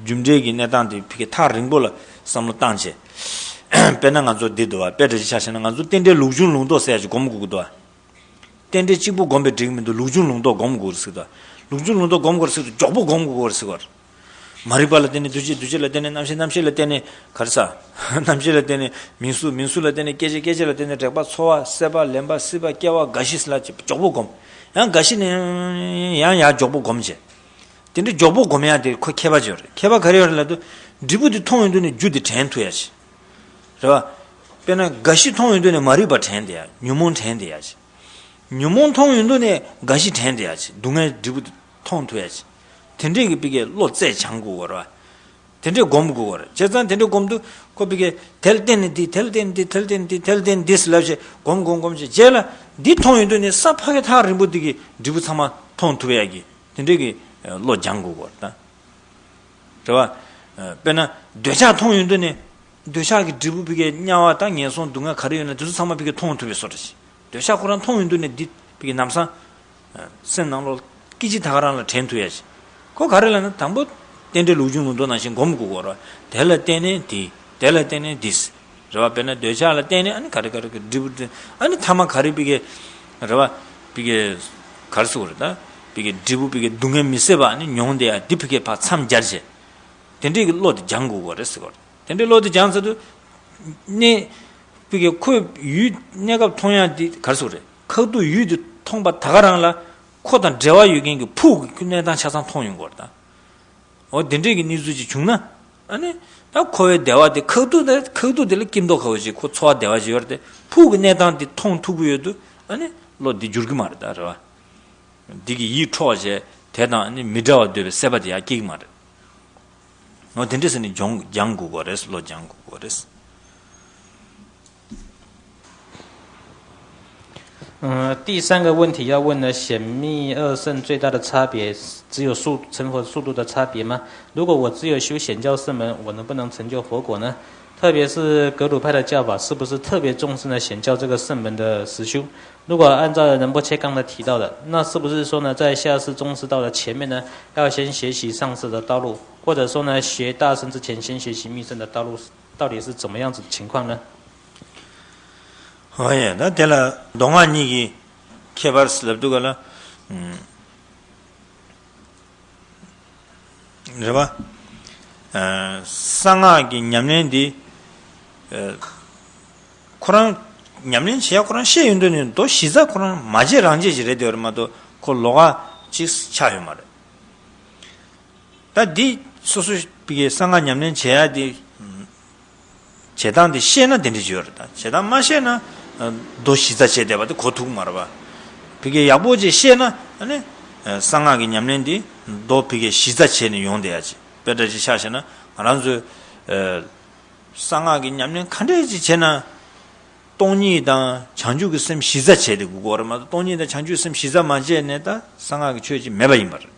རྒྱུ་འབྲས་ཀྱི་གནས་སྟངས་དེ་པི་ཀའི་ཐག་རིང་པོ་ལ་བསམ་བློ་བཏང་བྱས། དཔེར་ན་ང་ཚོ་འདི་འདུག་བ། དཔེ་འདྲ་ཅིག་ཆ་བཞག་ན། ང་ཚོ་རྟེན་འབྲེལ་ལུགས་འབྱུང་ལུགས་ལྡོག་ཟེར་ཡ་ཅིག་སྒོམ་དགོས་ཀྱི་འདུག་བ། རྟེན་འབྲེལ་གཅིག་པུ་སྒོམ་པས་འགྲིག་གི་མི་འདུག་ལུགས་འབྱུང་ལུགས་ལྡོག་སྒོམ་དགོས་ཟེར་གྱི་འདུག་ལུགས་འབྱུང་ལུགས་ལྡོག་སྒོམ་དགོས་ཟེར་གྱི་འདུག་མགྱོགས་པོ་སྒོམ་དགོས་ཟེར་གྱི་འདུག་མ་རིག་པ་ལ་བརྟེན་ནས་འདུ་བྱེད། འདུ་བྱེད་ལ་བརྟེན་ནས་རྣམ་ཤེས། རྣམ་ཤེས་ལ་བརྟེན་ནས་ག་རེ་ཟ། རྣམ་ཤེས་ལ་བརྟེན་ནས་མིང་གཟུགས། མིང་གཟུགས་ལ་བརྟེན་ནས་སྐྱེ་མཆེད། སྐྱེ་མཆེད་ལ་བརྟེན་ནས་རེག་པ། ཚོར་བ། སྲེད་པ། ལེན་པ། སྲིད་པ། སྐྱེ་བ། རྒ་ཤི་ལ་མགྱོགས་པོ་སྒོམ། ཡང་རྒ་ཤི་ནས་ཡང་ཡང་མགྱོགས་པོ་སྒོམ་བྱས། དེ་འདྲའི་མགྱོགས་པོ་སྒོམ་ཡ་དེ་ཁོ་མཁས་པ་ཅིག་ཡོད་རེད། མཁས་པ་ག་རེ་ཡོད་རེད་ལབ་དུས། འབྲས་བུ་དེ་མཐོང་ཡོང་དུས་ནས་རྒྱུ་དེ་དྲན་ཐུབ་ཡ་ཅིག་རེད་བ། དཔེར་ན་རྒ་ཤི་མཐོང་ཡོང་དུས་ནས་མ་རིག་པ་དྲན་བསྡད་ཡ། ཉོན་མོངས་དྲན་བསྡད་ཡ་ཅིག་ཉོན་མོངས་མཐོང་ཡོང་དུས་ནས་རྒ་ཤི་དྲན་བསྡད་ཡ་ཅིག་སྡུག་བསྔལ་འབྲས་བུ་དེ་མཐོང་ཐུབ་ཡ་ཅིག་དེ་འདྲས་ཀྱི་པི་ཀའི་བློ་རྩལ་སྦྱང་དགོས་ཀྱི་རེད་བ། དེ་འདྲས་སྒོམ་དགོས་ཀྱི་རེད། བྱས་ཙང་དེ་འདྲས་སྒོམ་དུས་ཁོ་པི་ཀའི་དེ་ལ་བརྟེན་ནས་འདི། དེ་ལ་བརྟེན་ནས་འདི། དེ་ལ་བརྟེན་ནས་འདི། དེ་ལ་བརྟེན་ནས་འདི་ཟེར་ལབ་བྱས་སྒོམ་སྒོམ་སྒོམ་བྱས། རྗེས་ལ་འདི་མཐོང་ཡོང་དུས་ནས་ས་ཕ་གི་ཐག་རིང་པོ་འདི་གི་འབྲས་བུ་ཚང་མ་མཐོང་ཐུབ་ཡ་གི་དེ་འདྲས་ཀྱི་བློ་སྦྱང་དགོས་ཀྱི་རེད་ད། རེད་བ། དཔེར་ན་འདོད་ཆགས་མཐོང་ཡོང་དུས་ནས། འདོད་ཆགས་ཀྱི་འབྲས་བུ་པི་ཀའི་དམྱལ་བ་དང་ངན་སོང་སྡུག་བསྔལ་ག་རེ་ཡོད་ན་དེ་ཚོ་ཚང་མ་པི་ཀའི་མཐོང་ཐུབ་པའི་བཟོ་འདྲ་ཞིག་འདོད་ཆགས་ཁོ་རང་མཐོང་ཡོང་དུས་ནས་འདི་པི་ཀའི་ལམ་སང་། སེམས་ནང་ལོགས་སྐད་ཅིག་ད་ག་རང་ལ་དྲན་ཐུབ་ཡ་ཞིག་ཁོ་ག་རེ་ལབ་ན། དང་པོ་རྟེན་འབྲེལ་ལུགས་འབྱུང་ལུགས་ལྡོག་ནང་བཞིན་སྒོམ་དགོས་ཀྱི་རེད། དེ་ལ་བརྟེན་ནས་འདི། དེ་ལ་བརྟེན་ནས་འདི། རེད་བ། དཔེར་ན་འདོད་ཆགས་ལ་བརྟེན་ནས་ཨ་ནི་ག་རེ་ག་རེ་གི་འབྲས་བུ་དེ། ཨ་ནི་ཐ་མ་ག་རེ་པི་ཀའི། རེད་བ། པི་ཀའི་ག་རེ་ཟེར་དགོས་རེད་ད། པི་ཀའི་འབྲས་བུ་པི་ཀའི་སྡུག་བསྔལ་མི་བཟད་པ་ཨ་ནི་མྱོང་བསྡད་ཡ་འདི་པི་ཀའི་ཕར་མཚམས་སྦྱར་བྱས། དེ་འདྲས་ཀྱི་བློ་དེ་སྦྱང་དགོས་ཀྱི་རེད་ཟེར་གྱི་རེད། དེ་འདྲའི་བློ་དེ་སྦྱངས་ཚར་དུས། གནས། པི་ཀའི་ཁོའི་ཡུལ་གནས་སྐབས་མཐོང་ཡག་དེ་ག་རེ་ཟེར་དགོས་རེད། ཁ་ཐུག་ཡུལ་དེ་མཐོང་པ་ད་ག་རང་ལ་ཁོ་དང་འབྲེལ་བ་ཡོད་མཁན་གྱི་ཕུགས་ཀྱི་གནས་སྟངས་ཆ་ཚང་མཐོང་ཡོང་གི་རེད་ད། འོ་དེ་འདྲས་ཀྱི་གནས་ཚུལ་ཅིག་བྱུང་ན། ཨ་ནི། ད་འཁོར་བའི་བདེ་བ་དེ་ཁ་ཐུག་དེ། ཁ་ཐུག་དེ་ལ་སྐྱིད་མདོག་ཁ་པོ་ཅིག་ཁོ་འཚོ་བ་བདེ་བ་ཅིག་ཡོད་རེད་དེ། ཕུགས་ཀྱི་གནས་སྟངས་དེ་མཐོང་ཐུབ་ཀྱི་ཡོད་དུས། ཨ་ནི། བློ་འདི་འགྱུར་གྱི་མ་རེད་ད། རེད་བ། འདི་གི་ཡིད་འཕྲོག་བྱས་དེ་དང་ཨ་ནི་མི་འདྲ་བ་འདོད་པའི་སྲེད་པ་དེ་ཡང་སྐྱེ་གི་མ་རེད། འོ་དེ་འདྲས་ཟེར་ནས་སྦྱོང་སྦྱང་དགོས་པ་རེད། བློ་སྦྱང་དགོས་པ་རེད། 嗯，第三个问题要问呢，显密二乘最大的差别只有速成佛速度的差别吗？如果我只有修显教乘门，我能不能成就佛果呢？特别是格鲁派的教法，是不是特别重视呢显教这个乘门的实修？如果按照仁波切刚才提到的，那是不是说呢，在下士、中士道的前面呢，要先学习上士的道路，或者说呢，学大乘之前先学习密乘的道路，到底是怎么样子情况呢？ ཨོ་ཡ། ད་དེ་ལ་མདོ་སྔགས་གཉིས་ཀྱི་ཁྱད་པར་ལབ་དུས་ག་ལ། ཨུམ། རེད་པ། ཨ། གསང་སྔགས་ཀྱི་ཉམས་ལེན་འདི། ཨ། ཁོ་རང་ཉམས་ལེན་བྱེད་ཡ་ཁོ་རང་ཤེས་ཡོན་དུ་ནི་མདོ་གཞི་རྩ་ཁོ་རང་མ་བརྗེད་རང་བརྗེད་ཅིག་རེད་དེ་བར་མ་གཏོགས་ཁོ་ལོགས་ཀ་ཅིག་ཆགས་ཡོད་མ་རེད། ད་འདི་སོ་སོ་བི་གའི་གསང་སྔགས་ཉམས་ལེན་བྱེད་ཡ་དེ། བྱེད་སྟངས་དེ་ཤེས་ན་དེ་འདྲ་ཅིག་ཡོད་རེད། ད་བྱེད་སྟངས་མ་ཤེས་ན་མདོ་གཞི་རྩ་བྱས་བསྡད་པ་དེ་གོ་ཐུབ་མ་རེད་པ། བི་གའི་ཡག་པོ་ཅིག་ཤེས་ན་ཨ་ནི་གསང་སྔགས་ཀྱི་ཉམས་ལེན་དེ་མདོ་བི་གའི་གཞི་རྩ་བྱས་ནས་ཡོང་བསྡད་ཡ་ཅིག་དཔེ་འདྲ་ཅིག་ཆ་བཞག་ན་ང་རང་ཚོས་གསང་སྔགས་ཀྱི་ཉམས་ལེན་ག་འདྲ་ཅིག་བྱས་ན། སྟོང་ཉིད་དང་བྱང་ཆུབ་ཀྱི་སེམས་གཞི་རྩ་བྱས་ཏེ་དགོས་ཀྱི་ཡོད་རེད་མ་གཏོགས། སྟོང་ཉིད་དང་བྱང་ཆུབ་སེམས་གཞི་རྩ་མ་བྱས་ནས་ད་གསང་སྔགས་ཀྱི་ཆོས་ཅིག་མེད་པ་ཡིན་པ་རེད།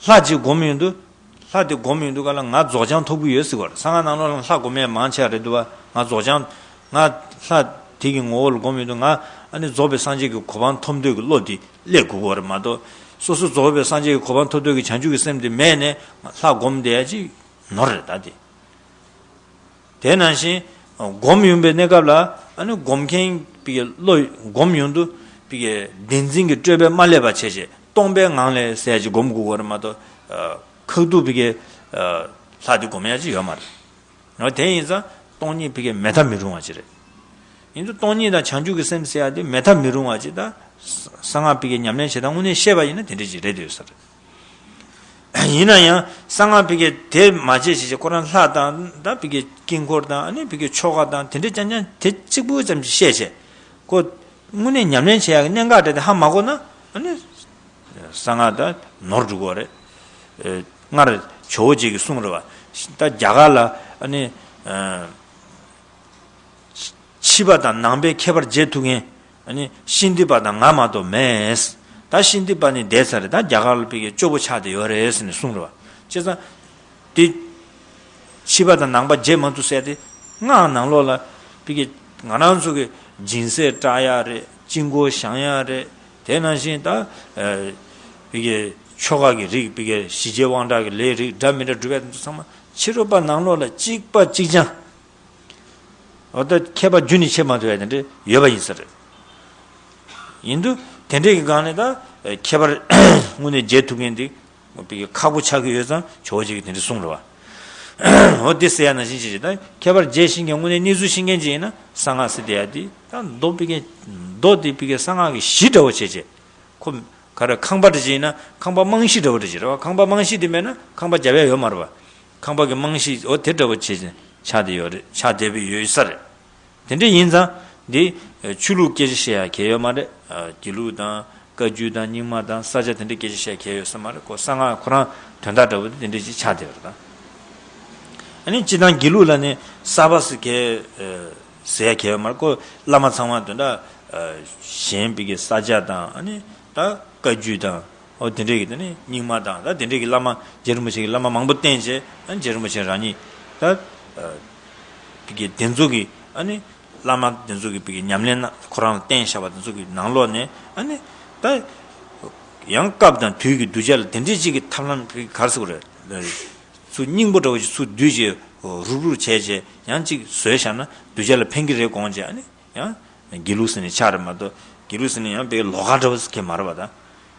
ལྷ་ཅིག་སྒོམ་ཡོང་དུས། ལྷ་དེ་སྒོམ་ཡོང་དུས་ག་ལ་ང་རྫོགས་བྱང་ཐོབ་ཀྱི་ཡོད་ཟེར་བ་རེད། གསང་སྔགས་ནང་ལོགས་ལ་ལྷ་སྒོམ་ཡས་མང་ཆེ་བ་རེད་འདུག་བ། ང་རྫོགས་བྱང་། ང་ལྷ་དེ་གི་ངོ་བོ་ལ་སྒོམ་ཡོང་དུས་ང་ཨ་ནི་རྫོགས་པའི་སངས་རྒྱས་ཀྱི་གོ་འཕང་ཐོབ་འདོད་ཀྱི་བློ་དེ་སླེབས་དགོས་ཀྱི་ཡོད་རེད་མ་གཏོགས། སོ་སོ་རྫོགས་པའི་སངས་རྒྱས་ཀྱི་གོ་འཕང་ཐོབ་འདོད་ཀྱི་བྱང་ཆུབ་ཀྱི་སེམས་དེ་མེད་ནས་ལྷ་སྒོམ་བསྡད་ཡ་ཅིག་ནོར་རེད་ད་དེ། དེ་ནང་བཞིན་སྒོམ་ཡོང་པའི་གནས་སྐབས་ལ་ཨ་ནི་སྒོམ་མཁན་བི་གའི་བློ་སྒོམ་ཡོང་དུས་བི་གའི་བདེན་འཛིན་གྱི་སྤྲོས་པས་མ་བསླད་པ་བྱས་བྱས་སྟོང་པའི་ངང་ལས་ཟེར་ཅིག་སྒོམ་དགོས་ཀྱི་ཡོད་རེད་མ་གཏོགས། ཁག་ཏུ་བི་གའི་ལྷ་དེ་སྒོམ་ཡ་ཅིག་ཡོད་མ་རེད། འོ་དེ་ཡིན་ཙང་སྟོང་ཉིད་བི་གའི་མེད་ཐབས་མི་རུང་བ་ཅིག་རེད། ཡིན་དུས་སྟོང་ཉིད་དང་བྱང་ཆུབ་ཀྱི་སེམས་ཟེར་ཡ་དེ་མེད་ཐབས་མི་རུང་བ་ཅིག་ད་གསང་སྔགས་བི་གའི་ཉམས་ལེན་བྱེད་སྟངས་དངོས་གནས་ཤེས་པ་ཡིན་ན་དེ་འདྲ་ཅིག་རེད་འདོད་ས་རེད། ཡིན་ན་ཡང་གསང་སྔགས་བི་གའི་དེ་མ་བྱས་བྱས་བྱས་ཁོ་རང་ལྷ་དང་ད་བི་གའི་དཀྱིལ་འཁོར་དང་ཨ་ནི་བི་གའི་ཆོ་ག་དང་དེ་འདྲ་རྐྱང་རྐྱང་དེ་གཅིག་པུ་ཙམ་ཞིག་ཤེས་བྱས། ཁོ་དངོས་གནས་ཉམས་ལེན་བྱེད་ཡག་གི་གནད་འགག་འདྲ་དེ་ཧ་མ་གོ་ན་ཨ་ནི་གསང་སྔགས་ད་ནོར་འགྲོ་གི་རེད། ཨེ། སྔར་ཇོ་བོ་རྗེ་གིས་གསུངས་རེད་བ། ད་རྒྱ་གར་ལ་ཨ་ནི། ཨ། ཕྱི་པ་དང་ནང་པའི་ཁྱད་པར་འབྱེད་ཐུབ་མཁན། ཨ་ནི་ཤིན་ཏུ་པ་དང་ང་མ་གཏོགས་མེད། ད་ཤིན་ཏུ་པ་ནི་འདས་ཚར་རེད། ད་རྒྱ་གར་ལ་བི་གའི་སྐྱོ་པོ་ཆགས་བསྡད་ཡོད་རེད་ཟེར་ནས་གསུངས་རེད་བ། བྱས་ཙང་། དེ། ཕྱི་པ་དང་ནང་པ་འབྱེད་མ་ཐུབ་ཟེར་ཏེ། སྔགས་ནང་ལོགས་ལ་བི་གའི་ང་རང་ཚོ་གི་སྦྱིན་སྲེག་སྐྲག་ཡག་རེད། དཀྱིལ་འཁོར་བཞེངས་ཡག་རེད། དེ་ནང་བཞིན་ད། ཨ། བི་གའི་ཆོ་ག་གི་རིགས་བི་གའི་ཞི་རྒྱས་དབང་དྲག་གི་ལས་རིགས་འདྲ་མི་འདྲ་སྒྲུབ་ཡག་དེ་ཚོ་ཚང་མ་ཕྱི་རོལ་པ་ནང་ལོགས་ལ་གཅིག་པ་གཅིག་རྐྱང་། འོ་ད་ཁྱད་པར་རྒྱུན་ནས་ཕྱེ་མ་ཐུབ་ཡ་དེ་འདྲ་ཡོད་པ་ཡིན་ས་རེད། ཡིན་དུས་དེ་འདྲའི་གི་སྒང་ནས་ད་ཁྱད་པར་དངོས་གནས་འབྱེད་ཐུབ་མཁན་དེ་བི་གའི་ཁག་པོ་ཆགས་ཀྱི་ཡོད་ཙང་ཇོ་བོ་རྗེ་གིས་དེ་འདྲ་གསུངས་རེད་བ། འོ་དེ་ཟེར་ཡ་ནང་བཞིན་བྱས་བྱས་ད་ཁྱད་པར་འབྱེད་ཤེས་མཁན་དངོས་གནས་གནས་ཚུལ་ཤེས་མཁན་ཅིག་ཡིན་ན་གསང་སྔགས་ཟེར་བསྡད་ཡ་དེ་ད་མདོ་བི་གའི་མདོ་དེ་བི་གའི་གསང་སྔགས་ཀྱི་གཞི་འདྲ་བོ་བྱས་བྱས། ཁོ། ག་རེ་ཁང་པ་འདྲ་ཅིག་ཡིན་ན་ཁང་པ་རྨང་གཞི་འདྲ་བོ་འདྲ་ཅིག་རེད་བ། ཁང་པ་རྨང་གཞི་དེ་མེད་ན་ཁང་པ་རྒྱབ་ཡ་ཡོད་མ་རེད་བ། ཁང་པ་གི་རྨང་གཞི་འོ་དེ་འདྲ་བོ་བྱས་ཆགས་བསྡད་ཡོད་རེད། ཆགས་བསྡད་པའི་ཡོད་ས་རེད། དེ་འདྲ་ཡིན་ཙང་འདི་ཆོས་ལུགས་སྐད་ཆ་བཤད་ཡ་གལ་ཡོད་མ་རེད། དགེ་ལུགས་དང་བཀའ་བརྒྱུད་དང་རྙིང་མ་དང་ས་སྐྱ་དེ་འདྲ་སྐད་ཆ་བཤད་ཡ་གལ་ཡོད་ས་མ་རེད། ཁོ་གསང་སྔགས་ཁོ་རང་དོན་དག་འདྲ་བོ་དེ་འདྲ་ཅིག་ཆགས་བསྡད་པ་རེད་ད། ཨ་ནི་སྤྱིར་བཏང་དགེ་ལུགས་ལ་ནི་གསར་པ་ཟེར་གལ་ཟེར་ཡ་གལ་ཡོད་མ་རེད། ཁོ་བླ་མ་ཚང་མ་དོན་དག་གཞན་པའི་གི་ས་སྐྱ་དང་ཨ་ནི་ད་བཀའ་བརྒྱུད་དང་། ཨོ་དེ་འདྲས་ཀྱི་དེ་ནི་རྙིང་མ་དང་ད་དེ་འདྲས་ཀྱི་བླ་མ་རྗེ་རིན་པོ་ཆེ་གི་བླ་མ་མང་པོ་བསྟེན་བྱས་ཨ་ནི་རྗེ་རིན་པོ་ཆེ་རང་ཉིད་ད་བི་གི་དེ་ཚོ་གི་ཨ་ནི་བླ་མ་དེ་ཚོ་གི་བི་གི་ཉམས་ལེན་ན་ཁོ་རང་ལ་བསྟེན་བཞག་པ་དེ་ཚོ་གི་ནང་ལོགས་ནས་ཨ་ནི་ད་ཡང་སྐབས་དང་དུས་ཀྱི་གདུལ་བྱ་ལ་དེ་འདྲས་ཅིག་གི་ཐབས་ལམ་བི་ག་རེ་ཟེར་དགོས་རེད། ཚུར་སྙིང་པོ་འདྲ་བོ་ཞིག་ཚུར་བསྡུས་བྱས་རུག་རུག་བྱས་བྱས་ཡང་ཅིག་བཟོས་བཞག་ན་གདུལ་བྱ་ལ་ཕན་གི་རེད་དགོངས་བྱས་ཨ་ནི། ཡང་དགེ་ལུགས་ཟེར་ནས་ཆགས་རེད་མ་གཏོགས་དགེ་ལུགས་ཟེར་ནས་ཡང་དཔེ་ལོགས་ཀ་འདྲ་བོ་ཟེར་མཁན་མ་རེད་པ་ད།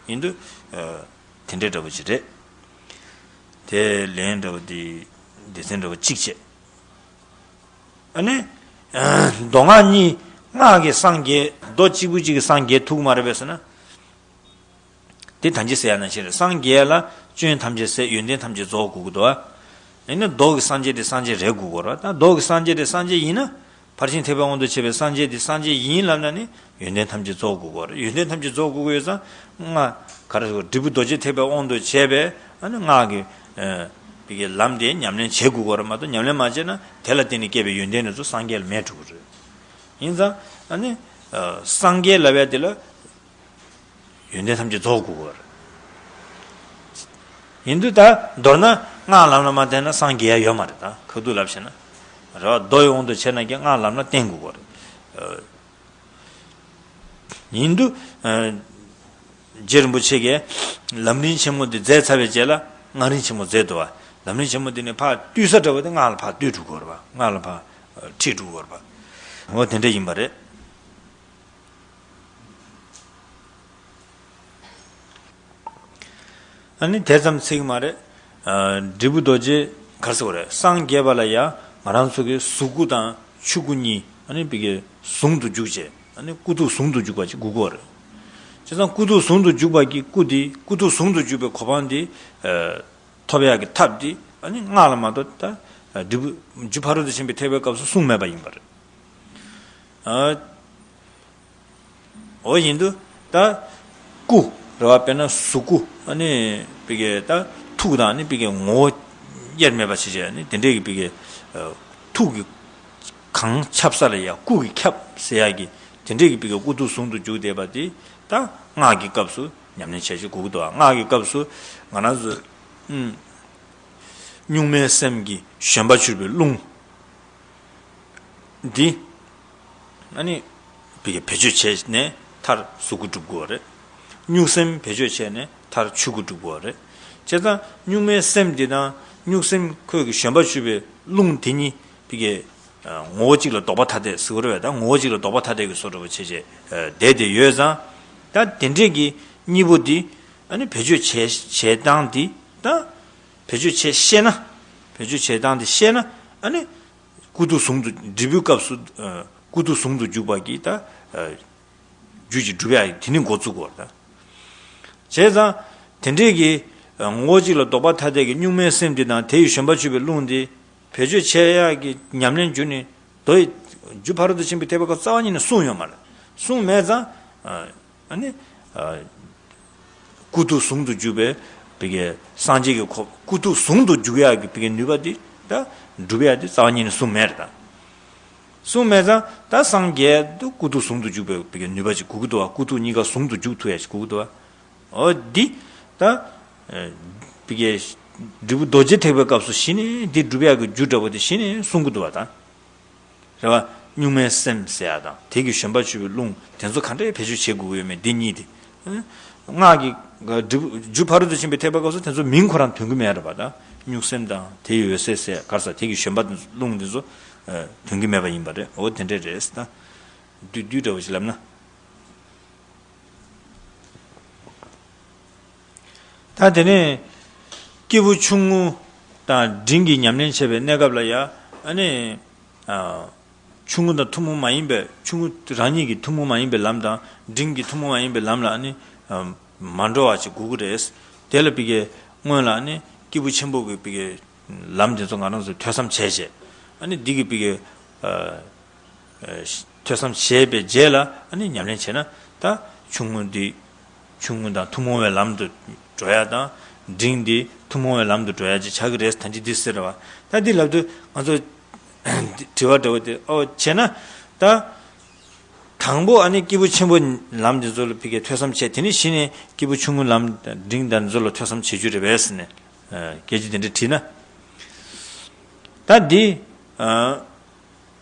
ཡིན་དུས་དེ་འདྲའི་འདྲ་བོ་ཅིག་རེད། དེ་ལན་འདྲ་བོ་དེ་སྡེ་ཚན་འདྲ་བོ་གཅིག་བྱས། ཨ་ནི་མདོ་སྔགས་གཉིས་སྔགས་ཀྱི་སངས་རྒྱས་མདོ་གཅིག་པུ་གཅིག་གི་སངས་རྒྱས་ཐུབ་ཀྱི་མ་རེད་པས་ཟེར་ན། དེ་ཐམས་ཅད་ཟེར་ཡ་ནང་བཞིན་རེད། སངས་རྒྱས་ལ་སྐྱོན་ཐམས་ཅད་ཟད་ཡོན་ཏན་ཐམས་ཅད་རྫོགས་དགོས་ཀྱི་འདུག་ཨ། ཡིན་ན་མདོ་གི་སངས་རྒྱས་དེ་སངས་རྒྱས་རེད་དགོས་ཀྱི་རེད། ད་མདོ་གི་སངས་རྒྱས་དེ་སངས་རྒྱས་ཡིན་ན་ཕར་ཕྱིན་ཐེག་པའི་དབང་དུ་བྱས་པའི་སངས་རྒྱས་དེ་སངས་རྒྱས་ཡིན་ལབ་ན་ནི་ཡོན་ཏན་ཐམས་ཅད་རྫོགས་དགོས་ཀྱི་རེད། ཡོན་ཏན་ཐམས་ཅད་རྫོགས་དགོས་ཀྱི་ཡོད་ཙང་སྔགས་ག་རེ་ཟེར་དགོས། འབྲས་བུ་རྡོ་རྗེ་ཐེག་པའི་དབང་དུ་བྱས་པའི་ཨ་ནི་སྔགས་ཀྱི་ཨ་ བི་གའི་ལམ་དེ་ཉམས་ལེན་བྱེད་དགོས་ཀྱི་རེད་མ་གཏོགས། ཉམས་ལེན་མ་བྱས་ན་དེ་ལ་བརྟེན་ནས་སྐྱེས་པའི་ཡོན་ཏན་དེ་ཚོ་སངས་རྒྱས་ལ་མེད་འགྲོ་གི་རེད། ཡིན་ཙང་ཨ་ནི་སངས་རྒྱས་ལབ་ཡ་དེ་ལ་ཡོན་ཏན་ཐམས་ཅད་རྫོགས་དགོས་ཀྱི་རེད། ཡིན་དུས་ད་མདོར་ན་སྔགས་ལམ་ལ་མ་བརྟེན་ན་སངས་རྒྱས་ཡ་ཡོད་མ་རེད། ད་ཁ་ཐུག་ལབ་བྱས་ན་རེད་བ། མདོ་ཡི་དབང་དུ་བྱས་ན་ཀྱང་སྔགས་ལམ་ལ་བརྟེན་དགོས་ཀྱི་རེད། ཡིན་དུས། རྗེ་རིན་པོ་ཆེ་གིས་ལམ་རིམ་ཆེན་མོ་འདི་མཛད་ཚར་བའི་རྗེས་ལ་སྔགས་རིམ་ཆེན་མོ་མཛད་འདུག་བ། ལམ་རིམ་ཆེན་མོ་འདི་ནི་ཕར་བཏུས་ས་འདྲ་བོ་དེ་སྔགས་ལ་ཕར་བཏུས་འགྲོ་དགོས་རེད་བ། སྔགས་ལ་ཕར་ཁྲིད་འགྲོ་དགོས་རེད་བ། འོ་དེ་འདྲ་ཡིན་པ་རེད། ཨ་ནི་དེ་ཙམ་ཚིག་མ་རེད། ཨ། འབྲས་བུ་རྡོ་རྗེ་ག་རེ་ཟེར་བ་རེད། སངས་རྒྱས་པ་ལ་ཡང་ང་རང་ཚོ་གི་གཟུགས་སྐུ་དང་ཆོས་སྐུ་གཉིས་ཨ་ནི་བི་གའི་ཟུང་དུ་འཇུག་བྱས། ཨ་ནི་སྐུ་ཐུག་ཟུང་དུ་འཇུག་པ་ཅིག་དགོས་ཀྱི་རེད། བྱས་ཙང་སྐུ་ཐུག་ཟུང་དུ་འཇུག་པ་གི་སྐུ་དེ། སྐུ་ཐུག་ཟུང་དུ་འཇུག་པའི་གོ་འཕང་དེ། ཨ། ཐོབ་ཡག་གི་ཐབས་དེ་ཨ་ནི་སྔགས་ལ་མ་གཏོགས་ད་འབྲས་བུ་རྒྱུ་ཕ་རོལ་ཏུ་ཕྱིན་པའི་ཐེག་པའི་སྐབས་སུ་གསུངས་མེད་པ་ཡིན་པ་རེད། ཨ། འོ་ཡིན་དུས་ད་སྐུ་རེད་བ། དཔེར་ན་གཟུགས་སྐུ་ཨ་ནི་བི་གའི་ད་ཐུགས་དང་ཨ་ནི་བི་གའི་ངོ་བོ་དབྱེར་མེད་པ་བྱེད་བྱས། ཨ་ནི་དེ་འདྲས་ཀྱི་བི་གའི་ཨ། ཐུགས་ཀྱི་གང་ཁྱབ་ས་ལ་ཡ་སྐུ་གིས་ཁྱབ་ཟེར་ཡག་གི་དེ་འདྲས་ཀྱི་བི་གའི་སྐུ་ཐུགས་ཟུང་དུ་འཇུག་བསྡད་པ་དེ་ད་སྔགས་ཀྱི་སྐབས་སུ་ཉམས་ལེན་བྱེད་ཤེས་དགོས་ཀྱི་འདུག་བ། སྔགས་ཀྱི་སྐབས་སུ་ང་རང་ཚོ་ཨུམ། གཉུག་མའི་སེམས་ཀྱི་བཞོན་པ་འཕྱུར་བའི་རླུང་འདི་ཨ་ནི་བི་གའི་བེད་སྤྱོད་བྱས་ནས་མཐར་གཟུགས་སྐུ་སྒྲུབ་དགོས་པ་རེད། གཉུག་སེམས་བེད་སྤྱོད་བྱས་ནས་མཐར་ཆོས་སྐུ་སྒྲུབ་དགོས་པ་རེད། བྱས་ཙང་གཉུག་མའི་སེམས་འདི་དང་གཉུག་སེམས་ཁོད་ཀྱི་བཞོན་པ་འཕྱུར་བའི་རླུང་དེ་གཉིས་བི་གའི་ངོ་བོ་གཅིག་ལ་ལྡོག་པ་ཐ་དད་ཟེར་བ་རེད་བས། ད་ངོ་བོ་གཅིག་ལ་ལྡོག་པ་ཐ་དད་ཀྱི་བཟོ་འདྲ་པོ་བྱས་བྱས་བསྡད་དེ་ཡོད་ཙང་། ད་དེ་འདྲས་ཀྱི་གཉིས་པོ་འདི་ཨ་ནི་བེད་སྤྱོད་བྱས་བྱས་སྟངས་འདི་ད་བེད་སྤྱོད་བྱས་ཤེས་ན། བེད་སྤྱོད་བྱས་སྟངས་འདི་ཤེས་ན་ཨ་ནི་སྐུ་ཐུགས་ཟུང་དུ། འབྲས་བུའི་སྐབས་སུ་ཨ། སྐུ་ཐུགས་ཟུང་དུ་འཇུག་པ་གི་ད་ཨ། རྒྱུ་ཅིག་སྒྲུབ་ཡག་དེ་ནི་འགོ་བཙུགས་དགོས་རེད་ད། བྱས་ཙང་དེ་འདྲས་ཀྱི་ཨ། ངོ་བོ་གཅིག་ལ་ལྡོག་པ་ཐ་དད་ཀྱི་གཉུག་མའི་སེམས་འདི་དང་དེ་ཡི་བཞོན་པ་འཕྱུར་བའི་རླུང་འདི་བེད་སྤྱོད་བྱེད་ཡག་གི་ཉམས་ལེན་རྒྱུ་ནི་མདོ་ཡི་རྒྱུ་ཕ་རོལ་ཏུ་ཕྱིན་པའི་ཐེག་པའི་སྐབས་རྩ་བ་ཉིད་ནས་གསུངས་ཡོད་མ་རེད། གསུངས་མེད་ཙང་ཨ། ཨ་ནི་ཨ། སྐུ་ཐུགས་ཟུང་དུ་འཇུག་པའི་བི་གའི་སངས་རྒྱས་ཀྱི་གོ། སྐུ་ཐུགས་ཟུང་དུ་འཇུག་ཡག་གི་བི་གའི་ནུས་པ་འདི་ད་སྒྲུབ་ཡག་འདི་རྩ་བ་ཉིད་ནས་གསུངས་མེད་རེད་ད། གསུངས་མེད་ཙང་ད་སངས་རྒྱས་དུ་སྐུ་ཐུགས་ཟུང་དུ་འཇུག་པའི་བི་གའི་ནུས་པ་ཅིག་དགོས་ཀྱི་འདུག་བ། སྐུ་ཐུགས་གཉིས་ཀ་ཟུང་དུ་འཇུག་ཐུབ་ཡག་ཅིག་དགོས་ཀྱི་འདུག་བ། འོ་འདི་ད་བི་གའི་འབྲས་བུ་རྡོ་རྗེ་ཐེག་པའི་སྐབས་སུ་གཞི་ནས་འདི་སྒྲུབ་ཡག་གི་རྒྱུ་འདྲ་པོ་དེ་གཞི་ནས་གསུང་གི་འདུག་བ་ད། རེད་བ། གཉུག་མའི་སེམས་ཟེར་ཡག་དང་དེ་གི་བཞོན་པ་འཕྱུར་བའི་རླུང་དེ་ཚོ་ག་འདྲས་བེད་སྤྱོད་བྱེད་དགོས་ཀྱི་ཡོད་མེད་འདི་གཉིས་དེ། སྔགས་ཀྱི་འབྲས་བུ་རྒྱུ་ཕ་རོལ་ཏུ་ཕྱིན་པའི་ཐེག་པའི་སྐབས་སུ་དེ་ཚོ་མིང་ཁོ་རང་ཐོན་གྱི་མེད་རེད་པ་ད། གཉུག་སེམས་དང་དེ་ཡི་འོད་གསལ་ཟེར་ག་རེ་ཟེར་དེ་གི་བཞོན་པ་རླུང་དེ་ཚོ་ཐོན་གྱི་མེད་པ་ཡིན་པ་རེད། འོ་དེ་འདྲས་རེད་ད། བསྡུས་བསྡུས་འདྲ་བོ་ཞིག་ལབ་ན། ད་དེ་ནས་སྐྱེས་བུ་ཆུང་ངུ་དང་འབྲིང་གི་ཉམས་ལེན་བྱེད་པའི་གནས་སྐབས་ལ་ཡ་ཨ་ནི་ཨ། ཆུང་ངུ་དང་ཐུན་མོང་མ་ཡིན་པའི། ཆུང་ངུ་རང་ཉིད་ཀྱི་ཐུན་མོང་མ་ཡིན་པའི་ལམ་དང་འབྲིང་གི་ཐུན་མོང་མ་ཡིན་པའི་ལམ་ལ་ཨ་ནི་ཨ། མ་འགྲོ་བ་ཅིག་དགོས་ཀྱི་རེད། དེ་ལ་བི་གའི་སྔོན་ལ་ཨ་ནི་སྐྱེས་བུ་ཆེན་པོ་གི་བི་གའི་ལམ་དེ་ཚོ་ང་རང་ཚོས་ཐོས་བསམ་བྱས་བྱས། ཨ་ནི་འདི་གི་བི་གའི་ཨ། ཨ། ཐོས་བསམ་བྱས་པའི་རྗེས་ལ་ཨ་ནི་ཉམས་ལེན་བྱས་ན་ད་ཆུང་ངུ་འདི། ཆུང་ངུ་དང་ཐུན་མོང་བའི་ལམ་དུ་འགྲོ་ཡ་དང་། འབྲིང་འདི་ཐུན་མོང་བའི་ལམ་དུ་འགྲོ་ཡ་ཅིག་ཆགས་ཀྱི་རེད། ད་ཅི་འདི་ཟེར་བ། ད་འདི་ལབ་དུས་ང་ཚོ་དྲི་བ་འདྲ་བོ་དེ། ཨོ་བྱས་ན་ད་དང་པོ་ཨ་ནི་སྐྱེས་བུ་ཆེན་པོ་ལམ་འདི་ཚོ་ལ་བི་གའི་ཐོས་བསམ་བྱས། དེ་ནས་གཞི་ནས་སྐྱེས་བུ་ཆུང་ངུ་ལམ་འབྲིང་དང་འདི་ཚོ་ལ་ཐོས་བསམ་བྱེད་རྒྱུ་རེད་པས་ཟེར་ནས་སྐད་ཆ་དེ་འདྲ་དྲིས་ན། ད་འདི་ཨ།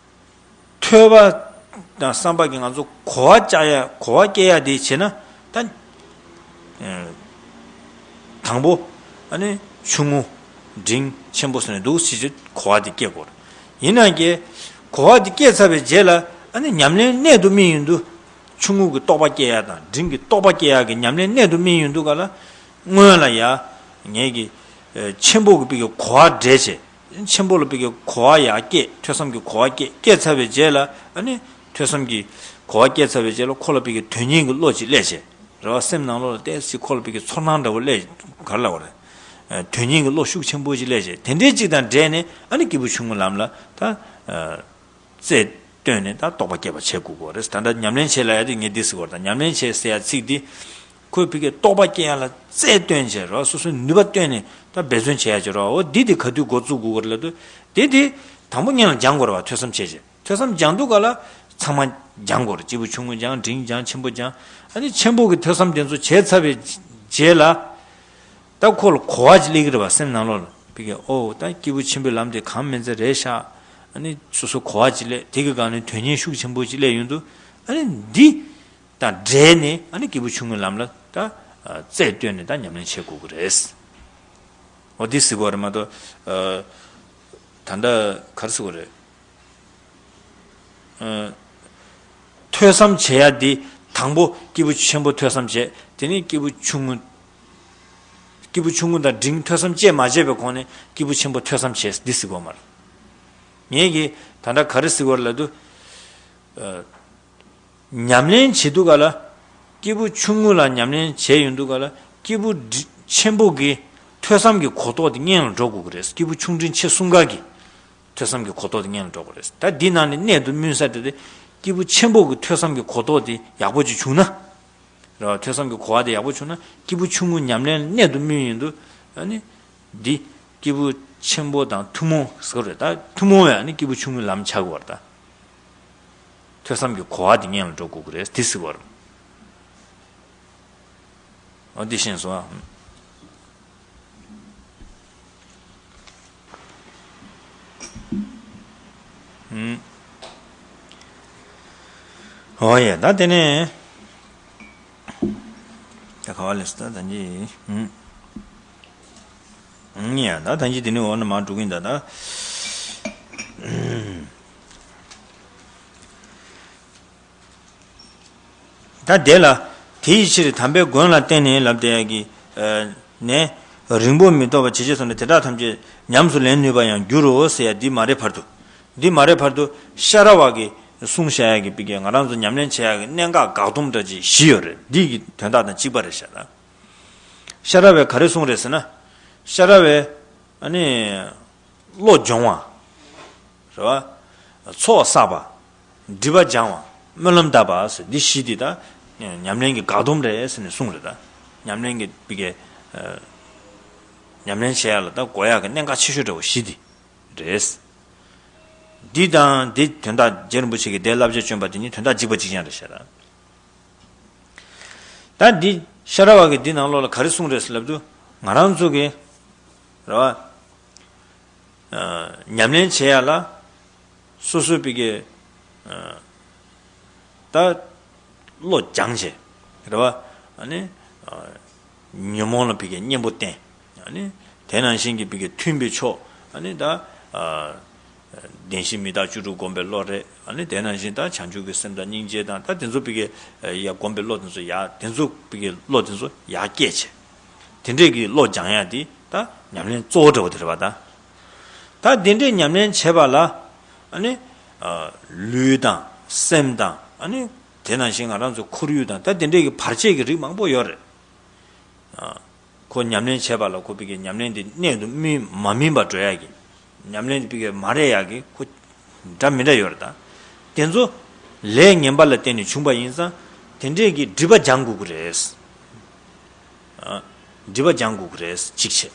ཐོས་པ་དང་བསམ་པ་གིས་ང་ཚོ་གོ་བ་བཅག་ཡ། གོ་བ་སྐྱེ་ཡ་དེ་བྱས་ན་ད། ཨ། དང་པོ་ཨ་ནི་ཆུང་ངུ་འབྲིང་ཆེན་པོ་ཟེར་ནས་འདུག་སེ་གོ་བ་དེ་སྐྱེ་དགོས། ཡིན་ན་ཀྱེ་གོ་བ་དེ་སྐྱེ་ཚར་བའི་རྗེས་ལ་ཨ་ནི་ཉམས་ལེན་གནད་དུ་སྨིན་ཡོང་དུས་ཆུང་ངུ་གི་རྟོགས་པ་སྐྱེ་ཡ་དང་འབྲིང་གི་རྟོགས་པ་སྐྱེ་ཡ་གི་ཉམས་ལེན་གནད་དུ་སྨིན་ཡོང་དུས་ག་ལ་སྔོན་ལ་ཡ་ངེད་ཀྱི་ཨ། ཆེན་པོ་གི་བི་གའི་གོ་བ་འདྲེས་བྱས། ཆེན་པོ་ལ་བི་གའི་གོ་བ་ཡར་སྐྱེས། ཐོས་བསམ་གྱི་གོ་བ་སྐྱེས། སྐྱེས་ཚར་བའི་རྗེས་ལ་ཨ་ནི་ཐོས་བསམ་གྱི་གོ་བ་སྐྱེས་ཚར་བའི་རྗེས་ལ་ཁོ་ལ་བི་གའི་དོན་གཉེར་གྱི་བློ་ཅིག་སླེབས་བྱས། རེད་བ། སེམས་ནང་ལོགས་ལ་ཏོག་ཙམ་ཁོ་ལ་བི་གའི་ཚོར་སྣང་འདྲ་བོ་སླེབས། ག་རེ་ལབ་དགོས་རེད། ཨ། དོན་གཉེར་གྱི་བློ་ཤུགས་ཆེན་པོ་ཅིག་སླེབས་བྱས། དེ་འདྲའི་ཅིག་དང་འབྲེལ་ནས་ཨ་ནི་སྐྱེས་བུ་ཆུང་ངུ་ལམ་ལ་ད། ཨ། རྩལ་བཏོན་ནས་ད་རྟོགས་པ་སྐྱེད་པ་བྱེད་དགོས་ཀྱི་རེད། ད་ལྟ་ཉམས་ལེན་བྱེད་ལབ་ཡ་དེ་ངས་འདི་ཟེར་བ་དང་། ཉམས་ལེན་བྱེད་ཟེར་ཡ་ཚིག་འདི་ ཁོས་ཕ་གིའི་རྟོགས་པ་སྐྱེ་ཡ་ལ་རྩལ་བཏོན་བྱས་རོ། སོ་སོའི་ནུས་པ་བཏོན་ནས་ད་འབད་བརྩོན་བྱེད་ཡ་བྱེད་རོ། འོ་འདི་དེ་ག་དུས་འགོ་བཙུགས་དགོས་ཀྱི་རེད་ལབ་དུས། དེ་དེ་དང་པོ་སྔོན་ལ་སྦྱང་དགོས་རེད་བ། ཐོས་བསམ་བྱས་བྱས། ཐོས་བསམ་སྦྱང་དུས་ག་ལ་ཚང་མ་སྦྱང་དགོས་རེད། སྐྱེས་བུ་ཆུང་ངུ་སྦྱང་། འབྲིང་སྦྱང་། ཆེན་པོ་སྦྱང་། ཨ་ནི་ཆེན་པོ་གི་ཐོས་བསམ་དེ་ཚོ་བྱས་ཚར་བའི་རྗེས་ལ། ད་ཁོ་ལ་གོ་བ་ཅིག་སླེབས་ཀྱི་རེད་བ། སེམས་ནང་ལོགས་ལ་ཕ་གིའི་ཨོ་ད་སྐྱེས་བུ་ཆེན་པོའི་ལམ་དེ་གང་མིན་ཚད་རེད་ཤག་ཨ་ནི་སོ་སོ་གོ་བ་ཅིག་སླེབས། དེ་གི་སྒང་ནས་དོན་གཉེར་ཤུགས་ཆེན་པོ་ཅིག་སླེབས་ཡོང་དུས། ཨ་ནི་འདི་དང་འབྲེལ་ནས་ཨ་ནི་སྐྱེས་བུ་ཆུང་ངུའི་ལམ་ལ་ད་རྩལ་བཏོན་ནས་ད་ཉམས་ལེན་བྱེད་དགོས་ཀྱི་རེད། འོ་འདི་ཟེར་དགོས་རེད་མ་གཏོགས། ད་ལྟ་ག་རེ་ཟེར་དགོས་རེད། ཐོས་བསམ་བྱེད་ཡ་འདི་དང་པོ་སྐྱེས་བུ་ཆེན་པོ་ཐོས་བསམ་བྱེད། དེ་ནས་སྐྱེས་བུ་ཆུང་ངུ། སྐྱེས་བུ་ཆུང་ངུ་དང་འབྲིང་ཐོས་བསམ་བཅས་མ་བྱས་པའི་གོང་ནས་སྐྱེས་བུ་ཆེན་པོ་ཐོས་བསམ་བྱེད་འདི་ཟེར་དགོས་མ་རེད། ངས་ཀྱིས་ད་ལྟ་ག་རེ་ཟེར་དགོས་རེད་ལབ་དུས། ཉམས་ལེན་བྱེད་དུས་ག་ལ། སྐྱེས་བུ་ཆུང་ངུ་ལ་ཉམས་ལེན་བྱས་ཡོང་དུས་ག་ལ། སྐྱེས་བུ་འབྲི་ཆེན་པོ་གི་ཐོས་བསམ་གྱི་གོ་རྟོགས་དེ་སྔོན་ལ་འགྲོ་དགོས་ཀྱི་རེད། སྐྱེས་བུ་ཆུང་འབྲིང་ཆེ་གསུམ་ཀ་གི་ཐོས་བསམ་གྱི་གོ་རྟོགས་དེ་སྔོན་ལ་འགྲོ་དགོས་རེད། ད་འདི་ནང་ནས་གནད་དུ་སྨིན་ས་དེ་དེ། སྐྱེས་བུ་ཆེན་པོ་གི་ཐོས་བསམ་གྱི་གོ་རྟོགས་དེ་ཡག་པོ་ཅིག་བྱུང་ན། རེད་བ། ཐོས་བསམ་གྱི་གོ་བ་དེ་ཡག་པོ་བྱུང་ན། སྐྱེས་བུ་ཆུང་ངུ་ཉམས་ལེན་གནད་དུ་སྨིན་ཡོང་དུས། ཨ་ནི་འདི་སྐྱེས་བུ་ཆེན་པོ་དང་ཐུན་མོང་ཟེར་རེད། ད་ཐུན་མོང་བས་ཨ་ནི་སྐྱེས་བུ་ཆུང་ངུའི་ལམ་ཆགས་དགོས་རེད་ད། ཐོས་བསམ་གྱི་གོ་བ་དེ་སྔོན་ལ་འགྲོ་དགོས་ཀྱི་རེད། དེ་ཟེར་བ་རེད། འོ་འདི་ཤེས་སོང་ཨ། ཨུམ། འོ་ཡ་ད་དེ་ནས། ད་ག་བ་ལས་སུ་ད་ད་ཅི། ཨུམ། ཨུམ། ཡ་ད་ད་ཅི་དེ་ནས་འོ་ན་མར་འགྲོ་གིན་ད་ད། ཨུམ། ད་དེ་ལ། དེ་ཡི་ཕྱིར་དམ་པའི་མགོན་ལ་བརྟེན་ནས་ལབ་བསྡད་ཡ་གི། ནས། རིང་པོ་མི་ཐོགས་པར་ཇི་སྐད་གསུངས་ནས་དེ་དག་ཐམས་ཅད་ཉམས་སུ་ལེན་ནུས་པར་ཡང་འགྱུར་རོ་ཟེར་ཡ་འདི་མ་རེད་བར་དུ། འདི་མ་རེད་བར་དུ་ཤ་ར་བ་གིས་གསུངས་བཞག་ཡ་གི་པི་ཀའི་ང་རང་ཚོ་ཉམས་ལེན་བྱེད་ཡ་གི་གནད་འགག་འགག་སྡོམ་འདྲ་ཅིག་བཞི་ཡོད་རེད། འདི་གི་དོན་དག་དང་གཅིག་པ་རེད་ཤག་ད། ཤ་ར་བས་ག་རེ་གསུངས་རེད་ཟེར་ན། ཤ་ར་བས་ཨ་ནི། བློ་སྦྱོང་བ། རེད་བ། ཚོགས་བསགས་པ། སྒྲིབ་པ་སྦྱང་བ། སྨོན་ལམ་བཏབ་པ་ཟེར་འདི་བཞི་འདི་ད། ཉམས་ལེན་གྱི་འགག་སྡོམ་རེད་ཟེར་ནས་གསུངས་རེད་ད། ཉམས་ལེན་གྱི་པི་ཀའི། ཉམས་ལེན་བྱེད་ཡ་ལ་ད་དགོས་ཡ་གི་གནད་འགག་ཆེ་ཤོས་འདྲ་བོ་བཞི་འདི་རེད། འདི་དང་འདི་དོན་དག་རྗེ་རིན་པོ་ཆེ་གིས་དེའི་བསླབ་བྱ་བསྐྱོན་པ་དེ་གཉིས་དོན་དག་གཅིག་པ་གཅིག་རྐྱང་རེད་ཤག་ད། ད་འདི་ཤ་ར་བ་གིས་འདི་ནང་ལོགས་ལ་ག་རེ་གསུངས་རེད་ཟེར་ལབ་དུས། ང་རང་ཚོ་གི། རེད་བ། ཉམས་ལེན་བྱེད་ཡ་ལ། སོ་སོའི་པི་ཀའི། ད། བློ་སྦྱངས་བྱས། རེད་བ། ཨ་ནི། ཉོན་མོངས་ལ་པི་ཀའི་གཉེན་པོ་བསྟེན། ཨ་ནི། དེ་ནང་བཞིན་གྱི་པི་ཀའི་མཐུན་པའི་ཕྱོགས། ཨ་ནི་ད། བདེན་བཞི་མི་རྟག་བཅུ་དྲུག་བསྒོམ་པའི་བློ་རེད། ཨ་ནི་དེ་ནང་བཞིན་ད་བྱང་ཆུབ་ཀྱི་སེམས་དང་སྙིང་རྗེ་དང་ད་དེ་ཚོ་པི་ཀའི་ཡ་བསྒོམ་པའི་བློ་དེ་ཚོ་ཡ་དེ་ཚོ་པི་ཀའི་བློ་དེ་ཚོ་ཡར་སྐྱེད་བྱས། དེ་འདྲས་ཀྱི་བློ་སྦྱང་ཡ་དེ་ད་ཉམས་ལེན་གཙོ་བོ་འདྲ་བོ་དེ་རེད་བ་ད། ད་དེ་འདྲས་ཉམས་ལེན་བྱེད་པ་ལ། ཨ་ནི། ལུས་དང་སེམས་དང་ཨ་ནི། དེ་ནང་བཞིན་ང་རང་ཚོ་ཁོར་ཡུག་དང་ད་དེ་འདྲས་ཀྱི་བར་ཆད་ཀྱི་རིགས་མང་པོ་ཡོད་རེད། ཁོ་ཉམས་ལེན་བྱེད་པ་ལ་ཁོ་པི་ཀའི་ཉམས་ལེན་དེ་གནད་དུ་སྨིན་མ་སྨིན་པ་འགྲོ་ཡ་གི། ཉམས་ལེན་དེ་པི་ཀའི་མ་རེད་ཡ་གི་ཁོ། འདྲ་མི་འདྲ་ཡོད་རེད་ད། དེ་ཚོ་ལས་ངན་པ་ལ་བརྟེན་ནས་བྱུང་པ་ཡིན་ཙང་། དེ་འདྲས་ཀྱི་སྒྲིབ་པ་སྦྱང་དགོས་ཀྱི་རེད། སྒྲིབ་པ་སྦྱང་དགོས་ཀྱི་རེད་གཅིག་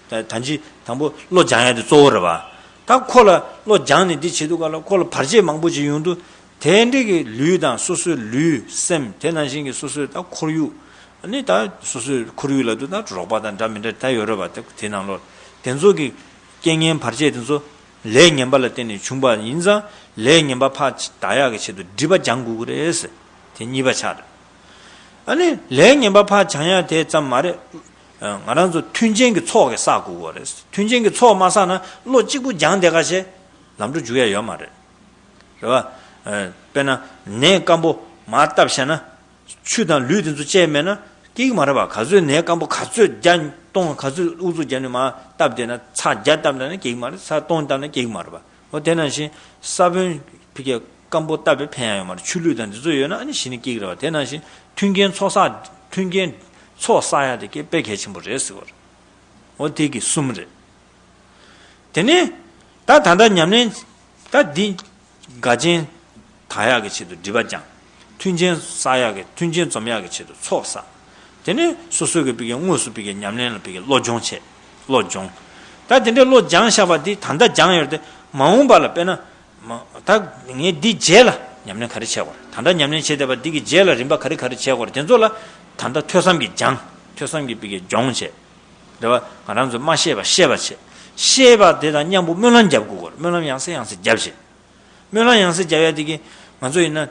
བྱས། ད་ད་ཅི་དང་པོ་བློ་སྦྱང་ཡ་དེ་གཙོ་བོ་རེད་བ། ད་ཁོ་ལ་བློ་སྦྱངས་ནས་འདི་བྱེད་དུས་ག་ལ་ཁོ་ལ་བར་ཆད་མང་པོ་ཅིག་ཡོང་དུས། དེ་འདྲས་ཀྱི་ལུས་དང་སོ་སོའི་ལུས་སེམས་དེ་ནང་བཞིན་གྱི་སོ་སོའི་ད་ཁོར་ཡུག་ཨ་ནི་ད་སོ་སོའི་ཁོར་ཡུག་ལབ་དུས་ད་རོགས་པ་དང་འདྲ་མི་འདྲ་ད་ཡོད་རེད་བ། དེ་དེ་ནང་ལོགས་དེ་ཚོ་གི་རྐྱེན་ངན་བར་ཆད་དེ་ཚོ་ལས་ངན་པ་ལ་བརྟེན་ནས་བྱུང་པ་ཡིན་ཙང་། ལས་ངན་པ་ཕར་དག་ཡག་གི་ཆེད་དུ་སྒྲིབ་པ་སྦྱང་དགོས་ཀྱི་རེད་ཟེར། དེ་གཉིས་པ་ཆགས་རེད། ཨ་ནི་ལས་ངན་པ་ཕར་སྦྱང་ཡག་དེ་ཙམ་མ་རེད། ང་རང་ཚོ་མཐུན་རྐྱེན་གྱི་ཚོགས་ཀྱིས་བསགས་དགོས་ཀྱི་རེད། མཐུན་རྐྱེན་གྱི་ཚོགས་མ་བསགས་ན་བློ་གཅིག་པུ་སྦྱངས་བསྡད་ག་བྱས། ལམ་འགྲོ་འཇུག་ཡ་ཡོད་མ་རེད། རེད་བ། དཔེར་ན། ནས་སྐམ་པོ་མར་བཏབ་བྱས་ན། ཆུ་དང་ལུད་དེ་ཚོ་བཅས་མེད་ན་སྐྱེ་གི་མ་རེད་པ། ག་ཚོད་ནས་སྐམ་པོ་ག་ཚོད་རྒྱ་གཏོང་། ག་ཚོད་ཨུ་ཚུགས་རྒྱབ་ནས་མར་བཏབ་བསྡད་ན། ཚར་བརྒྱ་བཏབ་ན་ནི་སྐྱེ་གི་མ་རེད། ཚར་སྟོང་བཏབ་ན་སྐྱེ་གི་མ་རེད་པ། འོ་དེ་ནང་བཞིན་ས་བོན་ཕ་གིའི་སྐམ་པོ་བཏབ་པས་ཕན་ཡ་ཡོད་མ་རེད། ཆུ་ལུད་དང་འདི་ཚོ་ཡོད་ན་ཨ་ནི་གཞི་ནས་སྐྱེ་གི་རེད་པ། དེ་ནང་བཞིན་མཐུན་རྐྱེན་ཚོགས་བསགས། མཐུན་རྐྱེན་ཚོགས་བསགས་ཡ་དེ་གལ་དཔེ་གལ་ཆེན་པོ་རེད་ཟེར་བ་རེད། འོ་དེ་གི་གསུམ་རེད། དེ་ནས་ད་ད་ལྟ་ཉམས་ལེན་ད་འདི་དགའ་ཆེན་དག་ཡག་གི་ཆེད་དུ་སྒྲིབ་པ་སྦྱང་། མཐུན་རྐྱེན་བསགས་ཡག་གི་མཐུན་རྐྱེན་འཛོམས་ཡག་གི་ཆེད་དུ་ཚོགས་བསགས། དེ་ནས་སོ་སོའི་གི་བི་གའི་དངོས་སུ་བི་གའི་ཉམས་ལེན་ལ་བི་གའི་བློ་སྦྱོང་བྱེད། བློ་སྦྱོང་། ད་དེ་འདྲའི་བློ་སྦྱང་བཞག་པ་འདི་ད་ལྟ་སྦྱང་ཡོད་དེ་མ་འོངས་པ་ལ་དཔེར་ན། མ་ད་ངས་འདི་རྗེས་ལ་ཉམས་ལེན་ག་རེ་བྱེད་དགོས་རེད། ད་ལྟ་ཉམས་ལེན་བྱེད་བསྡད་པ་འདི་གི་རྗེས་ལ་རིམ་པ་ག་རེ་ག་རེ་བྱེད་དགོས་རེད། དེ་ཚོ་ལ་ད་ལྟ་ཐོས་བསམ་གྱིས་སྦྱང་། ཐོས་བསམ་གྱིས་བི་གའི་སྦྱོང་བྱེད། རེད་བ། ང་རང་ཚོ་མ་ཤེས་པ་ཤེས་པ་བྱེད། ཤེས་པ་དེ་དང་མཉམ་པོ་སྨོན་ལམ་རྒྱབ་དགོས་ཀྱི་རེད། སྨོན་ལམ་ཡང་སེ་ཡང་སེ་རྒྱབ་བྱེད། སྨོན་ལམ་ཡང་སེ་རྒྱབ་ཡ་དེ་གི་ང་ཚོ་ཡིན་ན།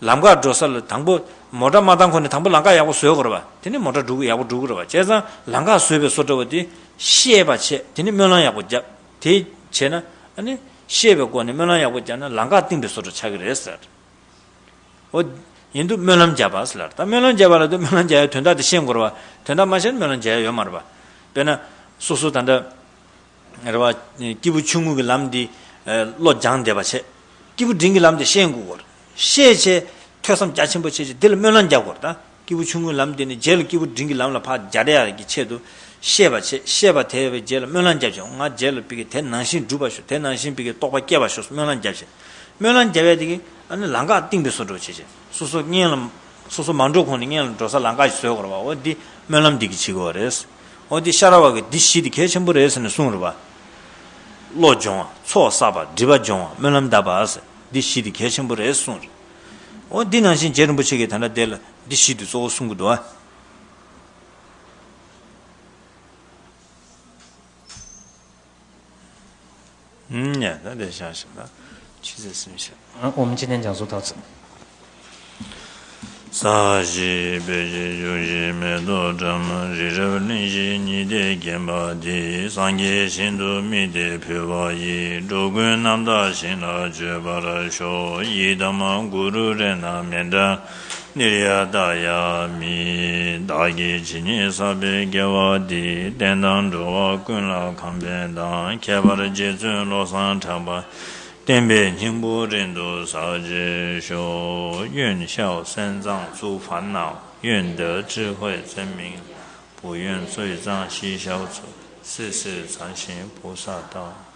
ལམ་ཁ་འགྲོ་ས་ལ་དང་པོ་མོ་ཊ་མ་བཏང་གོང་ནས་དང་པོ་ལམ་ཁ་ཡག་པོ་བཟོས་དགོས་རེད་བ། དེ་ནས་མོ་ཊ་འགྲོ་གི་ཡག་པོ་འགྲོ་གི་རེད་བ། བྱས་ཙང་ལམ་ཁ་བཟོས་པའི་བཟོ་འདྲ་བ་དེ་ཤེས་པ་བྱེད། དེ་ནས་སྨོན་ལམ་ཡག་པོ་རྒྱབ། དེ་བྱས་ན་ཨ་ནི་ཤེས་པའི་སྒོ་ནས་སྨོན་ལམ་ཡག་པོ་རྒྱབ་ན་ལམ་ཁ་བཏིང་པའི་བཟོ་འདྲ་ཆགས་ཀྱི་རེད་ཟེར། འོ། ཡིན་དུས་སྨོན་ལམ་རྒྱབ་པ་ཟེར་ལ། ད་སྨོན་ལམ་རྒྱབ་པ་ལ་དུས་སྨོན་ལམ་རྒྱབ་ཡ་དོན་དག་དེ་ཤེས་དགོས་རེད་བ། དོན་དག་མ་ཤེས་ན་སྨོན་ལམ་རྒྱབ་ཡ་ཡོད་མ་རེད་བ། དཔེར་ན། སོ་སོ་ད་ལྟ། རེད་བ། སྐྱེས་བུ་ཆུང་ངུ་གི་ལམ་འདི། བློ་སྦྱངས་བསྡད་པ་བྱས། སྐྱེས་བུ་འབྲིང་གི་ལམ་འདི་ཤེས་དགོས་སྐོར། ཤེས་བྱས། ཐོས་བསམ་རྒྱ་ཆེན་པོ་བྱས་བྱས་འདི་ལ་སྨོན་ལམ་རྒྱག་དགོས་ད། སྐྱེས་བུ་ཆུང་ངུའི་ལམ་འདི་ནི་རྗེས་ལ་སྐྱེས་བུ་འབྲིང་གི་ལམ་ལ་ཕར་སྦྱར་ཡ་གི་ཆེད་དུ། ཤེས་པ་བྱས། ཤེས་པ་དེ་བའི་རྗེས་ལ་སྨོན་ལམ་རྒྱབ་བྱས། ང་རྗེས་ལ་བི་གའི་དེ་ནང་བཞིན་འགྲུབ་པ་ཤོག་དེ་ནང་བཞིན་བི་གའི་རྟོགས་པ་སྐྱེ་བ་ཤོག་སྨོན་ལམ་རྒྱབ་བྱས། སྨོན་ལམ་རྒྱབ་ཡ་དེ་གི་ཨ་ནི་ལམ་ཁ་བཏིང་པའི་བཟོ་འདྲ་བྱས་བྱས། སོ་སོ་སྔོན་ལ། སོ་སོ་མ་འགྲོ་གོང་ནས་སྔོན་ལ་འགྲོ་ས་ལམ་ཁ་ཞིག་བཟོས་དགོས་རེད་བ། འོ་འདི་སྨོན་ལམ་འདི་གི་བྱེད་དགོས་པ་རེད། འོ་འདི་ཤ་ར་བ་གི་འདི་བཞི་འདི་གལ་ཆེན་པོ་རེད་ཟེར་ནས་གསུངས་རེད་བ། བློ་སྦྱོང་བ། ཚོགས་བསགས་པ། སྒྲིབ་པ་སྦྱོང་བ། སྨོན་ལམ་གདབ་པ་ཟེར། འདི་བཞི་འདི་གལ་ཆེན་པོ་རེད་གསུངས་རེད། འོ་འདི་ནང་བཞིན་རྗེ་རིན་པོ་ཆེ་གིས་ད་ལྟ་དེ་ལ་འདི་བཞི་འདི་གཙོ་བོ་གསུང་གི་འདུག་ཨ། ཡ་ད་དེ་བཞག་ཞིག་ད། ཆུ་ཚོད་སུམ་ཅུ། ཨོཾ་ཕྱི་ནས་ལྗང་གསུར་ཐོག་ཚུགས། ས་གཞི་སྤོས་ཀྱི་བཞུགས་ཤིང་མེ་ཏོག་བཀྲམ། རི་རབ་གླིང་བཞི་ཉི་ཟླས་བརྒྱན་པ་འདི། སངས་རྒྱས་ཞིང་དུ་དམིགས་ཏེ་འབུལ་བ་ཡིས། འགྲོ་ཀུན་རྣམ་དག་ཞིང་ལ་སྤྱོད་པར་ཤོག་ཡི་དམ་གུ་རུ་རཏྣ་མནྟྲ། ནིར་ཡ་ཏ་ཡ་མི། བདག་གིས་ཇི་སྙེད་བསགས་པའི་དགེ་བ་འདིས། བསྟན་དང་འགྲོ་བ་ཀུན་ལ་ཁམས་ཕན་དང་། ཁྱད་པར་རྗེ་བཙུན་བློ་བཟང་གྲགས་པ། བསྟན་པའི་སྙིང་པོ་རིང་དུ་ཟག་ཅིག་ཤོག་གཡོན་ཞའོ་སན་ཙང་ཙུའུ་ཧྥན་ནའོ། གཡོན་དུ་ཀྲི་ཧུའེ་ཙེ་མིང་། བུ་གཡོན་ཙུའེ་ཙང་ཞི་ཞའོ་ཙུའུ། སི་སི་ཚང་ཞིང་བུ་ས་ཏའོ།